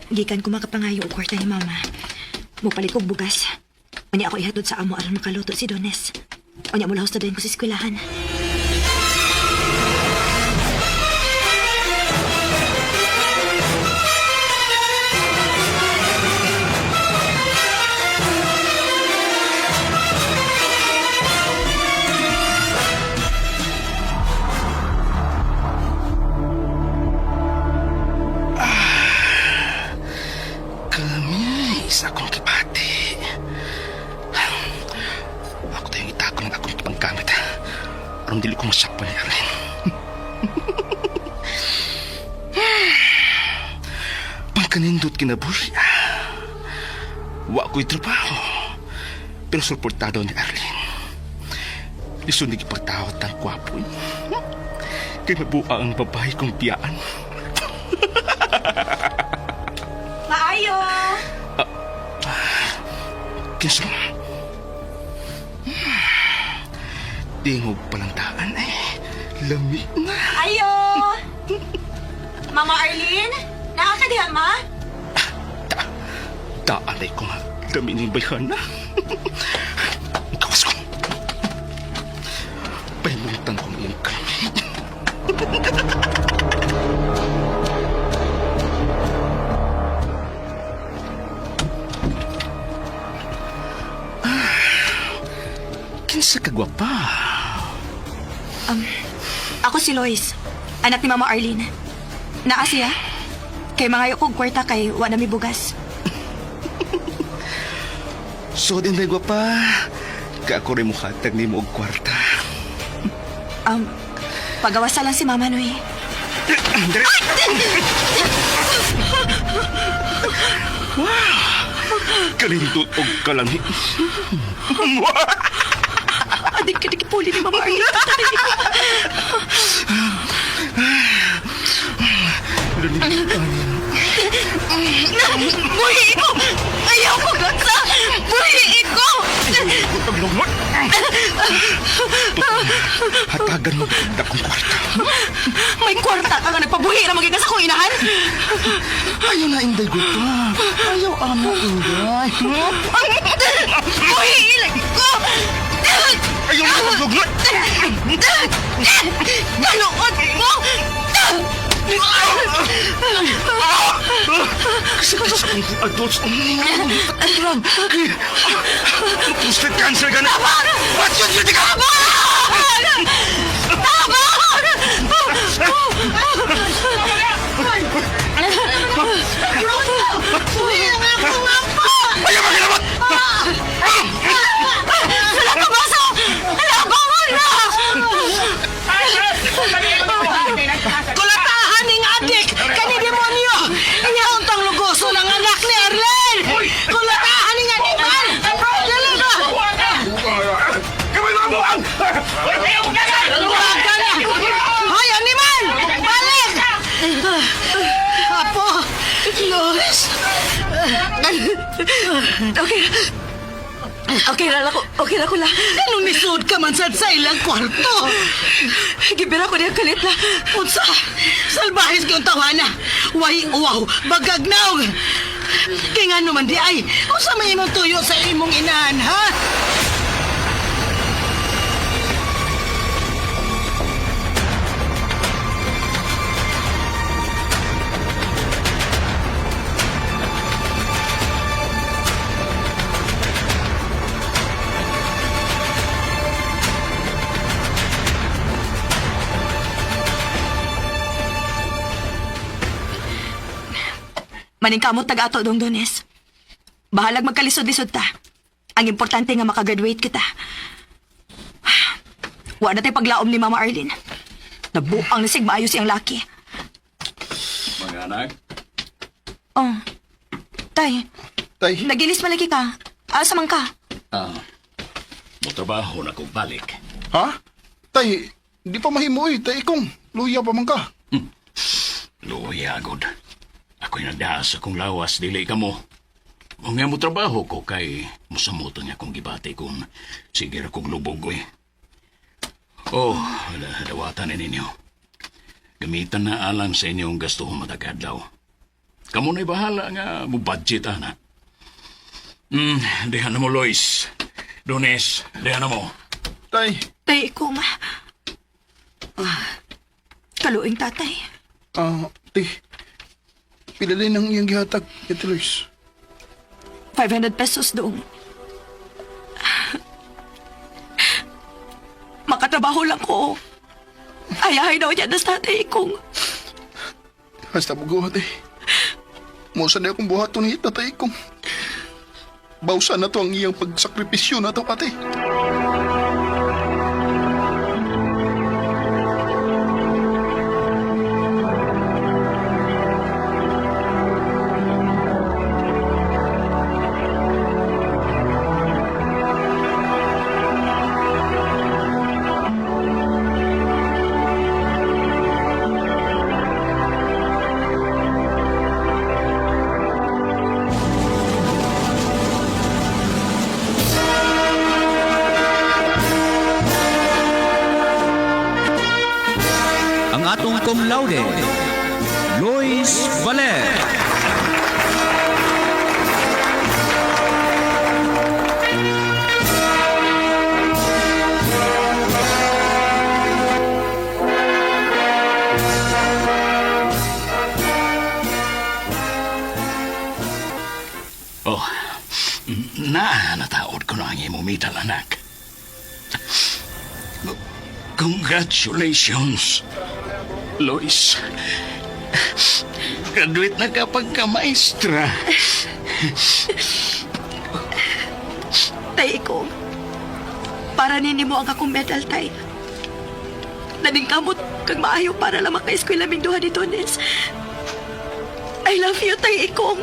Gikan ko makapangayo og kwarta ni mama. Mopalit kog bugas. Unya ako ihatod sa amo aron makaluto si Dones. Unya mo lahos na dayon ko sa eskwelahan. Kami sa akong kipati. Ako tayong itako ng akong panggamit. Aron dili ko masakpan ni Arlene. Pangkanindot kinabuhi. Wa ko'y trabaho. Pero suportado ni Arlene. Lisod ni gipagtawat ang kwapo. Kay mabuha ang babae kong biyaan. Maayo! Kinsa? Tingog palang daan ay lami na. Ayo! Mama Arlene? Nakakadiha, ma? Daan ay ko nga lami ng bayhana. Kawas ko. Pahimuntan ko iyong kami. Kinsa kagwapa. Ako si Lois, anak ni Mama Arlene. Naa siya? Kay mangayo kog kwarta kay wa na mi bugas. So din may gwapa. Ka ako rin mukhatag ni mo og kwarta. Pagawasa lang si Mama Noy. Kalindot og kalami. Adik ka puli ni Mama Arlene. Buhi ko! Ayaw ko, Gatsa! Buhi ko! Paglungod! Hatagan mo og dakong kwarta. May kwarta ka nga nagpabuhi na magiging sa akong inahan? Ayaw na inday gwapa. Ayaw ana inday. Buhi ilag ko! Ayaw na paglungod! Kaluot mo! Sakit sa akong adults. Prostate cancer ka na. What's your duty ka? Ayaw makinabot! Wala ka baso! Labangon na! Kulatahan ning adik! Kani demonyo! Iyaon tang lugoso ng anak ni Arlen! Kulatahan ning animal! Dali ba? Kamay mga buang! Buwaga na! Hoy, animal! Balik! Apo! Lois! Okay. Okay ra ko. Okay ra ko la. Anong nisud ka man sad sa ilang kwarto? Gibira ko niya kalit la. Unsa? Salbahis kayong tawana. Way uwaw, bagag naog. Kay nga naman di ay, unsa may imong tuyo sa imong inahan, ha? Maningkamot taga ato dong Dones. Bahalag magkalisod-lisod ta. Ang importante nga makagraduate kita. Wa na tay paglaom ni Mama Arlene. Nabuang na sig maayo siyang laki. Mga anak, Oh. Tay, Tay, nagilis malagi ka. Asa man ka? ah, Motrabaho na kong balik. Ha? Tay, di pa mahimo eh. Tay ikong, luya pa man ka. Luya, agod. Ako'y nagdaas akong lawas, dili ka mo. Nga mo trabaho ko kay musamot ang akong gibati kung sige ra kong lubog ko eh. Oh, dawatan ni ninyo. Gamitan na alang sa inyong gasto matag adlaw. Kamo na'y bahala nga mo budget ana. Diha na mo, Lois. Dones, diha na mo. Tay. Tay, ikong. Kaluing tatay. Ah, ti. Pila din ang iyang gihatag, Ate Lois. 500 pesos doong. Makatrabaho lang ko. Ayahay daw niya na sa tatay ikong. Hasta mo guhat eh. Musa na akong buhaton ni tatay kong. Bawsa na to ang iyang pagsakripisyo na to, ate. Ang atong cum laude, Lois Valer. Oh, na, nataod ko na ang imong medal, anak. Congratulations, Lois. Graduate na ka pagka-maestra. Tay, ikong. Para nini mo ang akong medal, tay. Naningkamot kag maayo para lang maka-eskwela ming duha ni Tones. I love you, tay, ikong.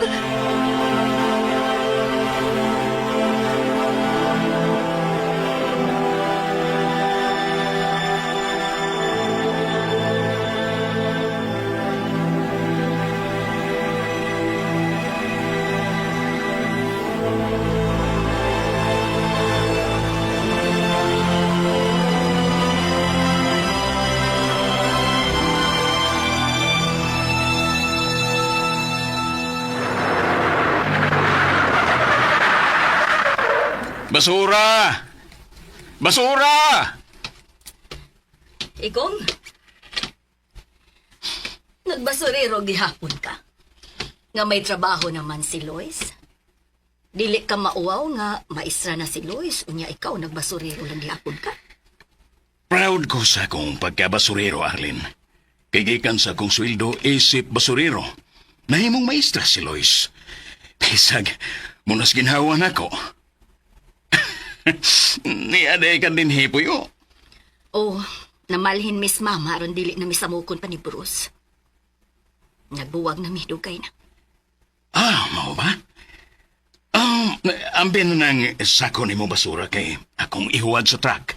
Basura! Basura! Ikong, nagbasurero gihapon ka. Nga may trabaho naman si Lois. Dili ka mauwaw nga maistra na si Lois, unya ikaw nagbasurero lang gihapon ka. Proud ko sa akong pagkabasurero, Arlene. Kay gikan sa akong sweldo, isip basurero. Nahimong maestra si Lois. Bisag, munas ginhawa nako. Niya ka din hipoy, oh. Oh, namalhin Miss Mama aron dili na misamukon pa ni Bruce. Nagbuwag na mi dugay na. Ah, mao ba? Ambin na ng sako ni mo basura kay akong ihuwad sa truck.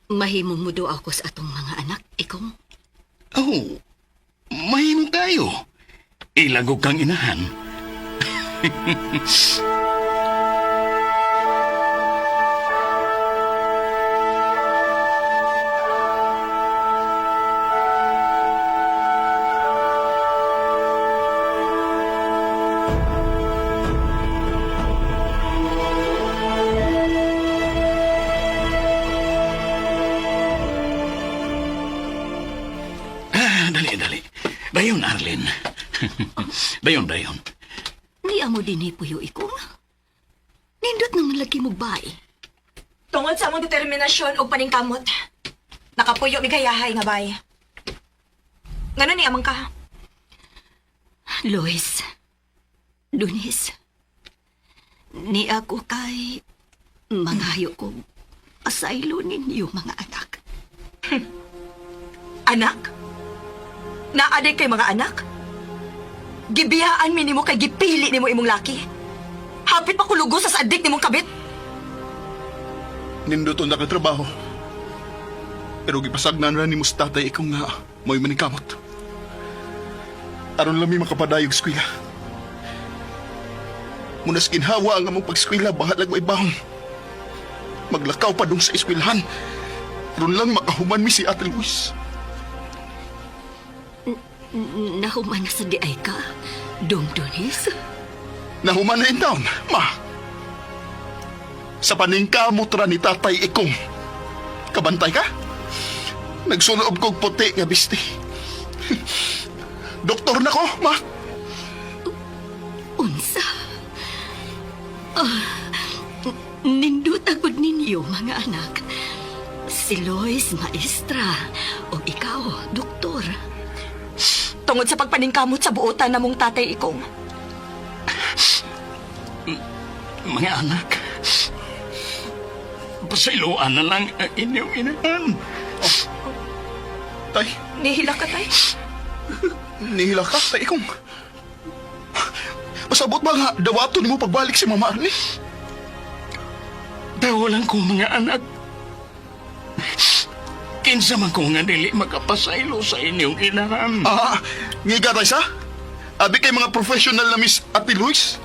Mahimong mo do ako sa atong mga anak, ikong. Oh, mahimo kayo. Ilagog kang inahan. Ah, dali, dali. Dayon, Arlene. Dayon, dayon. Ni amo din ni puyo ikong. Nindot naman lagi mo bay. Tungod sa among determinasyon ug paningkamot, nakapuyo mi gayahay nga bay. Ngano ni amang ka? Lois, Dunis, ni ako kay mangayo ko asaylo ninyo mga anak. Anak? Naaday kay mga anak? Gibiyaan mi nimo kay gipili nimo imong laki. Hapit pa kulugo sa sadik nimong kabit. Nindot unta ka trabaho. Pero gipasagnan ra nimo sa tatay ikaw nga mo'y maningkamot. Aron lang mi makapadayog eskwela. Munas ginhawa ang among pag-eskwela, bahalag way bahong. Maglakaw pa dong sa eskwelahan. Aron lang makahuman mi si Ate Luis. Nahuman na sa diay ka, Dong Donis? Nahuman na intawon, ma. Sa paningkamot ra ni Tatay Ikong. Kabantay ka? Nagsuloob kog puti nga bisti. Doktor na ko, ma. Unsa? Ah, nindot agud ninyo, mga anak. Si Lois, maestra. O ikaw, doktor. Tungod sa pagpaningkamot sa buotan namong tatay Ikong. Mga anak, pasayloan na lang ang inyong inahan. Tay. Nihila ka, tay. Nihila ka, Tay Ikong. Pasabot ba nga dawaton mo pagbalik si Mama Arnie? Daw lang kong mga anak. Kinsa man ko nga dili makapasaylo sa inyong inahan. Ah, ngiga tay sa? Abi kay mga professional na Miss Ate Luis?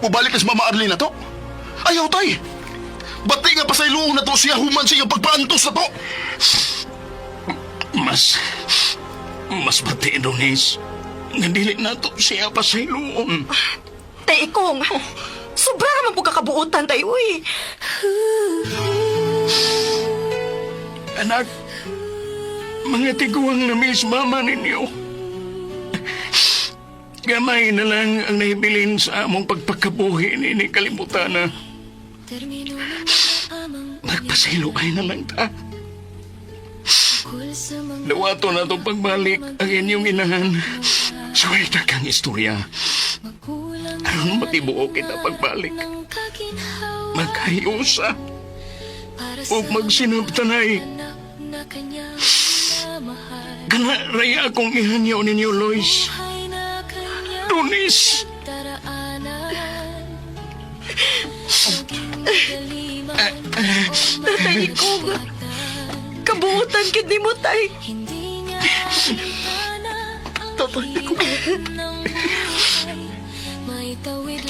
Mubalik na si Mama Arlene na to? Ayaw tay! Bati nga pasayloon na to siya human siya pagpaantos na to! Mas bati, Donis. Nga dili na to siya pasayloon. Tay Ikong, sobra naman po kakabuotan, tay, uy. Anak, mga tiguang na miss mama ninyo. Gamay na lang ang nahibilin sa among pagpakabuhi ni kalimutan na. Magpasaylo ay na lang ta. Dawato na itong pagbalik ang inyong inahan. Suway kang istorya. Aron matibuo kita pagbalik. Magkahiusa. O magsinabtanay. Kana raya akong ihanyaw ninyo, Lois. Tunis! Tatay Ikong, kabuotan gid nimo, tay. Tatay Ikong.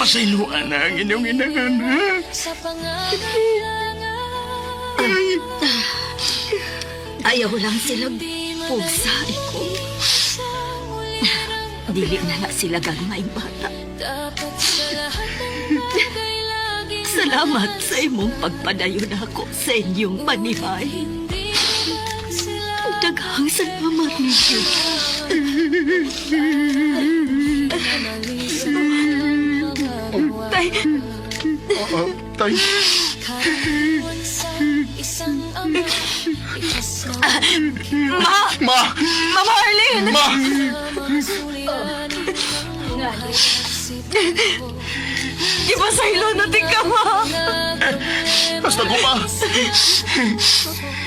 Pasayloan na ang inyong inahan, ha? Ayaw lang sila pugsa, Ikong. Dili na na sila gagmay bata. Salamat sa imong pagpadayon ako sa inyong manihay. Daghang salamat ninyo. Tay. Tay. Ma! Ma! Mama Arlene! Ma! Di ba sa ilo natin ka, ma? Basta ko pa.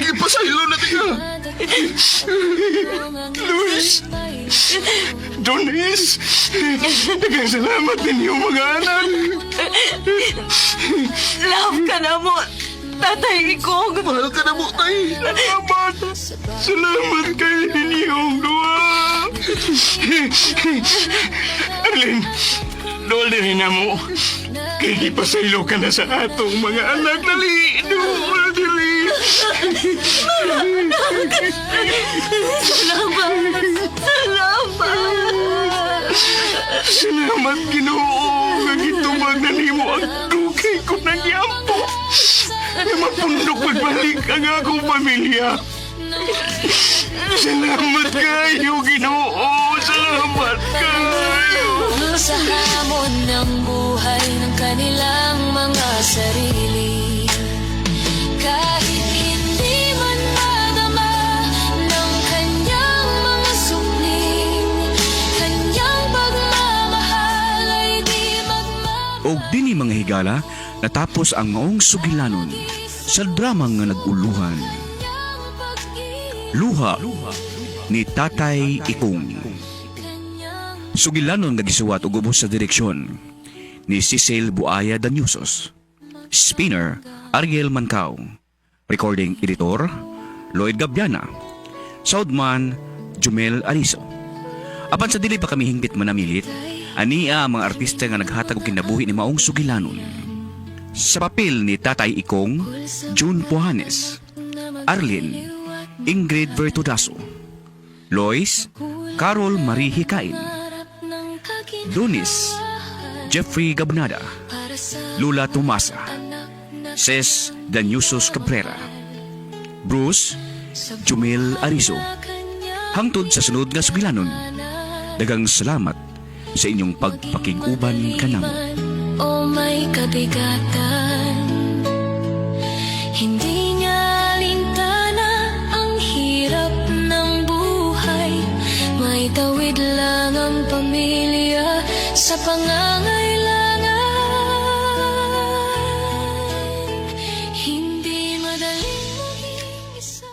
Ipasaylo natin ka. Luis! Donis! Daghang salamat ninyo, mga anak! Love ka na mo, Tatay Ikong. Mahal ka na mo, tay. Salamat! Salamat kay ninyong duha! Arlene, dool din na mo. Kay gipasaylo ka na sa atong mga anak. Dali! Dool dili! Salamat! Salamat! Salamat, Ginoo, nga gitubag na nimo ang dugay ko ng yampo. Nga mapundok pagbalik ang akong pamilya. Salamat kayo, Ginoo. Salamat kayo. Sa hamon ng buhay ng kanilang mga sarili, kahit hindi man madama ng kanyang mga supling, kanyang pagmamahal ay di magmamahal. Og dinhi, mga higala, natapos ang maong sugilanon sa drama nga nag-uluhan. Luha ni Tatay Ikong. Sugilanon nga gisuwat ug ubos sa direksyon ni Cecil Buaya Danyusos. Spinner Ariel Mancao. Recording editor, Lloyd Gabiana. Soundman, Jumel Ariso. Apan sa dili pa kami hingpit manamilit, ania ang mga artista nga naghatag og kinabuhi ni maong sugilanon. Sa papel ni Tatay Ikong, June Puhanes. Arlene, Ingrid Vertudaso. Lois, Carol Marie Hikain. Dunis, Jeffrey Gabnada. Lula Tomasa. Ces Danyusos Cabrera. Bruce, Jumel Arizo. Hangtod sa sunod nga sugilanon. Dagang salamat sa inyong pagpakig-uban kanamo. O may kabigatan, hindi niya alintana ang hirap ng buhay. May tawid lang ang pamilya sa pangangailangan. Hindi madaling maging isa.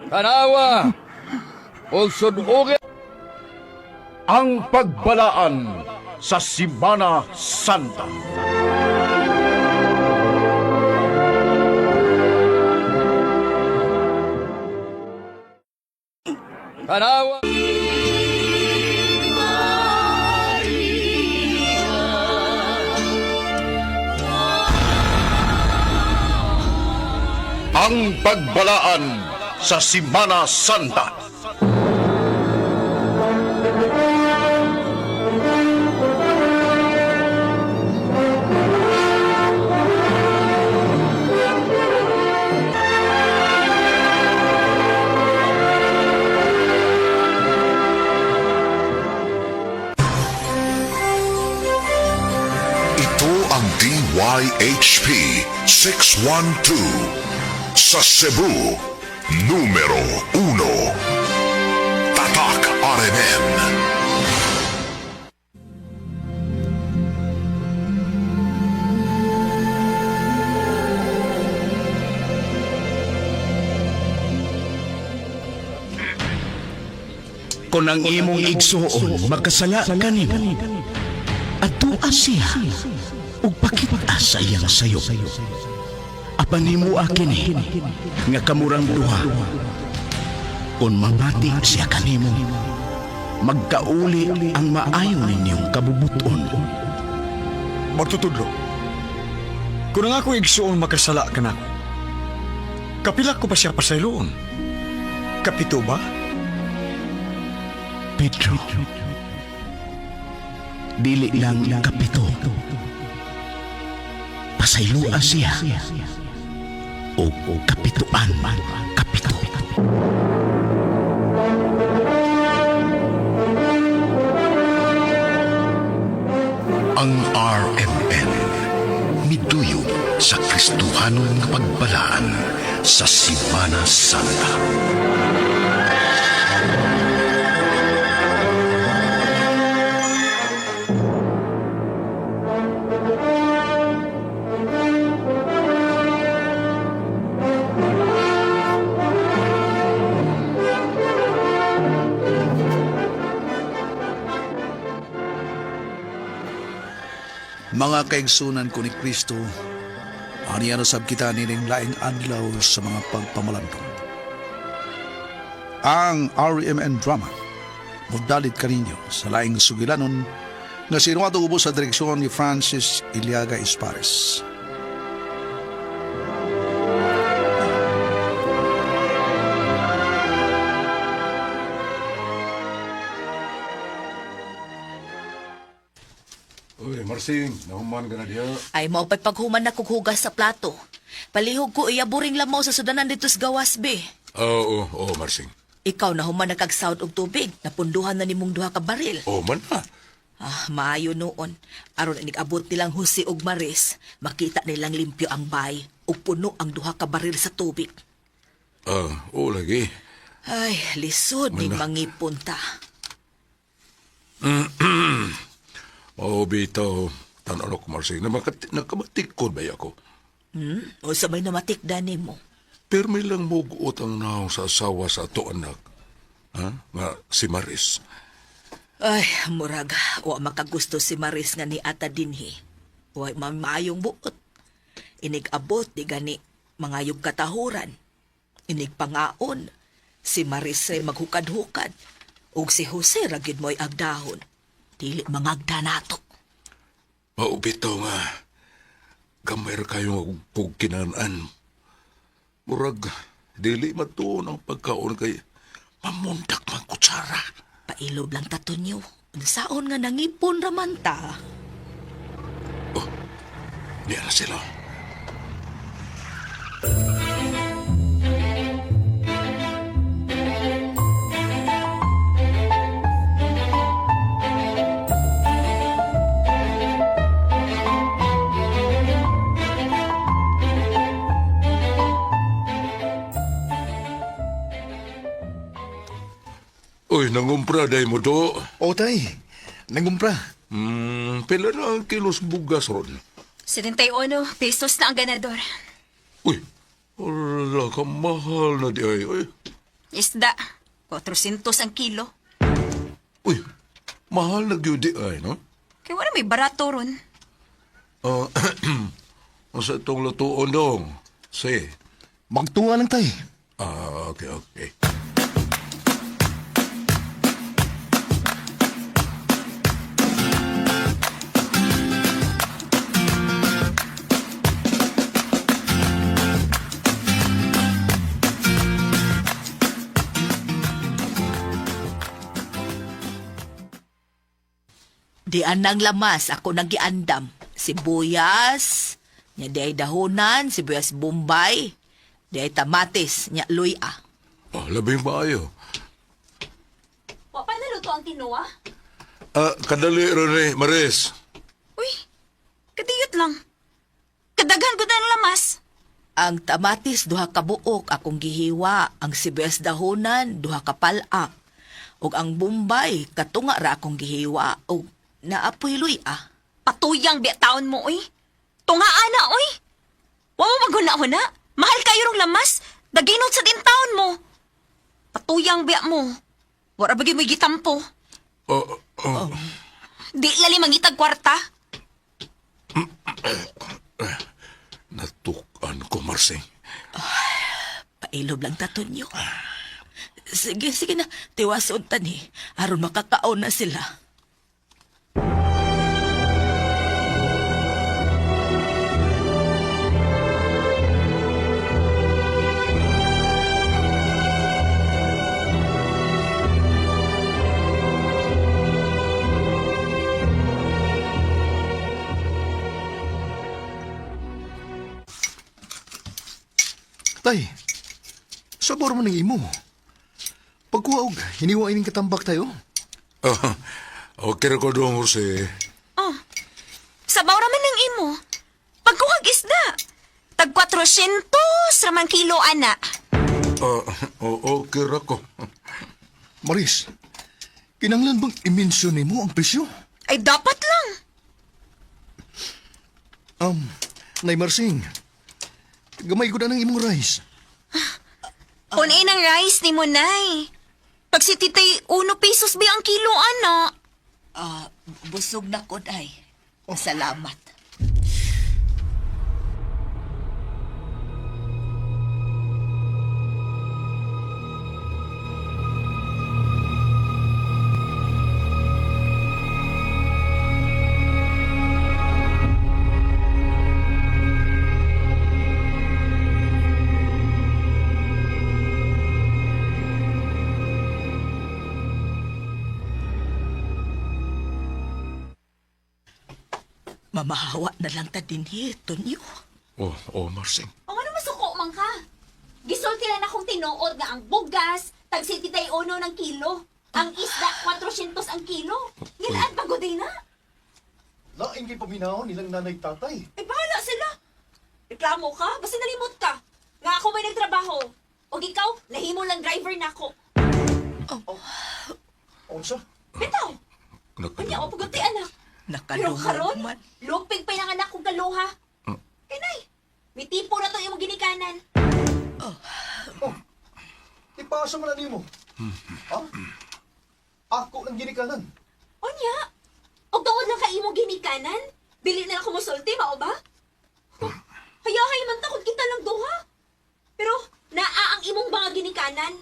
Tanawa! Og sudogi Ang pagbalaan sa Simana Santa. Tanawa! Ang pagbalaan sa Simana Santa. Ito ang DYHP 612 sa Cebu, numero 1. Tatak RMN. Kung ang imong igsuon makasala kanimo, adtua siya ug pakita sa iyang sayop. Apan himoa kini nga kamurang duha. Kung mamati siya kanimo, magkauli ang maayo ninyong kabubuton. Magtutudlo. Kung ang akong igsuon makasala kanako, kapila ko pa siya pasayloon? Kapito ba? Pedro, dili lang kapito. Pasayloa siya o kapituan kapito. Ang RMN miduyong sa Kristohanon nga pagbalaan sa Simana Santa. Mga kaigsunan ko ni Kristo, aniya na sab kita nining laing adlaw sa mga pagpamalandong. Ang RMN Drama, mudalit kaninyo sa laing sugilanon nga sinuwato ubos sa direksyon ni Francis Iliaga Espares. Uy, Marsing, nahuman ka na diha. Ay, mao pa'y paghuman na kog hugas sa plato. Palihog ko iya buring lamaw sa sudanan dito sa gawas, be. Oo, oo, Marsing. Ikaw na human nagkagsound og tubig. Napunduhan na nimong duha ka baril. Oo man na. Ah, maayo noon. Aron inig-abot nilang Jose og Maris, makita nilang limpyo ang bay ug puno ang duha ka baril sa tubig. Ah, oo lagi. Ay, lisod ning Mana. mangipon ta. Oo, bitaw. Tanaw ko, Marsing. Na nakamatikod ba ako? O sa may namatikda nimo. Pirmi lang muguot ang naong sa asawa sa ato anak. Ha? Nga si Maris. Ay, murag, wa makagusto si Maris nga ni Ata dinhi. Wa maayong buot. Inig abot di gani mangayog katahuran. Inig pangaon si Maris ray maghukad-hukad ug si Jose ra gyud mo'y agdahon. Dili mangagda nato. Maubitaw nga. Gamay ra kayo nga kinanan. Murag, dili matuon ang pagkaon kay mamundak man kutsara. Pailob lang ta, Tonyo. Unsaon nga nangipon raman ta. Niya na sila. Uy, nangumpra day mo do. O tay, nangumpra. Pila na ang kilos bugas ron? 71 pesos na ang ganador. Uy, wala ka mahal na di ay. Uy, Isda, 400 ang kilo. uy, mahal na gyud di ay, no? Kaya wala may barato ron. Ah, sa itong lutuon dong. Si. Magtuwa lang tay. Ah, okay, okay. Di anang lamas ako nang giandam. Sibuyas, nya di ay dahonan, sibuyas bombay, di ay tamatis, nya luya. Ah, labing maayo. Wa pa naluto ang tinoa? Ah, kadali ron eh, Maris. Uy, kadiyot lang. Kadaghan ko na ang lamas. Ang tamatis duha ka buok akong gihiwa, ang sibuyas dahonan duha ka palak. Ug ang bombay katunga ra akong gihiwa ug naapoy luya. Patuyang biya taon mo, uy. Tungaan na, uy. Wa mo maghuna-huna. Mahal kayo rong lamas. Daginot sa din taon mo. Patuyang biya mo. Wara bagay mo gitampo. Oh, oh. Di lali mangitag kwarta. Natukan ko, Marsing. Pailob lang ta, Tonyo. Sige, sige na. Tiwason tani. Aron makakaon na sila. Tay, sabor mo ng imo. Pagkuha og hiniwa ining katambak tayo. Ah, okay ra ko dong, Jose. Oh, sabaw raman ng imo. Pagkuhag isda. Tag 400 raman kilo, ana. Ah, oh, okay ra ko. Maris, kinanglan bang i-mention nimo ang presyo? Ay, dapat lang. Nay Marsing, gamay ko na ng imong rice. Unain ang rice ni mo, Nay. Pag si titay, 1 pesos ba ang kilo, ana? Ah, busog na ko, day. Salamat. Mamahawa na lang ta dinhi, Tonyo. Oh, oh, Marsing. O ano masuko man ka? Gisulti lang akong tinuod nga ang bugas, tag si titay uno ng kilo. Ang isda, 400 ang kilo. Ngilaan pa gud na. Laing kay paminaw nilang nanay tatay. Eh, bahala sila. Reklamo ka, basta nalimot ka. Nga ako may nagtrabaho. O ikaw, nahimo lang driver nako. Unsa? Bitaw! Unya, o pagunti anak. Pero Nakadungog karon, man. lupig pa yung anak kong kaluha. Kinay, may tipo na to imong ginikanan. Ipasa man na nimo. Ha? Ako ng ginikanan. Unya, og tungod lang kay imong ginikanan, dili na lang ko mosulti, mao ba? Huh, Hayahay man ta kung kita lang duha. Pero naa ang imong mga ginikanan.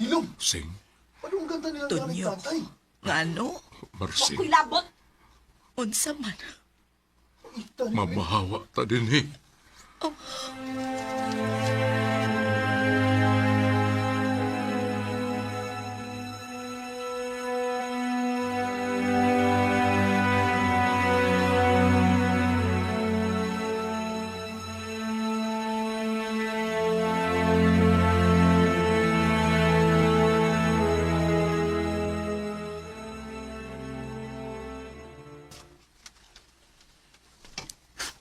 Ilong! Sing, Anong ganda nila Tonyo. tatay? Ngano? Marsing, Ako'y labot. Unsa man? mamahawa ta din eh.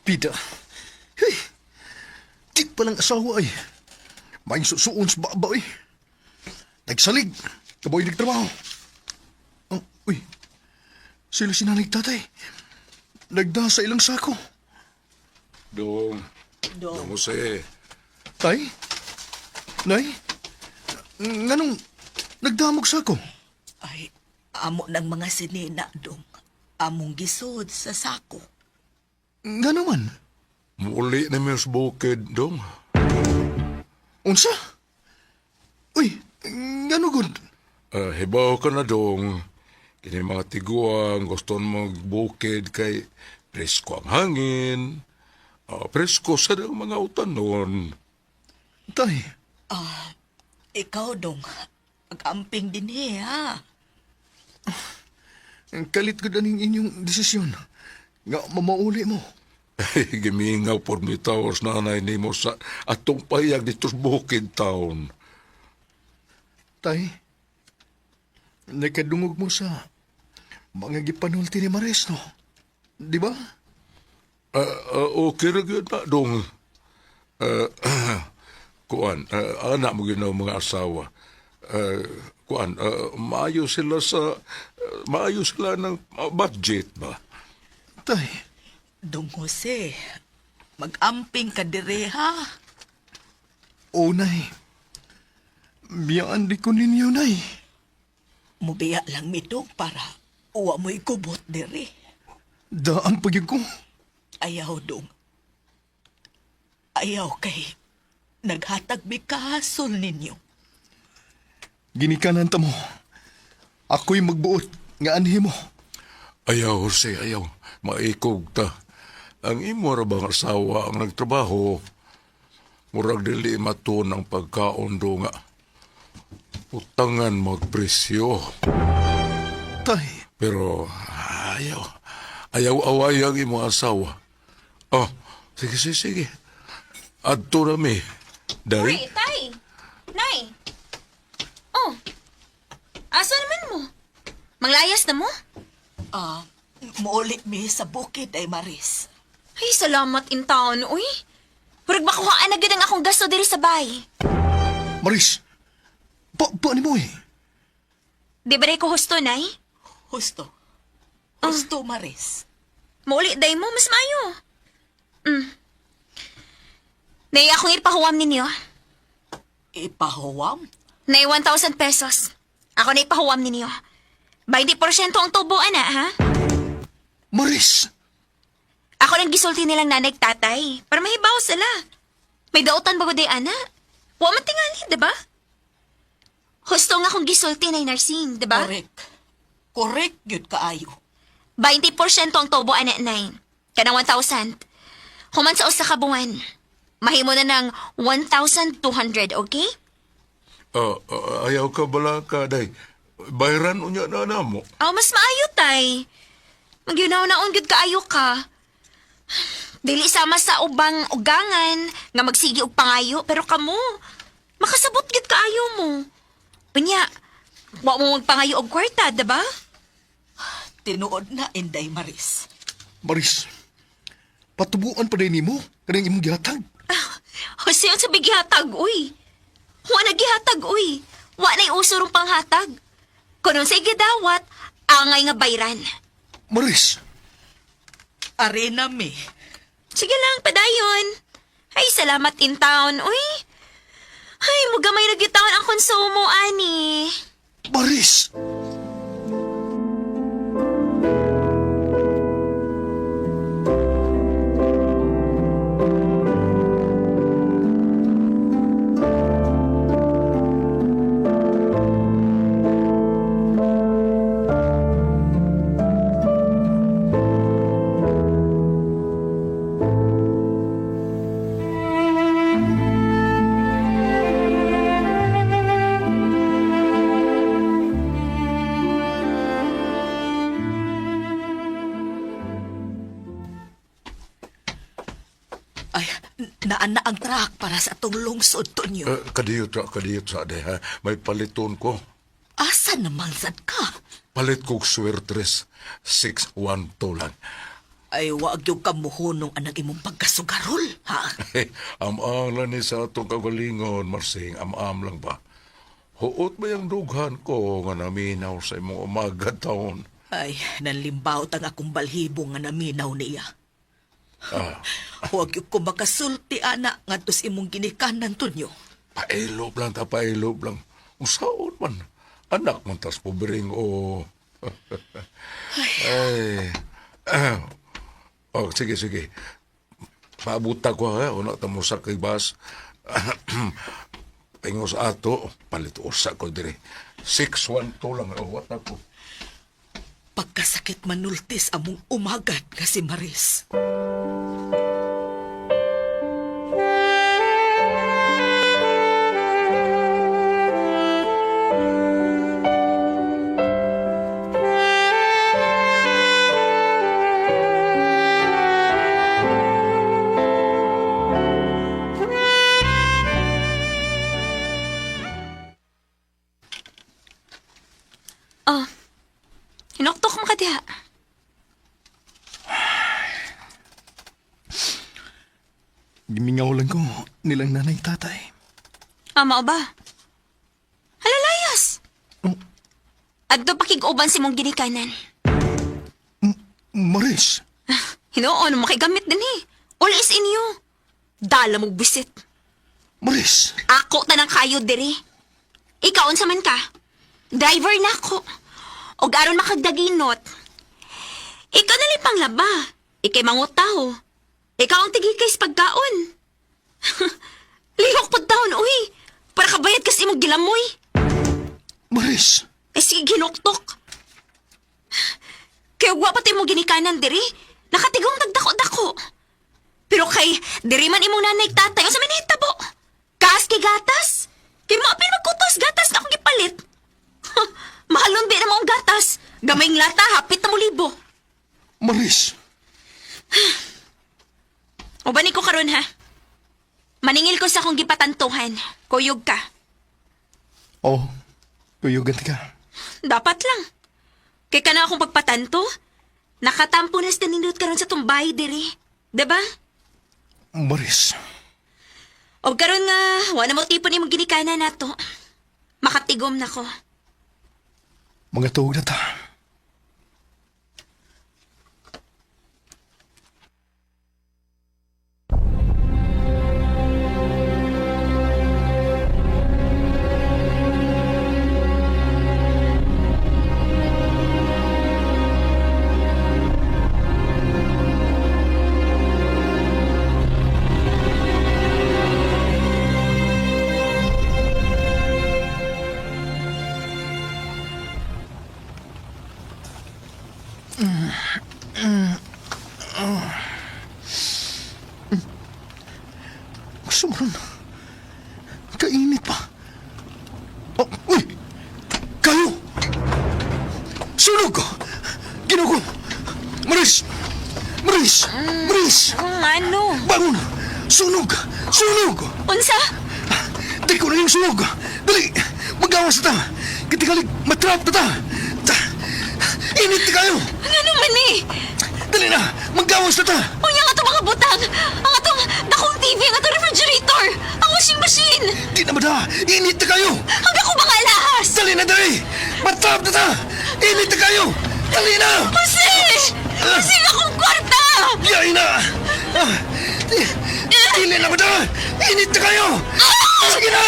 Pida. Hey! Di palang asawa ay. May susuon sa baba ay. Nagsalig. Kaboy nagtrabaho. Oh, uy. Sila sinanay tatay. Nagda sa ilang sako. Dong. Dong. Dong Jose. Tay? Nay? Nganong nagdamog sako? Ay, amo ng mga sinina, dong. Among gisod sa sako. Ngano man? Muli na mi sa bukid, dong. Unsa? Uy, ngano gud? Hibaw ka na, dong. Kini mga tiguang gusto magbukid kay presko ang hangin. Presko sa ang mga utanon. Tay. Ah, ikaw, dong. Pag-amping din he, ha? Ang kalit gud aning inyong desisyon. Nga mamauli mo. Ay, gimingaw por mi taos nanay nimo sa atong payag dito sa bukid town. Tay, nakadungog mo sa mga gipanulti ni Maris, no? Di ba? Okay ra gyud na, dong. Kuan, anak mo ginaw mga asawa. Kuan, maayo sila sa maayo sila ng budget ba? Tay. Dong Jose, mag-amping ka dire, ha? O, nay. Biyaan di ko ninyo, nay. Mubiya lang mi, dong, para uwa mo'y kubot dire. Daan pagyud ko. Ayaw, dong. Ayaw kay naghatag mi kahasol ninyo. Ginikanan ta mo. Ako'y magbuot nga anhi mo. Ayaw, Jose, ayaw. Maikog ta. Ang imo ra bang asawa ang nagtrabaho? Murag dili maton ang pagkaon do nga. Utangan magpresyo. Tay. Pero ayaw. Ayaw away ang imo asawa. Oh, sige, sige, sige. Adto na mi. Dari? Uy, tay! Nay! Oh, asa naman mo? Manglayas na mo? Ah, muuli mi sa bukid ay Maris. Ay, salamat in town, uy. Murag makuhaan na gyud ang akong gasto diri sa bay. Maris, pa ni mo eh. Di ba ko husto, Nay? Husto. Husto, Maris. Muuli day mo, mas maayo. Mm. Nay, akong ipahuwam ninyo. Ipahuwam? Nay, 1,000 pesos. Ako na ipahuwam ninyo. 20% ang tubo, ana, ha? Maris! Ako lang gisulti nilang nanay at tatay para mahibaw sila. May dautan ba day, ana? Wa man tingali, di ba? Husto nga akong gisulti na nursing, di ba? Correct. Correct gyud kaayo. 20% ang tubo, ana, nay. Kanang 1,000. Human sa usa ka buwan. Mahimo na ng 1,200, okay? Ayaw ka bala ka, day. Bayran unya na na mo. Aw, mas maayo, tay. Magyunaw-naon gyud kaayo ka. Dili sama sa ubang ugangan nga magsigi og pangayo, pero kamo, makasabot gyud kaayo mo. Unya, wa mo magpangayo og kwarta, diba? Tinuod na, Inday Maris. Maris, patubuan pa din nimo kaning imong gihatag. Jose, unsa may gihatag, uy? Wa na gihatag, uy. Wa na'y uso rong panghatag. Kung unsay gidawat, angay nga bayran. Maris! Arena mi. Sige lang, padayon. Ay, salamat in town, uy. Ay, mugamay na gyud taon ang konsumo, ani. Maris! Naa na ang truck para sa atong lungsod, Tonyo. Eh, kadiyot ra, kadiyot sa ade ha. May paliton ko. Asa naman sad ka? Palit kog swertres. 612 lang. Ay, wag yung kamuhunong anang imong pagkasugarol, ha? Am-am lang ni sa atong kagalingon, Marsing. Am-am lang ba? Huot ba yung dughan ko nga naminaw sa imong umaga taon? Ay, nanlimbaot ang akong balhibo nga naminaw niya. Ah, Huwag yung ko makasulti, ana, ngadto sa imong ginikanan, Tonyo. pailop lang ta, pailop lang. Usaon man. Anak man tas pobring o... Ay. Ah. Oh, sige, sige. Paabuta ko ha. Una ta mo sa kay bas. Pingos ato. Palit usa ko dire. 612 lang. Oh, what ako. Pagkasakit manultis among umagad nga si Maris. Oh, hinoktok mo ka diha. Gimingaw lang ko nilang nanay tatay. Ama ba? Halalayas! Adto pakig-uban si mong ginikanan. Maris! Hinuon, makigamit din eh. All is in you. Dala mo bisit. Maris! Ako tanang kayo diri. Ikaw unsa man ka? Driver na ako. Og aron makagdaginot. Ikaw na lang panglaba. Ikay mangutaw. Ikaw ang tigikay sa pagkaon. Lihok pud taon, uy. Para kabayad kasi imong gilamoy. Maris! Eh sige, ginuktok. Kaya wa pa mo ginikanan diri. Nakatigong tagdako-dako. Pero kay diri man imong nanay tatay, unsa man nahitabo? Kaas kay gatas? Kay mo apil magkutos gatas na akong gipalit. Mahalon di na maong gatas. Gamayng lata, hapit na mo libo. Maris! Uban ko karon ha. Maningil ko sa akong gipatantuhan. Kuyog ka. Oh, kuyugan ka. Dapat lang. Kay kana akong pagpatanto, nakatampo na sa nindot karon sa tumbay diri. 'Di ba? Maris, O karon nga, wala mo tipon imong ginikanan nato. Makatigom na ko. mga tuog na ta. Gusto mo ron? Kainit pa. Oh, uy! Kayo! Sunog ko! Ginoo ko! Maris! Maris! Maris! Ano? Bangon! Sunog! Sunog! Unsa? Di ko na yung sunog! Dali! Magawas na ta! Kitikalig, matrap na ta! Ta! Init na kayo! Ano man eh? Dali na! Magawas na ta! Unya ang atong mga butang! Ang atong dakong TV, ang atong refrigerator, ang washing machine! Di na ba Init na kayo! Ang dako mga alahas! Dali na, dali! Matrap na ta! Init na kayo! Dali na! Jose! Jose, ang akong kwarta! Yay na! Ah, Dili na ba Init na kayo! Sige na!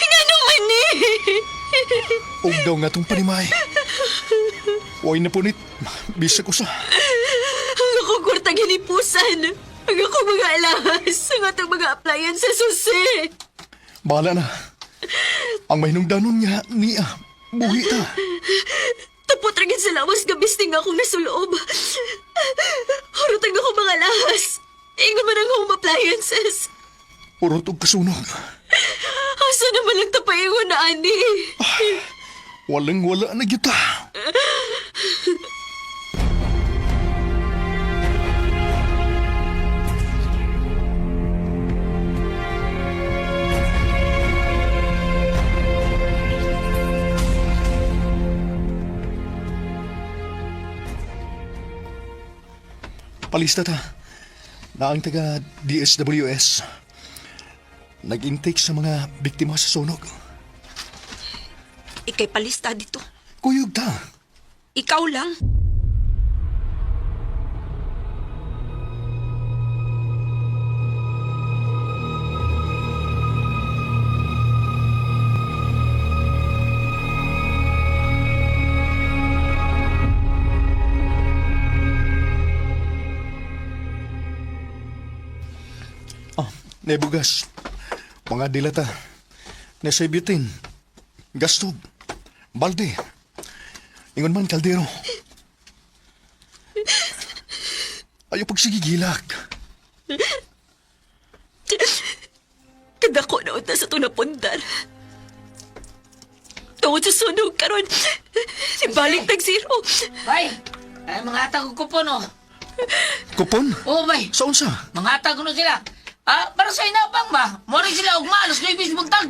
Nga naman eh! Og daw nga itong panimay. Huwag na punit. Bisa ko sa. Ang akong kwarta ginipusan! Ang akong mga alahas! Ang atong mga appliances, Jose! Bahala na. Ang mahinungdanon nga niya. Buhi ta. Tapot ra gid sa lawas nga bisting akong nasulob. Hurot ang akong mga lahas. Ingon man ang home appliances. Urot og kasunog. Asa naman lang tapaingon na ani? Walang wala na gyud ta. Palista ta. Naang taga DSWS. Nag-intake sa mga biktima sa sunog. Ikay palista dito. Kuyog ta. Ikaw lang. Ah, nebugas. Mga dilata. Nasa bitin. Gastob. Balde. Ingon man kaldero. Ayaw pagsigigilak. Kadako na unta sa itong napundar. Tungod sa sunog karon, ibalik tag zero. Bay, ay mga atag og kupon oh. Kupon? Oo, bay. Sa unsa? Mga atag kuno sila. Ah, para sa inabang ba? Mori sila ugma alas 9 sa buntag.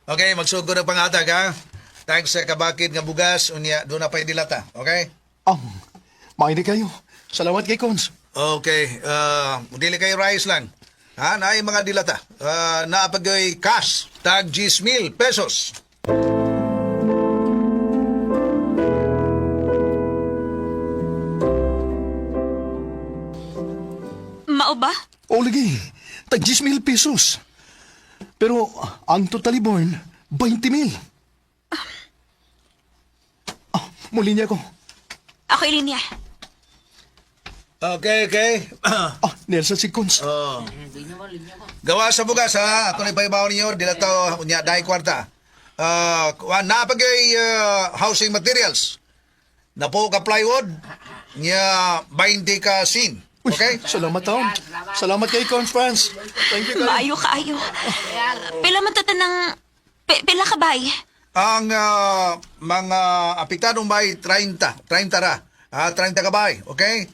Okay, magsugod ang pangatag ha. Thanks sa kabakid nga bugas, unya doon na pa'y dilata. Okay? Oh, maini kayo. Salamat kay Cons. Okay, dili kayo rice lang. Ha, naay mga dilata. Naapagay cash, tag 10,000 pesos. Mao ba? O lagi, tag 10,000 pesos. Pero ang totally born, 20,000. Ah, muli niya ko. Ako ilinya. Okay, okay. Ah, Nelson si Cons. Oh. Gawa sa bugas ha. Ako na ipahibaw ninyo, dilata unya dahil kwarta. Naapagay housing materials. Napo ka plywood, nya 20 ka sin. Okay? Salamat taon. Salamat kay Cons France. Thank you, kayo. Maayo kaayo. Pila man tatanang pila ka bay? Ang mga apektadong bay 30, 30 ra. Ah, 30 ka bay, okay?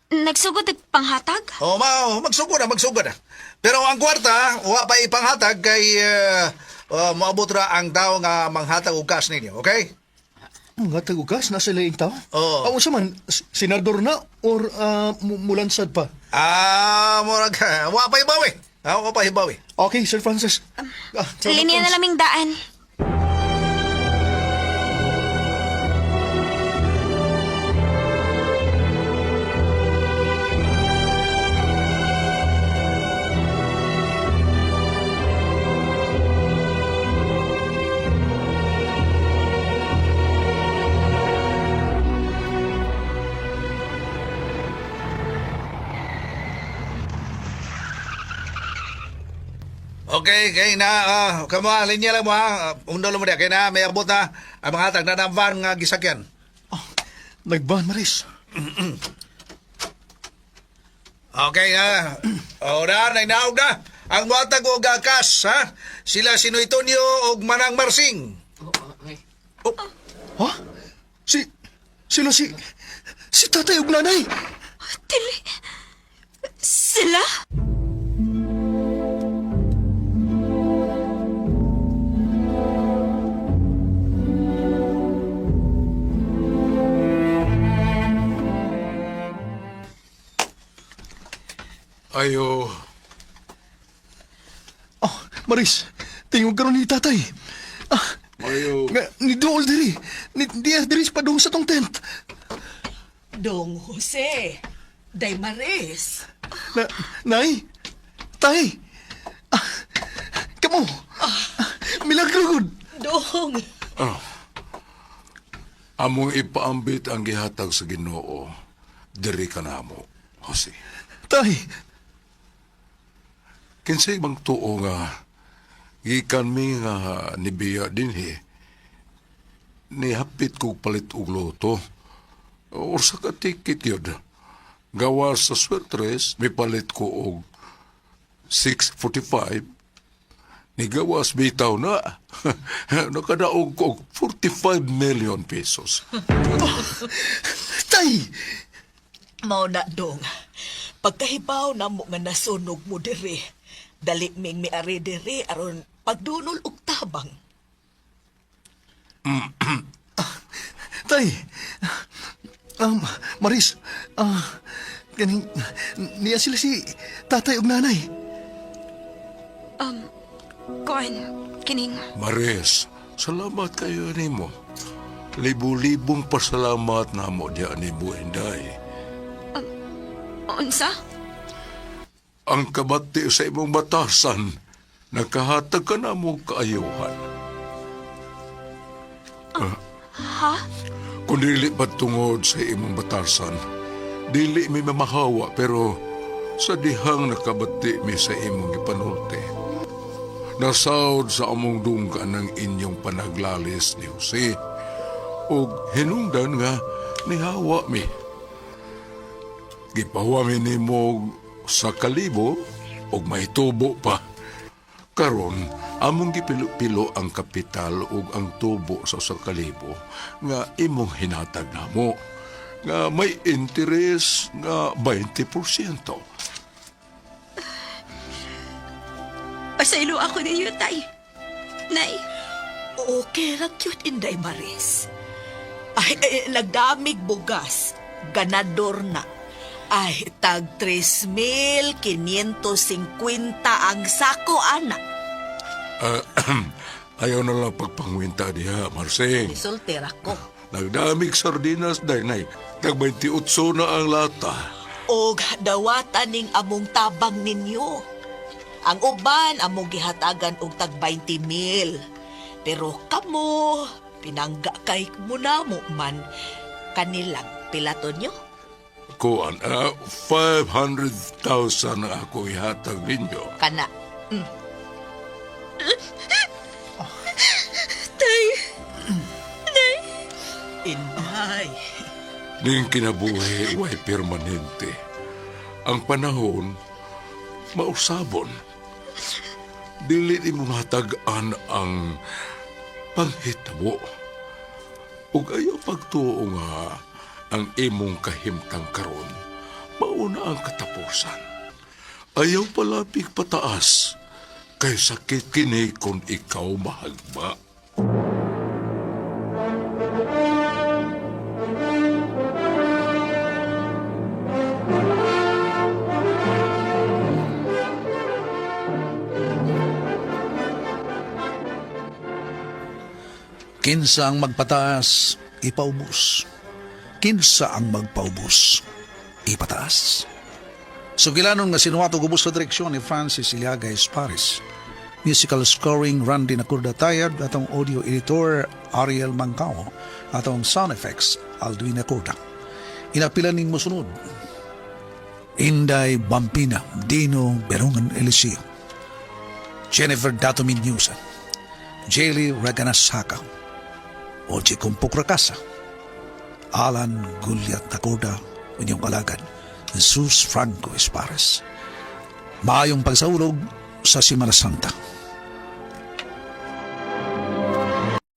Nagsugod og panghatag? O ma, magsugod na, magsugod na. Pero ang kwarta, wa pa ipanghatag kay moabot ra ang tao nga manghatag og cash ninyo, okay? Ang hatag og gas, nasa laing tao? Oo. Ah, unsa man, senador na or mulansad pa? Ah, murag wa pa ibawi. Ah, wa pa ibawi. Okay, Sir Francis. Salamat, Linya na Cons. laming daan. Okay, kay na kamo linya lang mo ha. Undo lang mo diya kay na may abot na ang mga hatag na ng van nga gisakyan. Nagban, Maris. Okay ha. O na, nainaog na. Ang watag og cash ha. Sila si Noitonio og Manang Marsing. Oh. Ha? Si... Sila si... Si tatay ug nanay! Dili. Sila? Ayo. Oh, Maris, tingog karon ni tatay. Ah, Ayo. Nga, ni Dool diri. Ni, di diri sa padung sa tong tent. Dong Jose, Day Maris. Na, nay! Tay! Ah, kamo! Milagro gud! Dong! Ah. Among ipaambit ang gihatag sa Ginoo. Diri ka namo, Jose. Tay! Kinsay bang tuo nga gikan mi nga nibiya dinhi nihapit kog palit og loto. Ursa ka ticket yun. Gawas sa swertres, mipalit ko og 6.45. Nigawas bitaw na. Nakadaog ko og 45 million pesos. Tay! Mao na, Dong. Pagkahibaw na mo nga nasunog mo diri, dali ming miari diri aron pagdunol og tabang. Tay! Maris, kaning, niya sila si tatay ug nanay. Kuan, kining, Maris, salamat kayo nimo. Libu-libong pasalamat namo diya nimo, Inday. Unsa? Ang kabati sa imong batasan, nakahatag ka na mo kaayuhan. Ha? Kung dili pa tungod sa imong batasan, dili mi mamahawa pero sa dihang nakabati mi sa imong gipanulti. Nasawd sa among dunggan ng inyong panaglalis ni Jose ug hinungdan nga nihawa mi. Gipahawa mi nimo sa kalibo ug may tubo pa. Karon, among gipilo-pilo ang kapital ug ang tubo sa usa ka libo nga imong hinatag namo nga may interes nga 20%. Pasaylo ako ninyo, Tay. Nay. Okay ra cute, Inday Maris. Ay, ay, nagdamig bugas. Ganador na. Ay, tag 3,550 ang sako, ana. Ayaw na lang pagpangwinta diha, Marsing. Isultir ako. Nagdamig sardinas, day, tag 28 na ang lata. Og dawatan ning among tabang ninyo. Ang uban among gihatagan og tag 20,000. Pero kamo, pinangga kay munamo man kanilang pilaton nyo. Kuan, 500,000 ang ako ihatag ninyo. Kana. Tay. Nay. Inday. Ning kinabuhi way permanente. Ang panahon, mausabon. Dili nimo matag-an ang panghitabo. Ug ayaw pagtuo nga ang imong kahimtang karon, mauna ang katapusan. Ayaw palapig pataas, kay sakit kini kung ikaw mahagba. Kinsa ang magpataas, ipaubos. Kinsa ang magpaubos, ipataas. Sugilanon nga sinuwato gubos sa direksyon ni Francis Iliaga Esparis. Musical scoring Randy Nakurda Tayad, atong audio editor Ariel Mangkao, atong sound effects Alduin Nakurda. Inapila ning musunod. Inday Bampina, Dino Berungan Eliseo, Jennifer Dato Minyusa, Jelly Reganasaka, Oji Kumpok Rakasa, Alan Gulyat Nakurda, inyong alagad, Jesus Franco Espares. Maayong pagsaulog sa Semana Santa.